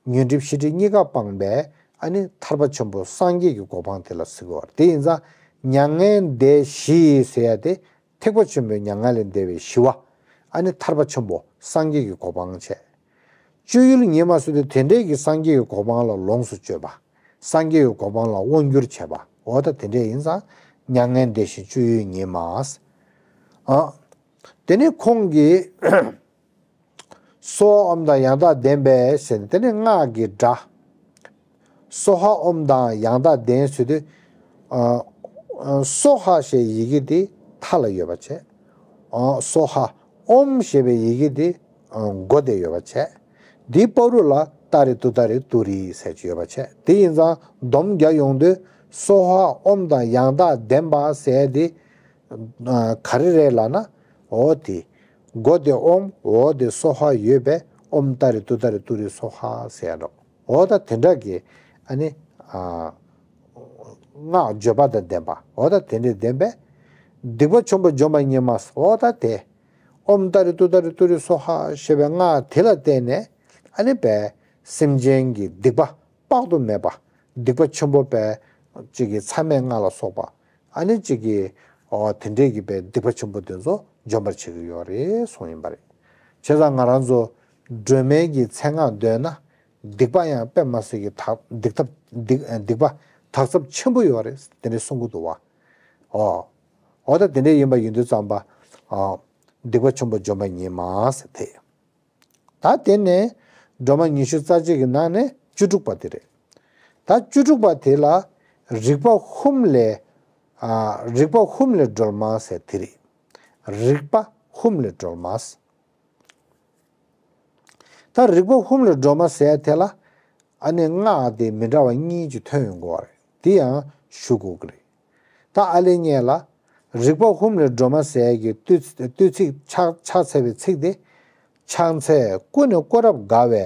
ཉོན་སྒྲིབ་ཤེས་སྒྲིབ་གཉིས་ཀ་སྤངས་པའི་ཨ་ནི་ཐར་པ་ཆེན་པོ་སངས་རྒྱས་ཀྱི་གོ་འཕང་དེ་ལ་ཟེར་གྱི་ཡོད་རེད། དེ་ཡིན་ཙང་མྱ་ངན་འདས་ཞི་ཟེར་ཡ་དེ་ཐེག་པ་ཆེན་པོའི་མྱ་ངན་ལས་འདས་པའི་ཞི་བ། ཨ་ནི་ཐར་པ་ཆེན་པོ་སངས་རྒྱས་ཀྱི་གོ་འཕང་བྱས། སྤྱོད་ཡུལ་ཉིད་མ་ཟེར་དུས་དེ་འདྲའི་གི་སངས་རྒྱས་ཀྱི་གོ་འཕང་ལ་ལོངས་སུ་སྤྱོད་པ། སངས་རྒྱས་ཀྱི་གོ་འཕང་ལ་དབང་བསྒྱུར་བྱེད་པ། འོ་ད་དེ་འདྲས་ཡིན་ཙང་མྱ་ངན་འདས་ཞི་སྤྱོད་ཡུལ་ཉིད་མ། ཨ་དེ་ནི་ཁོང་གིས་སོ་ཧ་ཨོམ་དང་ཡང་དག་ལྡན་པས་ཟེར་ནས་དེ་ནི་སྔགས་ཀྱི་སྒྲ། སོ་ཧ་ཨོམ་དང་ཡང་དག་ལྡན་ཟེར་དུས། ཨ་ཨ་སོ་ཧ་ཞེས་ཡི་གེ་དེ་མཐའ་ལ་ཡོད་པ་བྱས། ཨ་སོ་ཧ་ཨོམ་ཞེས་པའི་ཡི་གེ་དེ་ཨ་མགོ་དེ་ཡོད་པ་བྱས། འདིའི་བར་དུ་ལ་ཏཱ་རེ་ཏུཏྟཱ་རེ་ཏུ་རེ་ཟེར་གྱི་ཡོད་པ་བྱས། དེ་ཡིན་ཙང་སྡོམ་རྒྱག་ཡོང་དུས་སོ་ཧ་ཨོམ་དང་ཡང་དག་ལྡན་པ་ཟེར་དེ་ཨ་ག་རེ་རེད་ལབ་ན། འོ་དེ། མགོ་དེ་ཨོམ། འོ་དེ་སོ་ཧ་ཡོད་པས་ཨོམ་ཏཱ་རེ་ཏུཏྟཱ་རེ་ཏུ་རེ་སོ་ཧ་ཟེར་ཡ་འགྲོ། འོ་ད་དེ་འདྲ་གི་ཨ་ནི་ཨ་སྔགས་བརྗོད་པ་དང་ལྡན་པ། འོ་ད་དེ་འདྲས་ལྡན་པས། སྡིག་པ་ཆེན་པོ་འཇོམས་པ་ཉིད་མ། འོ་ད་དེ་ཨོམ་ཏཱ་རེ་ཏུཏྟཱ་རེ་ཏུ་རེ་སོ་ཧ་ཞེས་པའི་སྔགས་དེ་ལ་བརྟེན་ནས་ཨ་ནི་པས་སེམས་ཅན་གྱི་སྡིག་པ་དཔག་ཏུ་མེད་པ། སྡིག་པ་ཆེན་པོ་པས་གཅིག་གི་མཚམས་མེད་ལྔ་ལ་སོགས་པ། ཨ་ནི་གཅིག་གི་འོ་དེ་འདྲས་ཀྱི་པའི་སྡིག་པ་ཆེན་པོ་དེ་ཚོ་འཇོམས་པར་བྱེད་ཀྱི་ཡོད་རེད་གསུངས་ཡིན་པ་རེད། བྱས་ཙང་ང་རང་ཚོ་སྒྲོལ་མའི་གི་མཚན་སྔགས་འདོན་ན། སྡིག་པ་ཡང་དཔེ་མ་སྲིད་ཀྱི་དག་སྡིག་ཐབས་སྡིག་སྡིག་པ་དག་ཚབས་ཆེན་པོ་ཡོད་རེད་དེ་འདྲས་གསུང་གི་འདུག་བ། ཨོ། ཨོ་ད་དེ་འདྲས་ཡིན་པ་ཡིན་དུས་ཙམ་པ། ཨོ། སྡིག་པ་ཆེན་པོ་འཇོམས་པ་ཉིད་མ་ཟེར་དེ། ད་དེ་ནས་སྒྲོལ་མ་ཉི་ཤུ་རྩ་གཅིག་གི་ནང་ནས་བཅུ་དྲུག་པ་དེ་རེད། ད་བཅུ་དྲུག་པ་དེ་ལ་རིག་པ་ཧཱུྃ་ལས། ཨ་རིག་པ་ཧཱུྃ་ལས་སྒྲོལ་མ་ཟེར་དེ་རེད། རིག་པ་ཧཱུྃ་ལས་སྒྲོལ་མ་ཟེར། ད་རིག་པ་ཧཱུྃ་ལས་སྒྲོལ་མ་ཟེར་དེ་ལ་ཨ་ནི་སྔགས་དེ་མི་འདྲ་བ་གཉིས་ཀྱིས་ཐོན་ཡོང་གི་ཡོད་རེད། དེ་ཡང་ཞུ་དགོས་ཀྱི་རེད། ད་ཨ་ལེ་ཉེ་ལ་རིག་པ་ཧཱུྃ་ལས་སྒྲོལ་མ་ཟེར་གྱི་བསྟོད་བསྟོད་ཚིག་ཕྱག་ཕྱག་འཚལ་བའི་ཚིག་དེ། ཕྱག་འཚལ་སྐུ་ནི་བསྐོར་རབ་དགའ་བའི།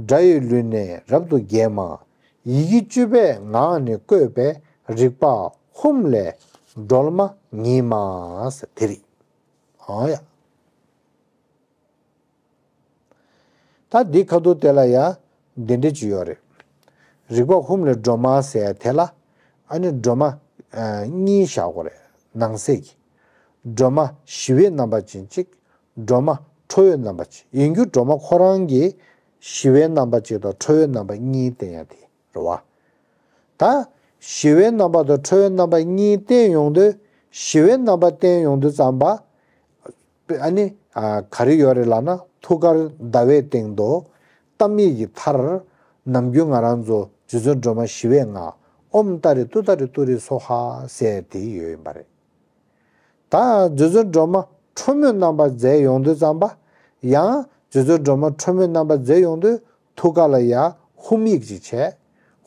དགྲ་ཡི་ལུས་ནི་རབ་ཏུ་འགེམས་མ། ཡི་གེ་བཅུ་པའི་ངག་ནི་བཀོད་པའི། རིག་པ་ཧཱུྃ་ལས་སྒྲོལ་མ་ཉིད་མ་ཟེར་དེ་རེད། ཨང་ཡ། ད་འདི་ཁ་ཐུག་དེ་ལ་ཡང་འདི་འདྲ་ཅིག་ཡོད་རེད། རིག་པ་ཧཱུྃ་ལས་སྒྲོལ་མ་ཟེར་ཡ་དེ་ལ་ཨ་ནི་སྒྲོལ་མ་ཨ་གཉིས་བཞག་དགོས་རེད། ནང་གསེས་ཀྱི་སྒྲོལ་མ་ཞི་བའི་རྣམ་པ་ཅན་གཅིག་སྒྲོལ་མ་ཁྲོ་བོའི་རྣམ་པ་ཅན། ཡིན་རྒྱུ་སྒྲོལ་མ་ཁོ་རང་གི་ཞི་བའི་རྣམ་པ་གཅིག་དང་ཁྲོ་བོའི་རྣམ་པ་གཉིས་བསྟན་ཡ་དེ་རེད་བ། ད་ཞི་བའི་རྣམ་པ་དང་ཁྲོ་བོའི་རྣམ་པ་གཉིས་བསྟན་ཡོང་དུས། ཞི་བའི་རྣམ་པ་བསྟན་ཡོང་དུས་ཙམ་པ། ཨ་ནི་ཨ་ག་རེ་ཡོད་རེད་ལབ་ན། ཐུགས་ཀར་ཟླ་བའི་སྟེང་དུ་གཏམ་ཡིག་གི་མཐར། ནམ་རྒྱུན་ང་རང་ཚོ་རྗེ་བཙུན་སྒྲོལ་མ་ཞི་བའི་སྔགས་ཨོཾ་ཏཱ་རེ་ཏུཏྟཱ་རེ་ཏུ་རེ་སྭཱ་ཧཱ་ཟེར་དེ་ཡོད་ཡིན་པ་རེད། ད་རྗེ་བཙུན་སྒྲོལ་མ་ཁྲོ་མོའི་རྣམ་པ་མཛད་ཡོང་དུས་ཙམ་པ། ཡང་རྗེ་བཙུན་སྒྲོལ་མ་ཁྲོ་མོའི་རྣམ་པ་མཛད་ཡོང་དུས། ཐུགས་ཀ་ལ་ཡ་ཧཱུྃ་ཡིག་ཅིག་བྱས།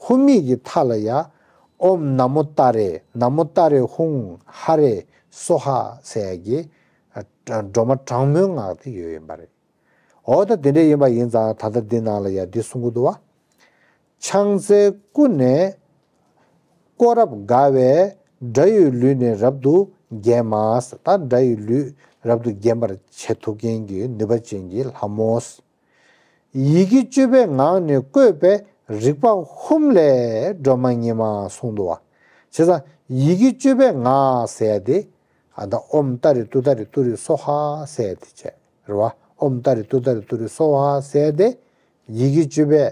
ཧཱུྃ་ཡིག་གི་མཐའ་ལ་ཡ། ཨོཾ་ན་མོ་ཏཱ་རེ། ན་མོ་ཏཱ་རེ་ཧཱུྃ་ཧ་རེ་སྭཱ་ཧཱ་ཟེར་ཡ་གི་སྒྲོལ་མ་དྲང་མོའི་སྔགས་དེ་ཡོད་ཡིན་པ་རེད། འོ་ད་དེ་འདྲ་ཡིན་པ་ཡིན་ཙང་ད་ལྟ་འདི་ནང་ལ་ཡ་འདི་གསུང་གི་འདུག་བ། ཕྱག་འཚལ་སྐུ་ནི་བསྐོར་རབ་དགའ་བའི། དགྲ་ཡི་ལུས་ནི་རབ་ཏུ་འགེམས་མ། ད་དགྲ་ཡི་ལུས་རབ་ཏུ་འགེམས་པར་བྱེད་ཐུབ་མཁན་གྱི་ནུས་པ་ཅན་གྱི་ལྷ་མོ། ཡི་གེ་བཅུ་པའི་ངག་ནི་བཀོད་པའི། རིག་པ་ཧཱུྃ་ལས་སྒྲོལ་མ་ཉིད་མ་གསུངས་འདུག་བ། བྱས་ཙང་ཡི་གེ་བཅུ་པའི་ངག་ཟེར་ཡ་དེ། ཨ་ད་ཨོཾ་ཏཱ་རེ་ཏུཏྟཱ་རེ་ཏུ་རེ་སྭཱ་ཧཱ་ཟེར་དེ་བྱས་རེད་བ། ཨོཾ་ཏཱ་རེ་ཏུཏྟཱ་རེ་ཏུ་རེ་སྭཱ་ཧཱ་ཟེར་དེ་ཡི་གེ་བཅུ་པའི་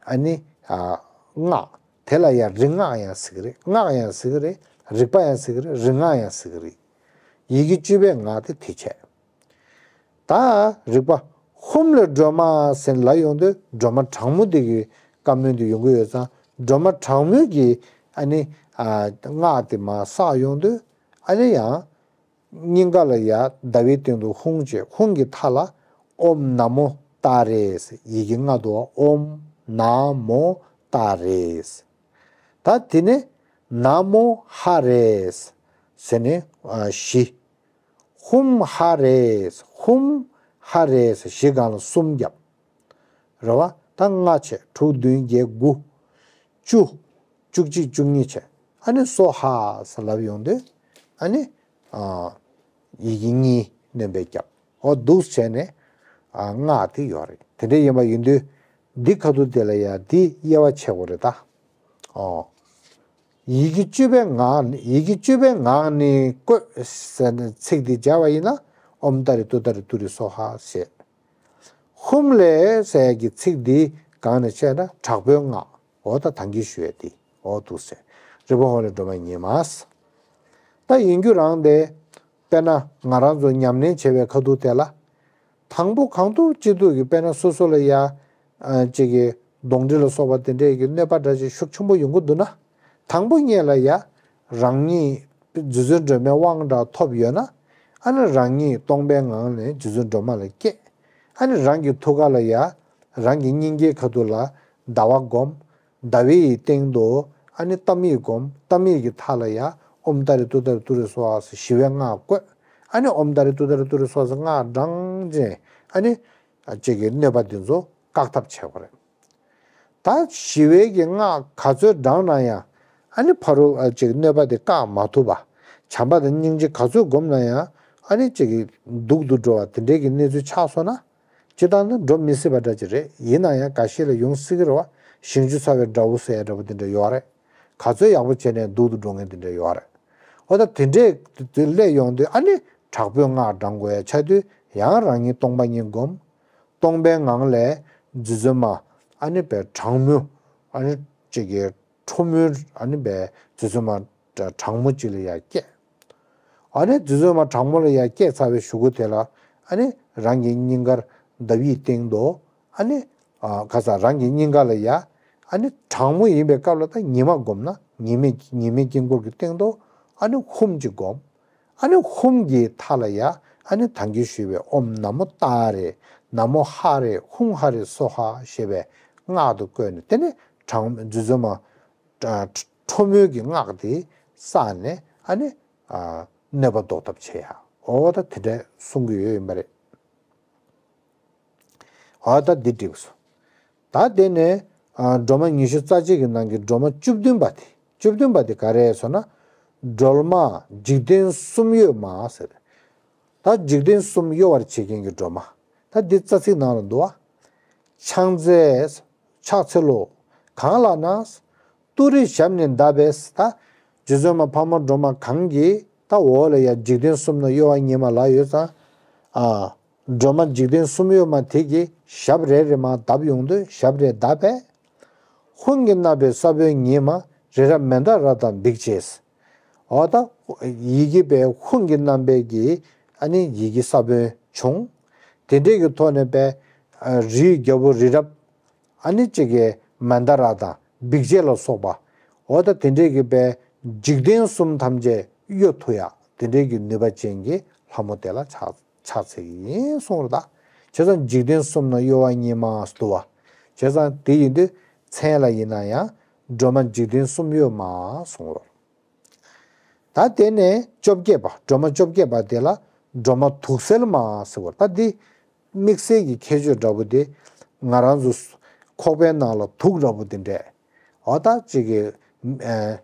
ཨ་ནི་ཨ་སྔགས་དེ་ལ་ཡང་རིག་སྔགས་ཡང་ཟེར་གི་རེད། སྔགས་ཡང་ཟེར་གི་རེད། རིག་པ་ཡང་ཟེར་གི་རེད། རིག་སྔགས་ཡང་ཟེར་གི་རེད། ཡི་གེ་བཅུ་པའི་སྔགས་དེ་དེ་བྱས། ད་རིག་པ། ཧཱུྃ་ལས་སྒྲོལ་མ་ཟེར་ལབ་ཡོང་དུས་སྒྲོལ་མ་གྲངས་མོ་དེ་གི་བཀའ་མོལ་དུ་ཡོང་གི་ཡོད་ཙང་སྒྲོལ་མ་གྲངས་མོ་གི་ཨ་ནི་ཨ་སྔགས་དེ་མར་བསགས་ཡོང་དུས་ཨ་ནི་ཡང་སྙིང་ག་ལ་ཡ་ཟླ་བའི་སྟེང་དུ་ཧཱུྃ་བྱས། ཧཱུྃ་གི་མཐའ་ལ་ཨོཾ་ན་མོ་ཏཱ་རེ་ཟེར་ཡི་གེ་ལྔ་འདུག་ཨོཾ་ན་མོ་ཏཱ་རེ་ཟེར། ད་དེ་ནས་ན་མོ་ཧ་རེ་ཟེར་ནས་ཨ་བཞི། ཧཱུྃ་ཧ་རེ། ཧཱུྃ་ཧ་རེ་བཞི་སྒང་ལ་གསུམ་བརྒྱབ། རེད་བ། ད་ལྔ་བྱས། དྲུག་བདུན་བརྒྱད་དགུ། བཅུ། བཅུ་གཅིག་བཅུ་གཉིས་བྱས། ཨ་ནི་སྭཱ་ཧཱ་ཟེར་ལབ་ཡོང་དུས་ཨ་ནི་ཨ་ཡི་གེ་གཉིས་སྣོན་པས་བརྒྱབ། འོ་འདུག་བྱས་ནས་ཨ་སྔགས་དེ་ཡོད་རེད། དེ་འདྲ་ཡིན་པ་ཡིན་དུས་འདི་ཁ་ཐུག་དེ་ལ་ཡ་འདི་དབྱེ་བ་ཕྱེ་དགོས་རེད་ད། ཨོ། ཡི་གེ་བཅུ་པའི་ངག་ནི། ཡི་གེ་བཅུ་པའི་ངག་ནི་བཀོད་ཟེར་ནས་ཚིག་འདི་སྦྱར་བ་ཡིན་ན་ཨོཾ་ཏཱ་རེ་ཏུཏྟཱ་རེ་ཏུ་རེ་སྭཱ་ཧཱ་ཞེས། ཧཱུྃ་ལས་ཟེར་གྱི་ཚིག་འདི་སྒང་ནས་བཤད་ན་དྲག་པོའི་སྔགས། འོ་ད་ད་གིན་ཞུ་ཡས་དེ་འོ་འདུག་ཟེར། རིག་པ་ཧཱུྃ་ལས་སྒྲོལ་མ་ཉིད་མ་ཟེར། ད་ཡིན་རྒྱུ་རང་དེ། དཔེར་ན་ང་རང་ཚོ་ཉམས་ལེན་བྱེད་པའི་ཁ་ཐུག་དེ་ལ། དང་པོ་གང་ཐུབ་ཅི་ཐུབ་ཀྱིས་དཔེར་ན་སོ་སོ་ལ་ཡ། ཨ་ཅིག་གི་གདོན་འདྲེ་ལ་སོགས་པ་དེ་འདྲས་ཀྱི་གནོད་པ་འདྲ་ཅིག་ཤུགས་ཆེན་པོ་ཡོང་གི་འདུག་ན། དང་པོ་ཉིད་ལ་ཡ། རང་ཉིད་རྗེ་བཙུན་སྒྲོལ་མའི་དབང་དྲག་ཐོབ་ཡོད་ན། ཨ་ནི་རང་ཉིད་སྟོང་པའི་ངང་ནས་རྗེ་བཙུན་སྒྲོལ་མ་ལ་བསྐྱེད། ཨ་ནི་རང་གི་ཐུགས་ཀ་ལ་ཡ། རང་གི་སྙིང་གའི་ཁ་ཐུག་ལ་ཟླ་བ་བསྒོམ། ཟླ་བའི་སྟེང་དུ་ཨ་ནི་ཏཱཾ་ཡིག་སྒོམ། ཏཱཾ་ཡིག་གི་མཐའ་ལ་ཡ་ཨོཾ་ཏཱ་རེ་ཏུཏྟཱ་རེ་ཏུ་རེ་སྭཱ་ཧཱ་ཟེར་ཞི་བའི་སྔགས་བཀོད། ཨ་ནི་ཨོཾ་ཏཱ་རེ་ཏུཏྟཱ་རེ་ཏུ་རེ་སྭཱ་ཧཱ་ཟེར་སྔགས་བགྲངས་བྱས་ཨ་ནི་ཅིག་གི་གནོད་པ་འདི་ཚོ་བཀག་ཐབས་བྱེད་དགོས་རེད། ད་ཞི་བའི་གི་སྔགས་ག་ཚོད་བགྲངས་ན་ཡང་ཨ་ནི་ཕ་རོལ་ཨ་ཅིག་གནོད་པ་དེ་བཀག་མ་ཐུབ་པ། བྱམས་པ་དང་སྙིང་རྗེ་ག་ཚོད་བསྒོམས་ན་ཡང་ཨ་ནི་ཅིག་གི་སྡུག་ཏུ་འགྲོ་བ་དེ་འདྲའི་གི་གནས་ཚུལ་ཆགས་སོང་ན། སྤྱིར་བཏང་ནི་འགྲོ་མི་སྲིད་པ་འདྲ་ཅིག་རེད། ཡིན་ན་ཡང་འགའ་ཤས་ལ་ཡོང་སྲིད་ཀྱི་རེད་བ། ཞིང་ཆུ་ཚ་བའི་དགྲ་བོ་ཟེར་ཡ་འདྲ་བོ་དེ་འདྲ་ཡོད་རེད། ག་ཚོད་ཡག་པོ་བྱས་ནས་སྡུག་ཏུ་འགྲོ་མཁན་དེ་འདྲ་ཡོད་རེད། འོ་ད་དེ་འདྲས་དེ་སླེབས་ཡོང་དུས་ཨ་ནི་དྲག་པོའི་སྔགས་བགྲང་དགོས་ཡ་ཆགས་དུས་ཡང་རང་ཉིད་སྟོང་པ་ཉིད་བསྒོམ། སྟོང་པའི་ངང་ལས་རྗེ་བཙུན་མ་ཨ་ནི་པའི་གྲངས་མོ་ཨ་ནི་ཅིག་གི་ཁྲོ་མོའི་ཨ་ནི་པའི་རྗེ་བཙུན་མ་གྲངས་མོ་ཅིག་ལ་ཡ་བསྐྱེད། ཨ་ནི་རྗེ་བཙུན་མ་གྲངས་མོ་ལ་ཡ་བསྐྱེད་ཚར་བའི་གཞུག་གུ་དེ་ལ་ཨ་ནི་རང་གི་སྙིང་གར་ཟླ་བའི་སྟེང་དུ་ཨ་ནི་ཨ་ཁ་ས་རང་གི་སྙིང་ག་ལ་ཡ་ཨ་ནི་གྲངས་མོ་ཡིན་པའི་སྐབས་ལ་ད་ཉི་མ་བསྒོམ་ན་ཉི་མའི་ཉི་མའི་དཀྱིལ་འཁོར་གྱི་སྟེང་དུ་ཨ་ནི་ཧཱུྃ་ཅིག་བསྒོམ། ཨ་ནི་ཧཱུྃ་གི་མཐའ་ལ་ཡ་ཨ་ནི་ད་གིན་ཞུས་པའི་ཨོཾ་ན་མོ་ཏཱ་རེ། ན་མོ་ཧ་རེ། ཧཱུྃ་ཧ་རེ་སྭཱ་ཧཱ་ཞེས་པའི་སྔགས་དེ་བཀོད་ནས་དེ་ནས་གྲངས་རྗེ་བཙུན་མ་ཁྲོ་མོའི་གི་སྔགས་དེ་བསགས་ནས་ཨ་ནི་གནོད་པ་ཟློག་ཐབས་བྱེད་ཡ། འོ་ད་དེ་འདྲ་གསུང་གི་ཡོད་ཡིན་པ་རེད། འོ་ད་འདི་འགྲིག་སོང་། ད་དེ་ནས་སྒྲོལ་མ་ཉི་ཤུ་རྩ་གཅིག་གི་ནང་གི་སྒྲོལ་མ་བཅུ་བདུན་པ་དེ། བཅུ་བདུན་པ་དེ་ག་རེ་ཟེར་ན། སྒྲོལ་མ་འཇིག་རྟེན་གསུམ་གཡོ་མ་ཟེར། ད་འཇིག་རྟེན་གསུམ་གཡོ་བར་བྱེད་མཁན་གྱི་སྒྲོལ་མ། ད་འདི་རྩ་ཚིག་ནང་ལ་འདུག་བ། ཕྱག་འཚལ། ཕྱག་འཚལ་ལོ། གང་ལ་ན། ཏུ་རེའི་ཞབས་ནི་བརྡབས་པས། ད་རྗེ་བཙུན་མ་འཕགས་མ་སྒྲོལ་མ་གང་གིས་ད་འོག་ལ་ཡ་འཇིག་རྟེན་གསུམ་ན་གཡོ་བ་ཉིད་མ་ལ་ཡོད་ཙང་། ཨ། སྒྲོལ་མ་འཇིག་རྟེན་གསུམ་གཡོ་མ་དེ་གིས་ཞབས་རེ་རེ་མར་བརྡབས་ཡོང་དུས་ཞབས་རེ་བརྡབས་པས། ཧཱུྃ་གི་རྣམ་པའི་ས་བོན་ཉིད་མ་རི་རབ་མནྡ་ར་དང་འབིགས་བྱས། འོ་ད་ཡི་གེ་པའི་ཧཱུྃ་གི་རྣམ་པའི་གི་ཨ་ནི་ཡི་གེ་ས་བོན་བྱུང་། དེ་འདྲས་ཀྱི་ཐོག་ནས་པའི་རིའི་རྒྱལ་པོ་རི་རབ། ཨ་ནི་གཅིག་གི་མནྡ་ར་དང་འབིགས་བྱེད་ལ་སོགས་པ། འོ་ད་དེ་འདྲས་ཀྱི་པའི་འཇིག་རྟེན་གསུམ་ཐམས་ཅད་གཡོ་ཐུབ་ཡ་དེ་འདྲས་ཀྱི་ནུས་པ་ཅན་གྱི་ལྷ་མོ་དེ་ལ་ཕྱག་ཕྱག་འཚལ་གྱི་ཡིན་གསུངས་རེད་ད། བྱས་ཙང་འཇིག་རྟེན་གསུམ་ན་གཡོ་བ་ཉིད་མ་འདུག་བ། བྱས་ཙང་དེ་ཡིན་དུས་མཚན་ལ་ཡིན་ན་ཡང་སྒྲོལ་མ་འཇིག་རྟེན་གསུམ་གཡོ་མ་གསུངས་རེད། ད་དེ་ནས་བཅོ་བརྒྱད་པ། སྒྲོལ་མ་བཅོ་བརྒྱད་པ་དེ་ལ་སྒྲོལ་མ་དུག་སེལ་མ་ཟེར་བ། ད་འདི་དམིགས་བསལ་གྱི་ཁྱད་ཆོས་འདྲ་པོ་དེ་ང་རང་ཚོ་ཁོག་པའི་ནང་ལ་དུག་འདྲ་པོ་དེ་འདྲས། འོ་ད་ཅིག་གི་ཨ་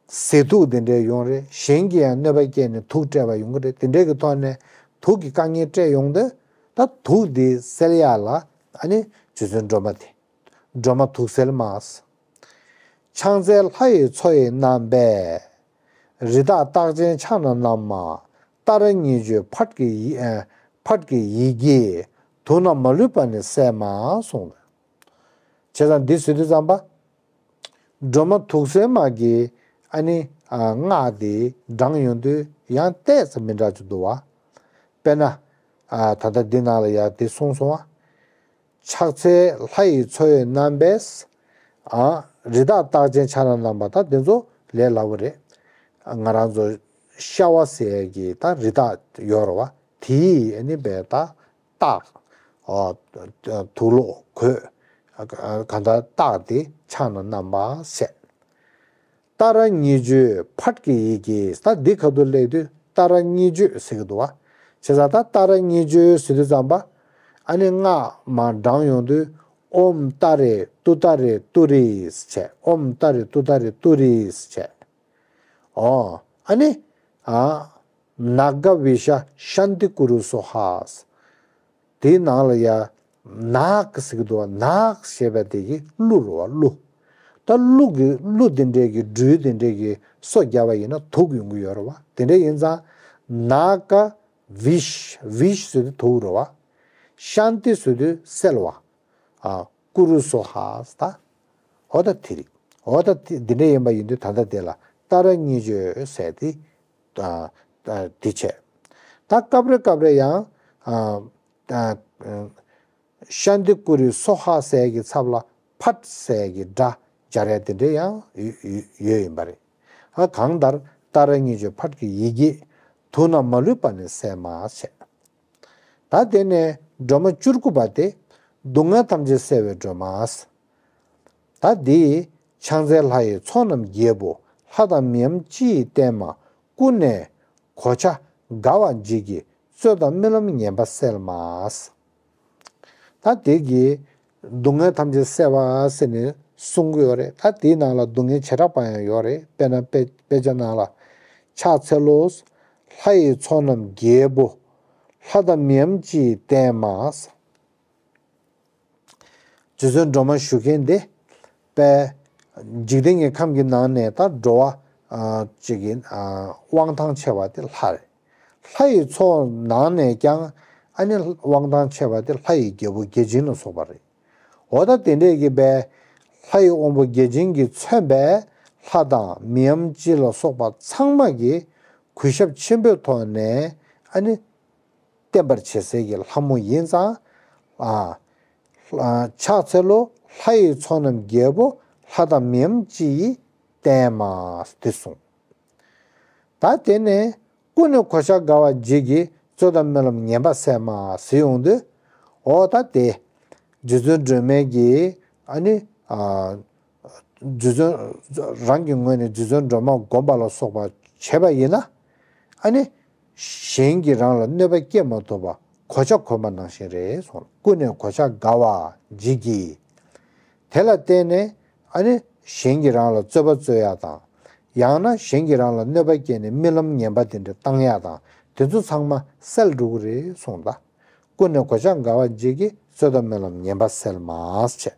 ཟས་དུག་དེ་འདྲས་ཡོང་རེད། གཞན་གྱིས་ཡང་གནོད་པ་བསྐྱལ་ནས་དུག་སྤྲད་པ་ཡོང་གི་རེད། དེ་འདྲས་ཀྱི་ཐོག་ནས་དུག་གི་དཀའ་ངལ་སྤྲད་ཡོང་དུས་ད་དུག་དེ་སེལ་ཡག་ལ་ཨ་ནི་རྗེ་བཙུན་སྒྲོལ་མ་དེ། སྒྲོལ་མ་དུག་སེལ་མ། ཕྱག་འཚལ་ལྷ་ཡི་མཚོ་ཡི་རྣམ་པས། རི་དྭགས་རྟགས་ཅན་ཕྱག་ན་བསྣམས་མ། ཏཱ་ར་གཉིས་བརྗོད་ཕཊ་ཀྱི་ཡི་ཨ་ཕཊ་ཀྱི་ཡི་གེ། དུག་རྣམས་མ་ལུས་པ་ནི་གསལ་མ་གསུངས། བྱས་ཙང་འདི་ཟེར་དུས་ཙམ་པ། སྒྲོལ་མ་དུག་སེལ་མ་གི་ཨ་ནི་ཨ་སྔགས་དེ་བགྲངས་ཡོང་དུས་ཡང་ཏོག་ཙམ་མི་འདྲ་ཅིག་འདུག་བ། དཔེར་ན། ཨ་ད་ལྟ་འདི་ནང་ལ་ཡང་དེ་གསུངས་སོང་བ། ཕྱག་འཚལ་ལྷ་ཡི་མཚོ་ཡི་རྣམ་པས། ཨ་རི་དྭགས་རྟགས་ཅན་ཕྱག་ན་བསྣམས་པ། ད་དེ་ཚོ་ལས་སླ་བོ་རེད། ང་རང་ཚོ་ཤ་བ་ཟེར་གྱི་ད་རི་དྭགས་ཡོད་རེད་བ། དེའི་ཨ་ནི་བས་ད་རྟགས། ཨོ། དུག་ལོག་གོས། གང་ལྟར་རྟགས་དེ་ཕྱག་ན་བསྣམས་པ་ཟེར། ཏཱ་ར་གཉིས་བརྗོད་ཕཊ་ཀྱི་ཡི་གེ། ད་འདི་ཁ་ཐུག་སླེབས་དུས་ཏཱ་ར་གཉིས་བརྗོད་ཟེར་གྱི་འདུག་བ། བྱས་ཙང་ད་ཏཱ་ར་གཉིས་བརྗོད་ཟེར་དུས་ཙམ་པ། ཨ་ནི་སྔགས་མར་བགྲངས་ཡོང་དུས། ཨོཾ་ཏཱ་རེ་ཏུཏྟཱ་རེ་ཏུ་རེ་ཟེར་བྱས། ཨོཾ་ཏཱ་རེ་ཏུཏྟཱ་རེ་ཏུ་རེ་ཟེར་བྱས། ཨོ། ཨ་ནི། ཨ། ནཱ་ག་བི་ཤ་ཤཱན་ཏི་ཀུ་རུ་སྭཱ་ཧཱ། དེའི་ནང་ལ་ཡ། ནཱ་ག་ཟེར་གྱི་འདུག་བ། ནཱ་ག་ཞེས་པ་དེ་གི་ཀླུ་རེད་བ། ཀླུ། ད་ཀླུ་གི་ཀླུ་དེ་འདྲས་ཀྱི་སྦྲུལ་དེ་འདྲས་ཀྱི་སོ་བརྒྱབ་པ་ཡིན་ན་དུག་ཡོང་གི་ཡོད་རེད་བ། དེ་འདྲས་ཡིན་ཙང་། ནཱ་ག་བི་ཤ། བི་ཤ་ཟེར་དུས་དུག་རེད་བ། ཤཱན་ཏི་ཟེར་དུས་གསལ་བ། ཨ། ཀུ་རུ་སྭཱ་ཧཱ་ད། འོ་ད་དེ་རེད། འོ་ད་དེ་འདི་འདྲ་ཡིན་པ་ཡིན་དུས་ད་ལྟ་དེ་ལ་ཏཱ་ར་གཉིས་བརྗོད་ཟེར་དེ། ཨ། ཨ། དེ་བྱས། ད་སྐབས་རེ་སྐབས་རེ་ཡང་། ཨ། ཨ། ཤཱན་ཏི་ཀུ་རུ་སྭཱ་ཧཱ་ཟེར་གྱི་ཚབ་ལ་ཕཊ་ཟེར་གྱི་སྒྲ་སྦྱར་ཡ་དེ་འདྲ་ཡང་ཡོད་ཡོད་ཡོད་ཡིན་པ་རེད། ཨ། གང་ལྟར་ཏཱ་ར་གཉིས་བརྗོད་ཕཊ་ཀྱི་ཡི་གེ། དུག་རྣམས་མ་ལུས་པ་ནི་གསལ་མ་བྱས། ད་དེ་ནས་སྒྲོལ་མ་བཅུ་དགུ་པ་སྟེ། སྡུག་བསྔལ་ཐམས་ཅད་སེལ་བའི་སྒྲོལ་མ། ད་འདི་ཕྱག་འཚལ་ལྷ་ཡི་ཚོགས་རྣམས་རྒྱལ་པོ། ལྷ་དང་མིའམ་ཅི་ཡིས་བསྟེན་མ། ཀུན་ནས་གོ་ཆ་དགའ་བ་འཇིགས་ཀྱིས། རྩོད་དང་རྨི་ལམ་ངན་པ་སེལ་མ། ད་དེ་གི་སྡུག་བསྔལ་ཐམས་ཅད་སེལ་བ་ཟེར་ནས་གསུང་གི་ཡོད་རེད། ད་དེའི་ནང་ལ་སྡུག་བསྔལ་བྱེ་བྲག་པ་ཡང་ཡོད་རེད། དཔེར་ན་དཔེ་དཔེ་ཆ་ནང་ལ། ཕྱག་འཚལ་ལོ། ལྷ་ཡི་ཚོགས་རྣམས་རྒྱལ་པོ། ལྷ་དང་མིའམ་ཅི་ཡིས་བསྟེན་མ། རྗེ་བཙུན་སྒྲོལ་མ་བཞུགས་མཁན་དེ། དཔེ། འཇིག་རྟེན་གྱི་ཁམས་ཀྱི་ནང་ནས་ད་འགྲོ་བ། ཨ། ཅིག་གི། ཨ། དབང་ཐང་ཆེ་བ་དེ་ལྷ་རེད། ལྷ་ཡི་ཚོགས་ནང་ནས་ཀྱང་ཨ་ནི་དབང་ཐང་ཆེ་བ་དེ་ལྷ་ཡི་རྒྱལ་པོ་བརྒྱ་བྱིན་ལ་སོགས་པ་རེད། འོ་ད་དེ་འདྲས་ཀྱི་དཔེ། ལྷ་ཡི་དབང་པོ་བརྒྱ་བྱིན་གྱིས་མཚོན་པའི་ལྷ་དང་མིའམ་ཅི་ལ་སོགས་པ་ཚང་མ་གིས་གུས་ཞབས་ཆེན་པོའི་ཐོག་ནས་ཨ་ནི། བསྟེན་པར་བྱེད་སའི་གི་ལྷ་མོ་ཡིན་ཙང་། ཨ། ཕྱག་འཚལ་ལོ། ལྷ་ཡི་ཚོགས་རྣམས་རྒྱལ་པོ། ལྷ་དང་མིའམ་ཅི་ཡིས་བསྟེན་མ། དེ་གསུངས། ད་དེ་ནས་ཀུན་ནས་གོ་ཆ་དགའ་བ་འཇིགས་ཀྱིས། རྩོད་དང་རྨི་ལམ་ངན་པ་སེལ་མ་ཟེར་ཡོང་དུས། འོ་ད་དེ། རྗེ་བཙུན་སྒྲོལ་མའི་གི། ཨ་ནི། ཨ། རྗེ་བཙུན། རང་གི་ངོས་ནས་རྗེ་བཙུན་སྒྲོལ་མ་བསྒོམ་པ་ལ་སོགས་པ་བྱས་པ་ཡིན་ན། ཨ་ནི། གཞན་གྱིས་རང་ལ་གནོད་པ་སྐྱེལ་མ་ཐུབ་པ་གོ་ཆ་གོན་པ་ནང་བཞིན་རེད་གསུངས། ཀུན་ནས་གོ་ཆ་དགའ་བ་འཇིགས་ཀྱིས། དེ་ལ་བརྟེན་ནས་ཨ་ནི་གཞན་གྱིས་རང་ལ་རྩོད་པ་རྩོད་ཡ་དང་། ཡང་ན་གཞན་གྱིས་རང་ལ་གནོད་པ་སྐྱེལ་ནས་རྨི་ལམ་ངན་པ་དེ་འདྲ་བཏང་ཡ་དང་དེ་ཚོ་ཚང་མ་སེལ་འགྲོ་གི་རེད་གསུངས་ད། ཀུན་ནས་གོ་ཆ་དགའ་བ་འཇིགས་ཀྱིས། རྩོད་དང་རྨི་ལམ་ངན་པ་སེལ་མ་བྱས།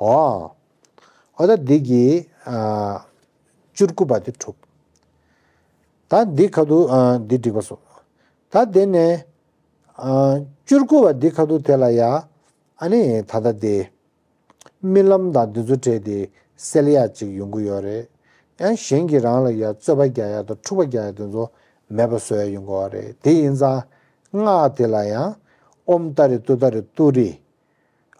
ཨོ། ཨོ་ད་འདི་གི། ཨ། བཅུ་དགུ་པ་དེ་གྲུབ། ད་འདི་ཁ་ཐུག་ཨ། འདི་འགྲིག་པ་སོང་། ད་དེ་ནས། ཨ། བཅུ་དགུ་པ་འདི་ཁ་ཐུག་དེ་ལ་ཡ། ཨ་ནི་ད་ལྟ་དེ། རྨི་ལམ་དང་འདི་ཚོ་བྲལ་ཏེ་སེལ་ཡག་ཅིག་ཡོང་གི་ཡོད་རེད། ཡང་གཞན་གྱིས་རང་ལ་ཡ་རྩོད་པ་རྒྱག་ཡག་དང་འཁྲུག་པ་རྒྱག་ཡག་དེ་ཚོ་མེད་པ་བཟོ་ཡག་ཡོང་གི་ཡོད་རེད། དེ་ཡིན་ཙང་། སྔགས་དེ་ལ་ཡང་། ཨོཾ་ཏཱ་རེ་ཏུཏྟཱ་རེ་ཏུ་རེ།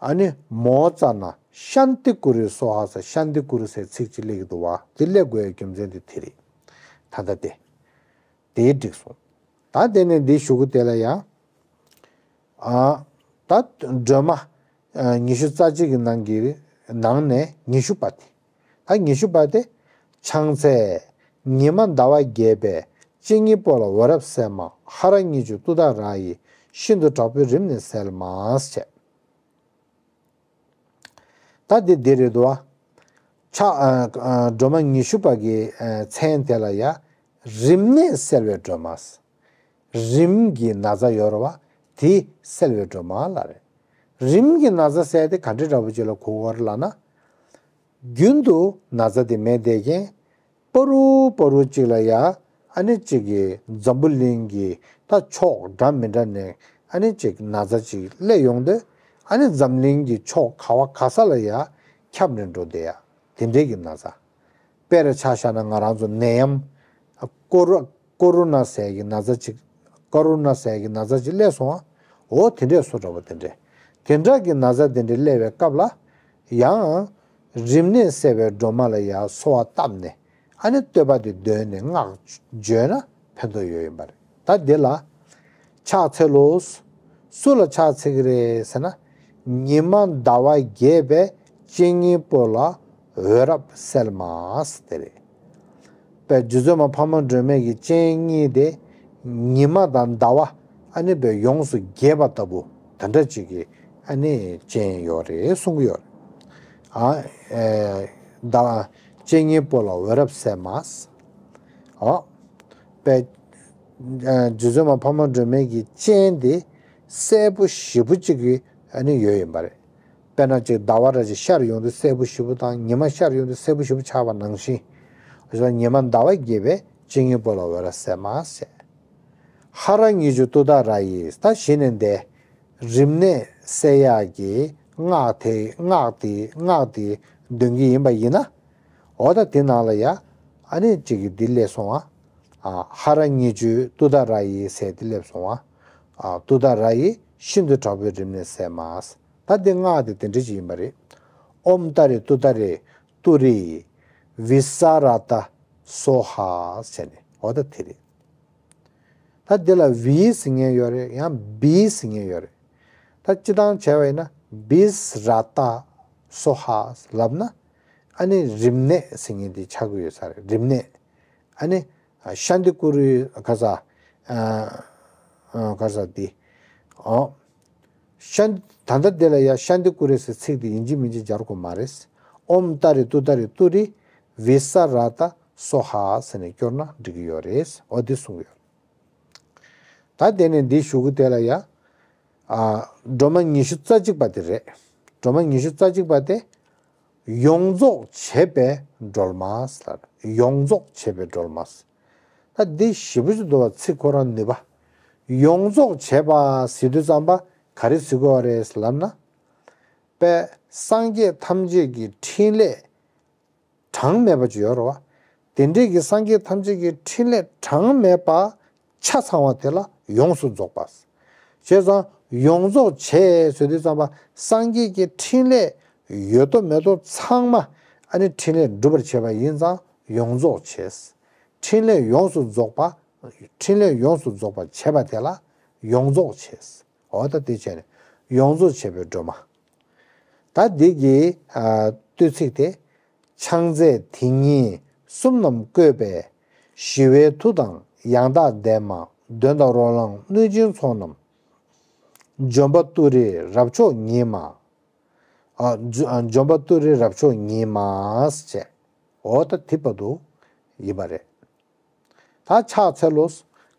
ཨ་ནི་མོ་ཙ་ན་ཤཱན་ཏི་ཀུ་རུ་སྭཱ་ཧཱ་ཟེར། ཤཱན་ཏི་ཀུ་རུ་ཟེར་ཚིག་ཅིག་སླེབས་ཀྱི་འདུག་བ། དེ་སླེབས་དགོས་ཡག་རྒྱུ་མཚན་དེ་དེ་རེད། ད་ལྟ་དེ། དེ་འགྲིག་སོང་། ད་དེ་ནས་འདི་གཞུག་གུ་དེ་ལ་ཡང་། ཨ། ད་སྒྲོལ་མ། ཨ། ཉི་ཤུ་རྩ་གཅིག་གི་ནང་གི། ནང་ནས་ཉི་ཤུ་པ་དེ། ད་ཉི་ཤུ་པ་དེ། ཕྱག་འཚལ། ཉི་མ་ཟླ་བ་རྒྱས་པའི། སྤྱན་གཉིས་པོ་ལ་འོད་རབ་གསལ་མ། ཧ་ར་གཉིས་བརྗོད་ཏུཏྟཱ་ར་ཡིས། ཤིན་ཏུ་དྲག་པོའི་རིམས་ནད་སེལ་མ་བྱས། ད་འདི་འདི་རེད་དོ། ཕྱག་ཨ། ཨ། སྒྲོལ་མ་ཉི་ཤུ་པ་གི། ཨ། མཚན་དེ་ལ་ཡ། རིམས་ནད་སེལ་བའི་སྒྲོལ་མ། རིམས་ཀྱི་ན་ཚ་ཡོད་རེད་བ། དེ་སེལ་བའི་སྒྲོལ་མ་ལ་རེད། རིམས་ཀྱི་ན་ཚ་ཟེར་དེ་ག་འདྲ་འདྲ་པོ་ཅིག་ལ་གོ་དགོས་རེད་ལབ་ན། རྒྱུན་དུ་ན་ཚ་དེ་མེད་བསྡད་མཁན། པ་རུ་པ་རུ་གཅིག་ལ་ཡ་ཨ་ནི་གཅིག་གི་འཛམ་བུ་གླིང་གི་ད་ཕྱོགས་འདྲ་མི་འདྲ་ནས་ཨ་ནི་གཅིག་ན་ཚ་གཅིག་སླེབས་ཡོང་དུས། ཨ་ནི་འཛམ་གླིང་གི་ཕྱོགས་ག་བ་ག་ས་ལ་ཡ་ཁྱབ་ནས་འགྲོ་བསྡད་ཡ་དེ་འདྲའི་གི་ན་ཚ། དཔེར་ཆ་བཞག་ན་ང་རང་ཚོ་ནད་ཡམས་ཀོ་རུ་ཀོ་རུ་ན་ཟེར་གི་ན་ཚ་གཅིག་ཀོ་རུ་ན་ཟེར་གི་ན་ཚ་གཅིག་སླེབས་སོང་བ། འོ་དེ་འདྲས་བཟོ་འདྲ་བ་དེ་འདྲས། དེ་འདྲ་གི་ན་ཚ་དེ་འདྲས་སླེབས་པའི་སྐབས་ལ་ཡང་རིམས་ནད་བསད་པའི་སྒྲོལ་མ་ལ་ཡང་གསོལ་བ་བཏབ་ནས་ཨ་ནི་བསྟོད་པ་དེ་འདོན་ནས་སྔགས་བརྗོད་ན་ཕན་ཐོགས་ཡོད་ཡིན་པ་རེད། ད་འདི་ལ་ཕྱག་འཚལ་ལོ། སུ་ལ་ཕྱག་འཚལ་གི་རེད་ཟེར་ན། ཉི་མ་ཟླ་བ་རྒྱས་པའི་སྤྱན་གཉིས་པོ་ལ་འོད་རབ་གསལ་མ་ཟེར་དེ་རེད། པའི་རྗེ་བཙུན་མ་འཕགས་མ་སྒྲོལ་མའི་གི་སྤྱན་གཉིས་དེ་ཉི་མ་དང་ཟླ་བ་ཨ་ནི་པའི་ཡོངས་སུ་རྒྱས་པ་ལྟ་བུ་དེ་འདྲ་ཅིག་གི་ཨ་ནི་སྤྱན་ཡོད་རེད་གསུང་གི་ཡོད་རེད། ཨ་ཨེ་ཟླ་བ་སྤྱན་གཉིས་པོ་ལ་འོད་རབ་གསལ་མ། ཨོ། པའི་ཨ་རྗེ་བཙུན་མ་འཕགས་མ་སྒྲོལ་མའི་གི་སྤྱན་དེ་སྲད་བུ་ཞིབ་པོ་ཅིག་གི་ཨ་ནི་ཡོད་ཡིན་པ་རེད། དཔེར་ན་ཅིག་ཟླ་བ་ར་ཅིག་ཤར་ཡོང་དུས་སྲད་བུ་ཞིབ་པོ་དང་ཉི་མ་ཤར་ཡོང་དུས་སྲད་བུ་ཞིབ་པོ་ཆགས་པ་ནང་བཞིན། ཉི་མ་ཟླ་བ་རྒྱས་པའི་སྤྱན་གཉིས་པོ་ལ་འོད་རབ་གསལ་མ་ཟེར། ཧ་ར་གཉིས་བཅུ་ཏུཏྟཱ་ར་ཡིས་ད་གཞི་ནས་འདས། རིམས་ནད་བསལ་ཡག་གི་སྔགས་དེ་སྔགས་དེ་སྔགས་དེ་འདོན་གྱི་ཡིན་པ་ཡིན་ན། འོ་ད་དེ་ནང་ལ་ཡ་ཨ་ནི་གཅིག་གི་འདི་སླེབས་སོང་བ། ཨ་ཧ་ར་གཉིས་བཅུ་ཏུཏྟཱ་ར་ཡིས་ཟེར་འདི་སླེབས་སོང་བ། ཨ་ཏུཏྟཱ་ར་ཡིས་ཤིན་ཏུ་དྲག་པོའི་རིམས་ནད་བསལ་མ། ད་འདི་སྔགས་དེ་དེ་འདྲ་ཅིག་ཡིན་པ་རེད། ཨོཾ་ཏཱ་རེ་ཏུཏྟཱ་རེ་ཏུ་རེ་བི་ས་ར་ཏ་སྭཱ་ཧཱ་ཟེར་ནས་འོ་ད་དེ་རེད། ད་འདི་ལ་བི་ཟེར་མཁན་ཡོད་རེད། ཡང་བི་ཟེར་མཁན་ཡོད་རེད། ད་སྤྱི་བཏང་བྱས་པ་ཡིན་ན་བི་ས་ར་ཏ་སྭཱ་ཧཱ་ལབ་ན་ཨ་ནི་རིམས་ནད་ཟེར་མཁན་དེ་ཆགས་ཀྱི་ཡོད་ས་རེད། རིམས་ནད། ཨ་ནི་ཤཱནྟི་ཀུ་རུ་ག་ས་ཨ་ག་ས་དེ་ཨོ། ཤཱན་ད་ལྟ་འདི་ལ་ཡང་ཤཱནྟི་ཀུ་རུ་ཟེར་ཚིག་དེ་ཡིན་གཅིག་མིན་གཅིག་སྦྱར་དགོས་མ་རེད། ཨོཾ་ཏཱ་རེ་ཏུཏྟཱ་རེ་ཏུ་རེ་བི་ས་ར་ཏ་སྭཱ་ཧཱ་ཟེར་ནས་སྐྱོར་ན་འགྲིག་གི་ཡོད་རེད། འོ་འདི་གསུངས་ཡོད། ད་དེ་ནས་འདི་གཞུག་གུ་དེ་ལ་ཡ། ཨ་སྒྲོལ་མ་ཉི་ཤུ་རྩ་གཅིག་པ་དེ་རེད། སྒྲོལ་མ་ཉི་ཤུ་རྩ་གཅིག་པ་དེ། ཡོངས་རྫོགས་བྱེད་པའི་སྒྲོལ་མ་ཟེར། ཡོངས་རྫོགས་བྱེད་པའི་སྒྲོལ་མ་ཟེར། ད་འདི་ཞིབ་པོ་ཞིག་འདུག་བ། ཚིག་ཁོ་རང་ནུས་པ། ཡོངས་རྫོགས་བྱེད་པ་ཟེར་དུས་ཙམ་པ་ག་རེ་ཟེར་དགོས་བ་རེད་ལབ་ན། པའི་སངས་རྒྱས་ཐམས་ཅད་ཀྱི་ཕྲིན་ལས་གྲངས་མེད་པ་ཅིག་ཡོད་རེད་བ། དེ་འདྲས་ཀྱི་སངས་རྒྱས་ཐམས་ཅད་ཀྱི་ཕྲིན་ལས་གྲངས་མེད་པ་ཆ་ཚང་བ་དེ་ལ་ཡོངས་སུ་རྫོགས་པ། བྱས་ཙང་ཡོངས་རྫོགས་བྱེད་ཟེར་དུས་ཙམ་པ་སངས་རྒྱས་ཀྱི་ཕྲིན་ལས་ཡོད་དོ་མེད་དོ་ཚང་མ་ཨ་ནི་ཕྲིན་ལས་འགྲུབ་པར་བྱེད་པ་ཡིན་ཙང་ཡོངས་རྫོགས་བྱེད། ཕྲིན་ལས་ཡོངས་སུ་རྫོགས་པ། ཕྲིན་ལས་ཡོངས་སུ་རྫོགས་པར་བྱེད་པ་དེ་ལ་ཡོངས་རྫོགས་བྱེད། འོ་ད་དེ་བྱས་ནས་ཡོངས་རྫོགས་བྱེད་པའི་སྒྲོལ་མ། ད་འདི་གི་ཨ་བསྟོད་ཚིག་དེ། ཕྱག་འཚལ་དེ་ཉིད་གསུམ་རྣམས་བཀོད་པའི། ཞི་བའི་མཐུ་དང་ཡང་དག་ལྡན་མ། གདོན་དང་རོ་ལངས་གནོད་སྦྱིན་ཚོགས་རྣམས། འཇོམས་པ་ཏུ་རེ་རབ་མཆོག་ཉིད་མ། ཨ་འཇོ་ཨ་འཇོམས་པ་ཏུ་རེ་རབ་མཆོག་ཉིད་མ་ཟེར། འོ་ད་དེ་བར་དུ་ཡིན་པ་རེད། ད་ཕྱག་འཚལ་ལོ།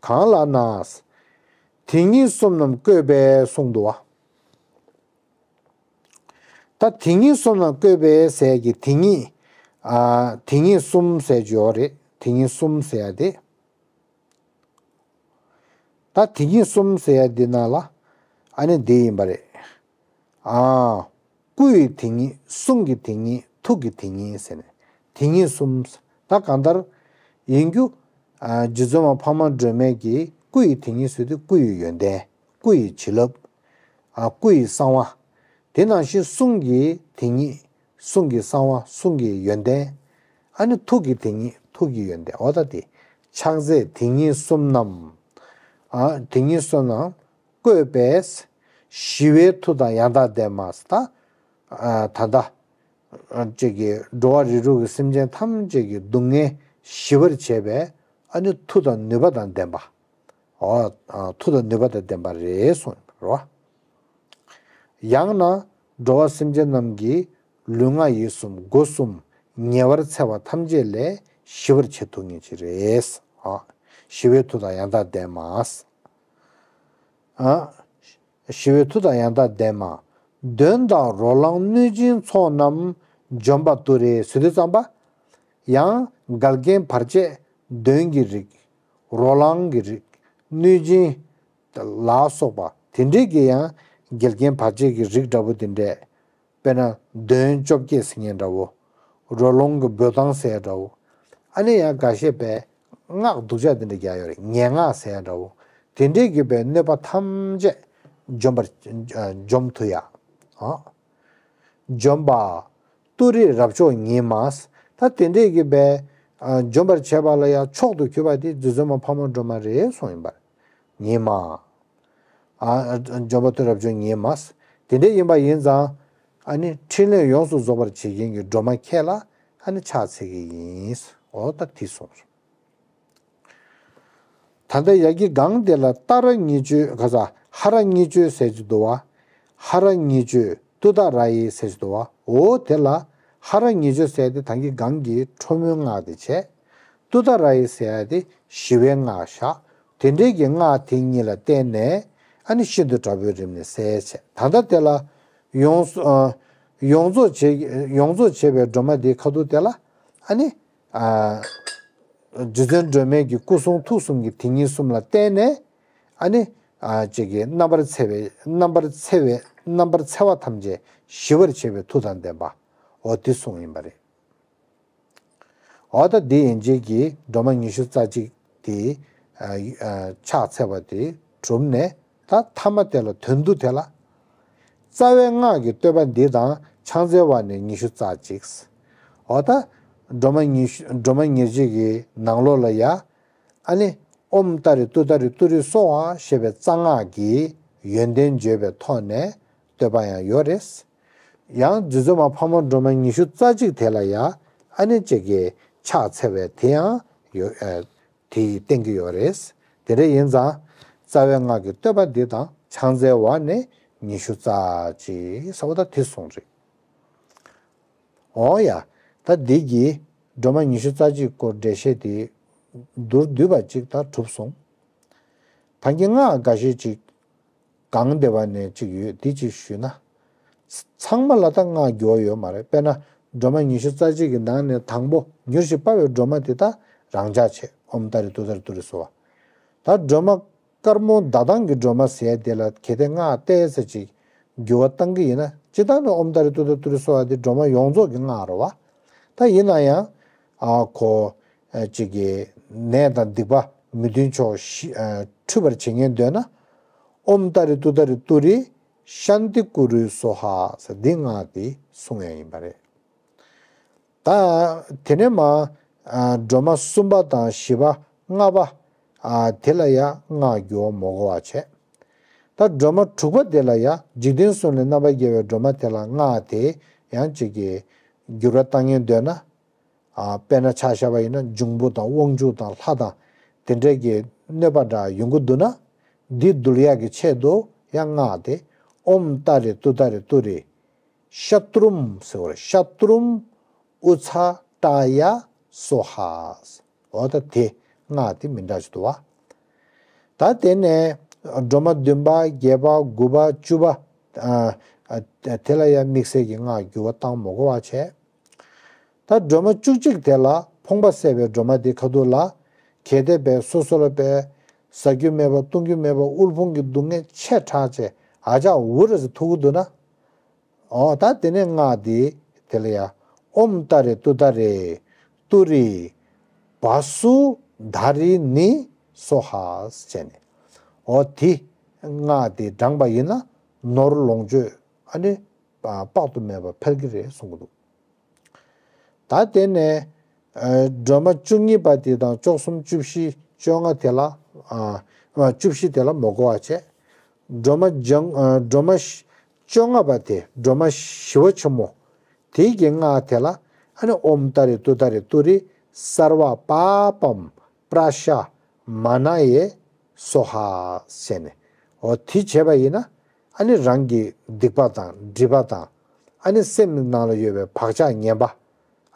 གང་ལ་ན། དེ་ཉིད་གསུམ་རྣམས་བཀོད་པའི་གསུངས་འདུག་བ། ད་དེ་ཉིད་གསུམ་རྣམས་བཀོད་པའི་ཟེར་གྱི་དེ་ཉིད། ཨ་དེ་ཉིད་གསུམ་ཟེར་གྱི་ཡོད་རེད། དེ་ཉིད་གསུམ་ཟེར་ཡ་དེ། ད་དེ་ཉིད་གསུམ་ཟེར་ཡ་འདི་ནང་ལ་ཨ་ནི་འདི་ཡིན་པ་རེད། ཨ། སྐུ་ཡི་དེ་ཉིད། གསུང་གི་དེ་ཉིད། ཐུགས་ཀྱི་དེ་ཉིད་ཟེར་ནས་དེ་ཉིད་གསུམ། ད་གང་ལྟར་ཡིན་རྒྱུ། ཨ་རྗེ་བཙུན་མ་འཕགས་མ་སྒྲོལ་མའི་གི་སྐུ་ཡི་དེ་ཉིད་ཟེར་དུས་སྐུ་ཡི་ཡོན་ཏན། སྐུ་ཡི་བྱིན་རླབས། ཨ་སྐུ་ཡི་གསང་བ། དེ་ནང་བཞིན་གསུང་གི་དེ་ཉིད། གསུང་གི་གསང་བ། གསུང་གི་ཡོན་ཏན། ཨ་ནི་ཐུགས་ཀྱི་དེ་ཉིད། ཐུགས་ཀྱི་ཡོན་ཏན། འོ་ད་དེ། ཕྱག་འཚལ་དེ་ཉིད་གསུམ་རྣམས། ཨ་དེ་ཉིད་གསུམ་རྣམས་བཀོད་པས། ཞི་བའི་མཐུ་དང་ཡང་དག་ལྡན་མ་ཟེར། ད་ཨ་ད་ལྟ་ཅིག་གི་འགྲོ་བ་རིགས་དྲུག་གི་སེམས་ཅན་ཐམས་ཅད་ཀྱི་སྡུག་བསྔལ་ཞི་བར་བྱེད་པའི་ཨ་ནི་མཐུ་དང་ནུས་པ་དང་ལྡན་པ། འོ། མཐུ་དང་ནུས་པ་དང་ལྡན་པ་རེད་གསུངས་པ་རེད་བ། ཡང་ན་འགྲོ་བ་སེམས་ཅན་རྣམས་ཀྱི་ལུས་ངག་ཡིད་གསུམ་སྒོ་གསུམ་ཉེ་བར་འཚེ་བ་ཐམས་ཅད་ལས་ཞི་བར་བྱེད་ཐུབ་མཁན་ཅིག་རེད། ཨ། ཞི་བའི་མཐུ་དང་ཡང་དག་ལྡན་མ། ཨ། ཞི་བའི་མཐུ་དང་ཡང་དག་ལྡན་མ། གདོན་དང་རོ་ལངས་གནོད་སྦྱིན་ཚོགས་རྣམས་འཇོམས་པ་ཏུ་རེ་ཟེར་དུས་ཙམ་པ། ཡང་ འགལ་རྐྱེན་བར་ཆད་གདོན་གྱི་རིགས། རོ་ལངས་ཀྱི་རིགས། གནོད་སྦྱིན་ལ་སོགས་པ་དེ་འདྲས་ཀྱི་ཡང་འགལ་རྐྱེན་བར་ཆད་ཀྱི་རིགས་འདྲ་པོ་དེ་འདྲས། དཔེར་ན་གདོན་བཅོ་བརྒྱད་ཟེར་མཁན་འདྲ་བོ། རོ་ལངས་ཀྱི་འབོད་སྟངས་ཟེར་ཡ་འདྲ་བོ། ཨ་ནི་ཡང་འགའ་ཤས་པས་སྔགས་སྡུག་ཅག་དེ་འདྲ་རྒྱག་ཡོད་རེད། ངན་སྔགས་ཟེར་ཡ་འདྲ་བོ། དེ་འདྲས་ཀྱི་པའི་གནོད་པ་ཐམས་ཅད་འཇོམས་པར་འཇོམས་ཐུབ་ཡ། ཨ། འཇོམས་པ། ཏུ་རེ་རབ་མཆོག་ཉིད་མ། ད་དེ་འདྲས་ཀྱི་པའི་འཇོམས་པར་བྱེད་པ་ལ་ཡང་མཆོག་ཏུ་གྱུར་པ་དེ་རྗེ་བཙུན་མ་འཕགས་མ་སྒྲོལ་མ་རེད་གསུངས་ཡིན་པར། ཉིད་མ། ཨ། འཇོམས་པ་ཏུ་རེ་རབ་མཆོག་ཉིད་མ། དེ་འདྲས་ཡིན་པ་ཡིན་ཙང་། ཨ་ནི་ཕྲིན་ལས་ཡོངས་སུ་རྫོགས་པར་བྱེད་མཁན་གྱི་སྒྲོལ་མ་ཁྱེད་ལ་ཨ་ནི་ཕྱག་འཚལ་གྱི་ཡིན། འོ་ད་དེ་གསུངས་སོང་། ད་ལྟ་ཡ་གི་གང་དེ་ལ་ཏཱ་ར་གཉིས་བརྗོད་ག་ས་ཧ་ར་གཉིས་བརྗོད་ཟེར་གྱི་འདུག་བ། ཧ་ར་གཉིས་བརྗོད་ཏུཏྟཱ་ར་ཡེ་ཟེར་གྱི་འདུག་བ། འོ་དེ་ལ་ཧ་ར་གཉིས་བརྗོད་ཟེར་དེ་ད་གི་གང་གི་ཁྲོ་མོའི་སྔགས་དེ་བྱས། ཏུཏྟཱ་ར་ཡེ་ཟེར་ཡ་དེ་ཞི་བའི་སྔགས་བཞག་དེ་འདྲའི་གི་སྔགས་དེ་གཉིས་ལ་བརྟེན་ནས་ཨ་ནི་ཤིན་ཏུ་དྲག་པོའི་རིམས་ནད་སེལ་བྱས། ད་ལྟ་དེ་ལ་ཡོངས་སུ་ཡོངས་རྫོགས་བྱེད་ཡོངས་རྫོགས་བྱེད་པའི་སྒྲོལ་མ་དེའི་ཁ་ཐུག་དེ་ལ་ཨ་ནི། རྗེ་བཙུན་སྒྲོལ་མའི་གི་སྐུ་གསུང་ཐུགས་གསུམ་གྱི་དེ་ཉིད་གསུམ་ལ་བརྟེན་ནས་ཨ་ནི་ཅིག་གི་རྣམ་པར་འཚེ་བའི་རྣམ་པར་འཚེ་བའི་རྣམ་པར་འཚེ་བ་ཐམས་ཅད་ཞི་བར་བྱེད་པའི་མཐུ་དང་ལྡན་པ་འོ་དེ་གསུངས་ཡིན་པ་རེད། འོ་ད་འདི་ཡན་ཆད་ཀྱི་སྒྲོལ་མ་ཉི་ཤུ་རྩ་གཅིག་དེ་ཕྱག་འཚལ་བ་དེ་གྲུབ་ནས། ད་ཐ་མ་དེ་ལ་དོན་བསྡུ་དེ་ལ། རྩ་བའི་སྔགས་ཀྱི་བསྟོད་པ་འདི་དང་ཕྱག་འཚལ་བ་ནི་ཉི་ཤུ་རྩ་གཅིག་འོ་ད་སྒྲོལ་མ་ཉི་ཤུ་སྒྲོལ་མ་ཉེར་གཅིག་གི་ནང་ལོགས་ལ་ཡ། ཨ་ནི་ཨོཾ་ཏཱ་རེ་ཏུཏྟཱ་རེ་ཏུ་རེ་སྭཱ་ཧཱ་ཞེས་པའི་རྩ་སྔགས་ཀྱི་ཡོན་ཏན་བརྗོད་པའི་ཐོག་ནས་བསྟོད་པ་ཡང་ཡོད་རེད། ཡང་རྗེ་བཙུན་མ་འཕགས་མ་སྒྲོལ་མ་ཉི་ཤུ་རྩ་གཅིག་དེ་ལ་ཡ་ཨ་ནི་ཅིག་གི་ཕྱག་འཚལ་བའི་དེ་ཡང་ཡོད། དེ་ཡིས་བསྟན་གྱི་ཡོད་རེད། དེ་འདྲ་ཡིན་ཙང་རྩ་བའི་སྔགས་ཀྱི་བསྟོད་པ་འདི་དང་ཕྱག་འཚལ་བ་ནི་ཉི་ཤུ་རྩ་གཅིག་ཟེར་བ་ད་དེ་གསུངས་རེད། འོ་ཡ། ད་འདི་གི་སྒྲོལ་མ་ཉི་ཤུ་རྩ་གཅིག་སྐོར་འགྲེལ་བཤད་དེ་མདོར་བསྡུས་པ་གཅིག་ད་གྲུབ་སོང་། ད་གིན་སྔགས་འགའ་ཤས་ཅིག་གང་བདེ་བ་ནས་ཅིག་ཡོད་འདི་ཅིག་ཞུས་ན། ཚང་མ་ལ་ད་སྔགས་འགྱུར་བ་ཡོད་མ་རེད། དཔེར་ན་སྒྲོལ་མ་ཉི་ཤུ་རྩ་གཅིག་གི་ནང་ནས་དང་པོ་མྱུར་ཞིང་སྤར་བའི་སྒྲོལ་མ་དེ་ད་རང་འཇགས་བྱས། ཨོཾ་ཏཱ་རེ་ཏུཏྟཱ་རེ་ཏུ་རེ་སྭཱ་ཧཱ། ད་སྒྲོལ་མ་དཀར་མོ་ཟླ་གདང་གི་སྒྲོལ་མ་ཟེར་དེ་ལ་གལ་ཏེ་སྔགས་བལྟས་ཚེ་ཅིག་འགྱུར་བ་བཏང་གི་ཡིན་ན། སྤྱིར་བཏང་ནི་ཨོཾ་ཏཱ་རེ་ཏུཏྟཱ་རེ་ཏུ་རེ་སྭཱ་ཧཱ་དེ་སྒྲོལ་མ་ཡོངས་རྫོགས་ཀྱི་སྔགས་རེད་བ། ད་ཡིན་ན་ཡང་ཨ་ཁོ་ཅིག་གི་ནད་དང་སྡིག་པ་མི་མཐུན་ཕྱོགས་ཞི་ཨ་འཁྲུད་པར་བྱེད་མཁན་འདོད་ན། ཨོཾ་ཏཱ་རེ་ཏུཏྟཱ་རེ་ཏུ་རེ་ཤཱནྟི་ཀུ་རུ་སྭཱ་ཧཱ་ཟེར་འདི་སྔགས་དེ་གསུང་ཡ་ཡིན་པ་རེད། ད་དེ་ནས་མ་ཨ་སྒྲོལ་མ་གསུམ་པ་དང་བཞི་པ་ལྔ་པ་ཨ་དེ་ལ་ཡང་སྔགས་འགྱུར་བ་མ་དགོས་པ་བྱས། ད་སྒྲོལ་མ་དྲུག་པ་དེ་ལ་ཡང་འཇིག་རྟེན་གསུམ་ལས་རྣམ་པར་རྒྱལ་བའི་སྒྲོལ་མ་དེ་ལ་སྔགས་དེ་ཡང་ཅིག་གི་འགྱུར་བ་བཏང་མཁན་འདོད་ན། ཨ་དཔེར་ན་ཆ་བཞག་པ་ཡིན་ན་འབྱུང་པོ་དང་དབང་ཕྱུག་དང་ལྷ་དང་དེ་འདྲས་ཀྱི་གནོད་པ་འདྲ་ཡོང་གི་འདུག་ན། འདི་འདུལ་ཡག་གི་ཆེད་དུ་ཡང་སྔགས་དེ་ཨོཾ་ཏཱ་རེ་ཏུཏྟཱ་རེ་ཏུ་རེ། ཤ་ཏྲུམ་ཟེར་བ་རེད། ཤ་ཏྲུམ་ཨུ་ཚ་ཏྲ་ཡ་སྭཱ་ཧཱ། འོ་ད་དེ་སྔགས་དེ་མི་འདྲ་ཞིག་འདུག་བ། ད་དེ་ནས་སྒྲོལ་མ་བདུན་པ་བརྒྱད་པ་དགུ་པ་བཅུ་པ་ཨ་ཨ་དེ་ལ་ཡང་དམིགས་བསལ་གྱི་སྔགས་འགྱུར་བ་བཏང་མ་དགོས་པ་བྱས། ད་སྒྲོལ་མ་བཅུ་གཅིག་དེ་ལ་ཕོངས་པ་སེལ་བའི་སྒྲོལ་མ་དེ་ཁ་ཐུག་ལ་གལ་ཏེ་པས་སོ་སོ་ལ་པས་ཟ་རྒྱུ་མེད་པ་བཏུང་རྒྱུ་མེད་པ་དབུལ་ཕོངས་ཀྱི་སྡུག་བསྔལ་ཆེ་དྲགས་བྱས་ཨ་ཅག་འུ་ར་ཟེར་ཐུག་གི་འདུག་ན། འོ་ད་དེ་ནས་སྔགས་འདི་དེ་ལ་ཡ། ཨོཾ་ཏཱ་རེ་ཏུཏྟཱ་རེ་ཏུ་རེ་བ་སུ་དྷ་རི་ནི་སྭཱ་ཧཱ་ཟེར་ནས། འོ་དེ་སྔགས་དེ་བགྲངས་པ་ཡིན་ན་ནོར་ལོངས་སྤྱོད་ཨ་ནི་དཔག་ཏུ་མེད་པ་འཕེལ་གྱི་རེད་གསུང་གི་འདུག་ད་དེ་ནས་ཨ་སྒྲོལ་མ་བཅུ་གཉིས་པ་དེ་དང་བཅུ་གསུམ་བཅུ་བཞི་བཅོ་ལྔ་དེ་ལ་ཨ་བཅུ་བཞི་དེ་ལ་མ་གོ་བ་བྱས། སྒྲོལ་མ་ལྗང་ཨ་སྒྲོལ་མ་བཅོ་ལྔ་པ་དེ་སྒྲོལ་མ་ཞི་བ་ཆེན་མོ་དེ་གི་སྔགས་དེ་ལ་ཨ་ནི་ཨོཾ་ཏཱ་རེ་ཏུཏྟཱ་རེ་ཏུ་རེ་སརྦ་པཱ་པཾ་པྲ་ཤ་མ་ན་ཡེ་སྭཱ་ཧཱ་ཟེར་ནས། འོ་དེ་བྱས་པ་ཡིན་ན་ཨ་ནི་རང་གི་སྡིག་པ་དང་སྒྲིབ་པ་དང་ཨ་ནི་སེམས་ནང་ལ་ཡོད་པའི་བག་ཆགས་ངན་པ་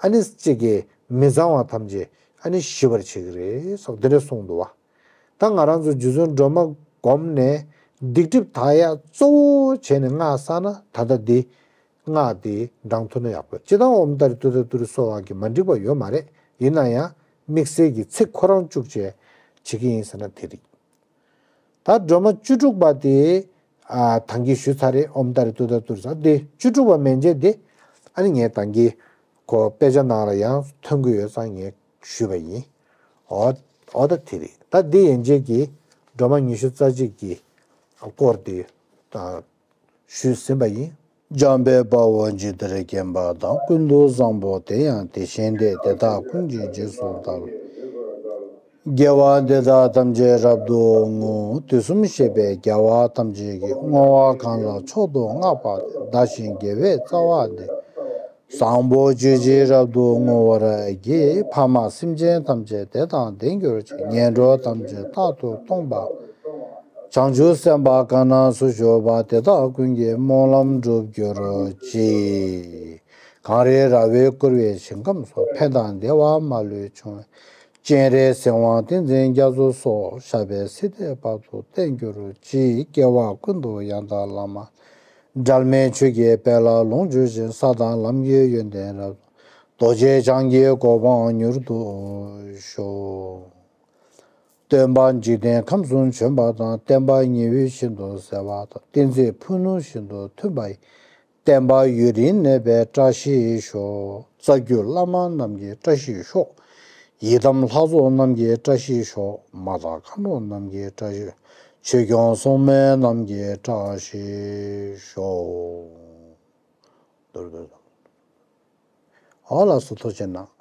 ཨ་ནི་གཅིག་གི་མི་གཙང་བ་ཐམས་ཅད་ཨ་ནི་ཞི་བར་བྱེད་ཀྱི་རེད་སོགས་འདི་འདྲ་གསུངས་འདུག་བ། ད་ང་རང་ཚོ་རྗེ་བཙུན་སྒྲོལ་མ་བསྒོམས་ནས་སྡིག་སྒྲིབ་དག་ཡ་གཙོ་བོ་བྱས་ནས་སྔགས་བསགས་ན་ད་ལྟ་འདི་སྔགས་འདི་བགྲང་ཐུབ་ན་ཡག་པོ་རེད། སྤྱིར་བཏང་ཨོཾ་ཏཱ་རེ་ཏུཏྟཱ་རེ་ཏུ་རེ་སྭཱ་ཧཱ་གི་མ་འགྲིག་པ་ཡོད་མ་རེད། ཡིན་ན་ཡང་དམིགས་བསལ་གྱི་ཚིག་ཁོ་རང་བཅུག་བྱས་བྱེད་ཀྱི་ཡིན་ཟེར་ན་དེ་རེད། ད་སྒྲོལ་མ་བཅུ་དྲུག་པ་དེ་ཨ་ད་གིན་ཞུས་ཚར་རེད། ཨོཾ་ཏཱ་རེ་ཏུཏྟཱ་ཏུ་རེ་ཟེར། དེ་བཅུ་དྲུག་པ་མན་ཆད་དེ་ཨ་ནི་ངས་ད་གིན་ཁོ་དཔེ་ཆ་ནང་ལ་ཡང་ཐོན་གྱི་ཡོད་ཙང་ངས་ཞུས་པ་ཡིན། འོ་འོ་ད་དེ་རེད། ད་འདི་ཡན་ཆད་ཀྱིས་སྒྲོལ་མ་ཉི་ཤུ་རྩ་གཅིག་གི་སྐོར་དེ་ད་ཞུས་ཟིན་པ་ཡིན། འཇམ་དཔལ་དཔའ་བོས་ཇི་ལྟར་མཁྱེན་པ་དང་། ཀུན་ཏུ་བཟང་པོ་དེ་ཡང་དེ་བཞིན་ཏེ། དེ་དག་ཀུན་གྱི་རྗེས་སུ་བདག་སློབ་ཅིང་། དགེ་བ་འདི་དག་ཐམས་ཅད་རབ་ཏུ་བསྔོ། དུས་གསུམ་གཤེགས་པའི་རྒྱལ་བ་ཐམས་ཅད་ཀྱིས། བསྔོ་བ་གང་ལ་མཆོག་ཏུ་བསྔགས་པ་དེས། བདག་གཞན་དགེ་བའི་རྩ་བ་འདི། བཟང་པོ་སྤྱོད་ཕྱིར་རབ་ཏུ་བསྔོ་བར་བགྱི། ཕ་མ་སེམས་ཅན་ཐམས་ཅད་དེ་དང་ལྡན་གྱུར་ཅིག་ངན་འགྲོ་ཐམས་ཅད་རྟག་ཏུ་སྟོངས་པ། བྱང་ཆུབ་སེམས་དཔའ་གང་རྣམས་སུ་བཞུགས་པ། དེ་དག་ཀུན་གྱི་སྨོན་ལམ་འགྲུབ་གྱུར་ཅིག་གངས་རི་ར་བས་བསྐོར་བའི་ཞིང་ཁམས་སུ། ཕན་དང་བདེ་བ་མ་ལུས་འབྱུང་བའི། སྤྱན་རས་གཟིགས་དབང་ཏིང་འཛིན་རྒྱ་མཚོ་སོགས། ཞབས་པད་སྲིད་མཐའི་བར་དུ་བརྟན་གྱུར་ཅིག་སྐྱེ་བ་ཀུན་ཏུ་ཡང་དག་བླ་མ། འབྲལ་མེད་ཆོས་ཀྱི་དཔལ་ལ་ལོངས་སྤྱོད་ཅིང་། ས་དང་ལམ་གྱི་ཡོན་ཏན་རབ་ཏུ། རྡོ་རྗེ་འཆང་གི་གོ་འཕང་མྱུར་དུ་ཤོག་སྟོན་པ་འཇིག་རྟེན་ཁམས་སུ་བྱོན་པ་དང་། བསྟན་པ་ཉི་འོད་བཞིན་དུ་གསལ་བ་དང་། བསྟན་འཛིན་ཕུ་ནུ་བཞིན་དུ་མཐུན་པ་ཡི། བསྟན་པ་ཡུན་རིང་གནས་པའི་བཀྲ་ཤིས་ཤོག་རྩ་བརྒྱུད་བླ་མ་རྣམས་ཀྱི་བཀྲ་ཤིས་ཤོག་ཡི་དམ་ལྷ་ཚོགས་རྣམས་ཀྱི་བཀྲ་ཤིས་ཤོག་མ་དང་མཁའ་འགྲོ་རྣམས་ཀྱི་བཀྲ་ཤིས། ཆོས་སྐྱོང་སྲུང་མ་རྣམས་ཀྱི་བཀྲ་ཤིས་ཤོག་ཨོ་ལགས་སོ། ཐུགས་རྗེ་གནང་།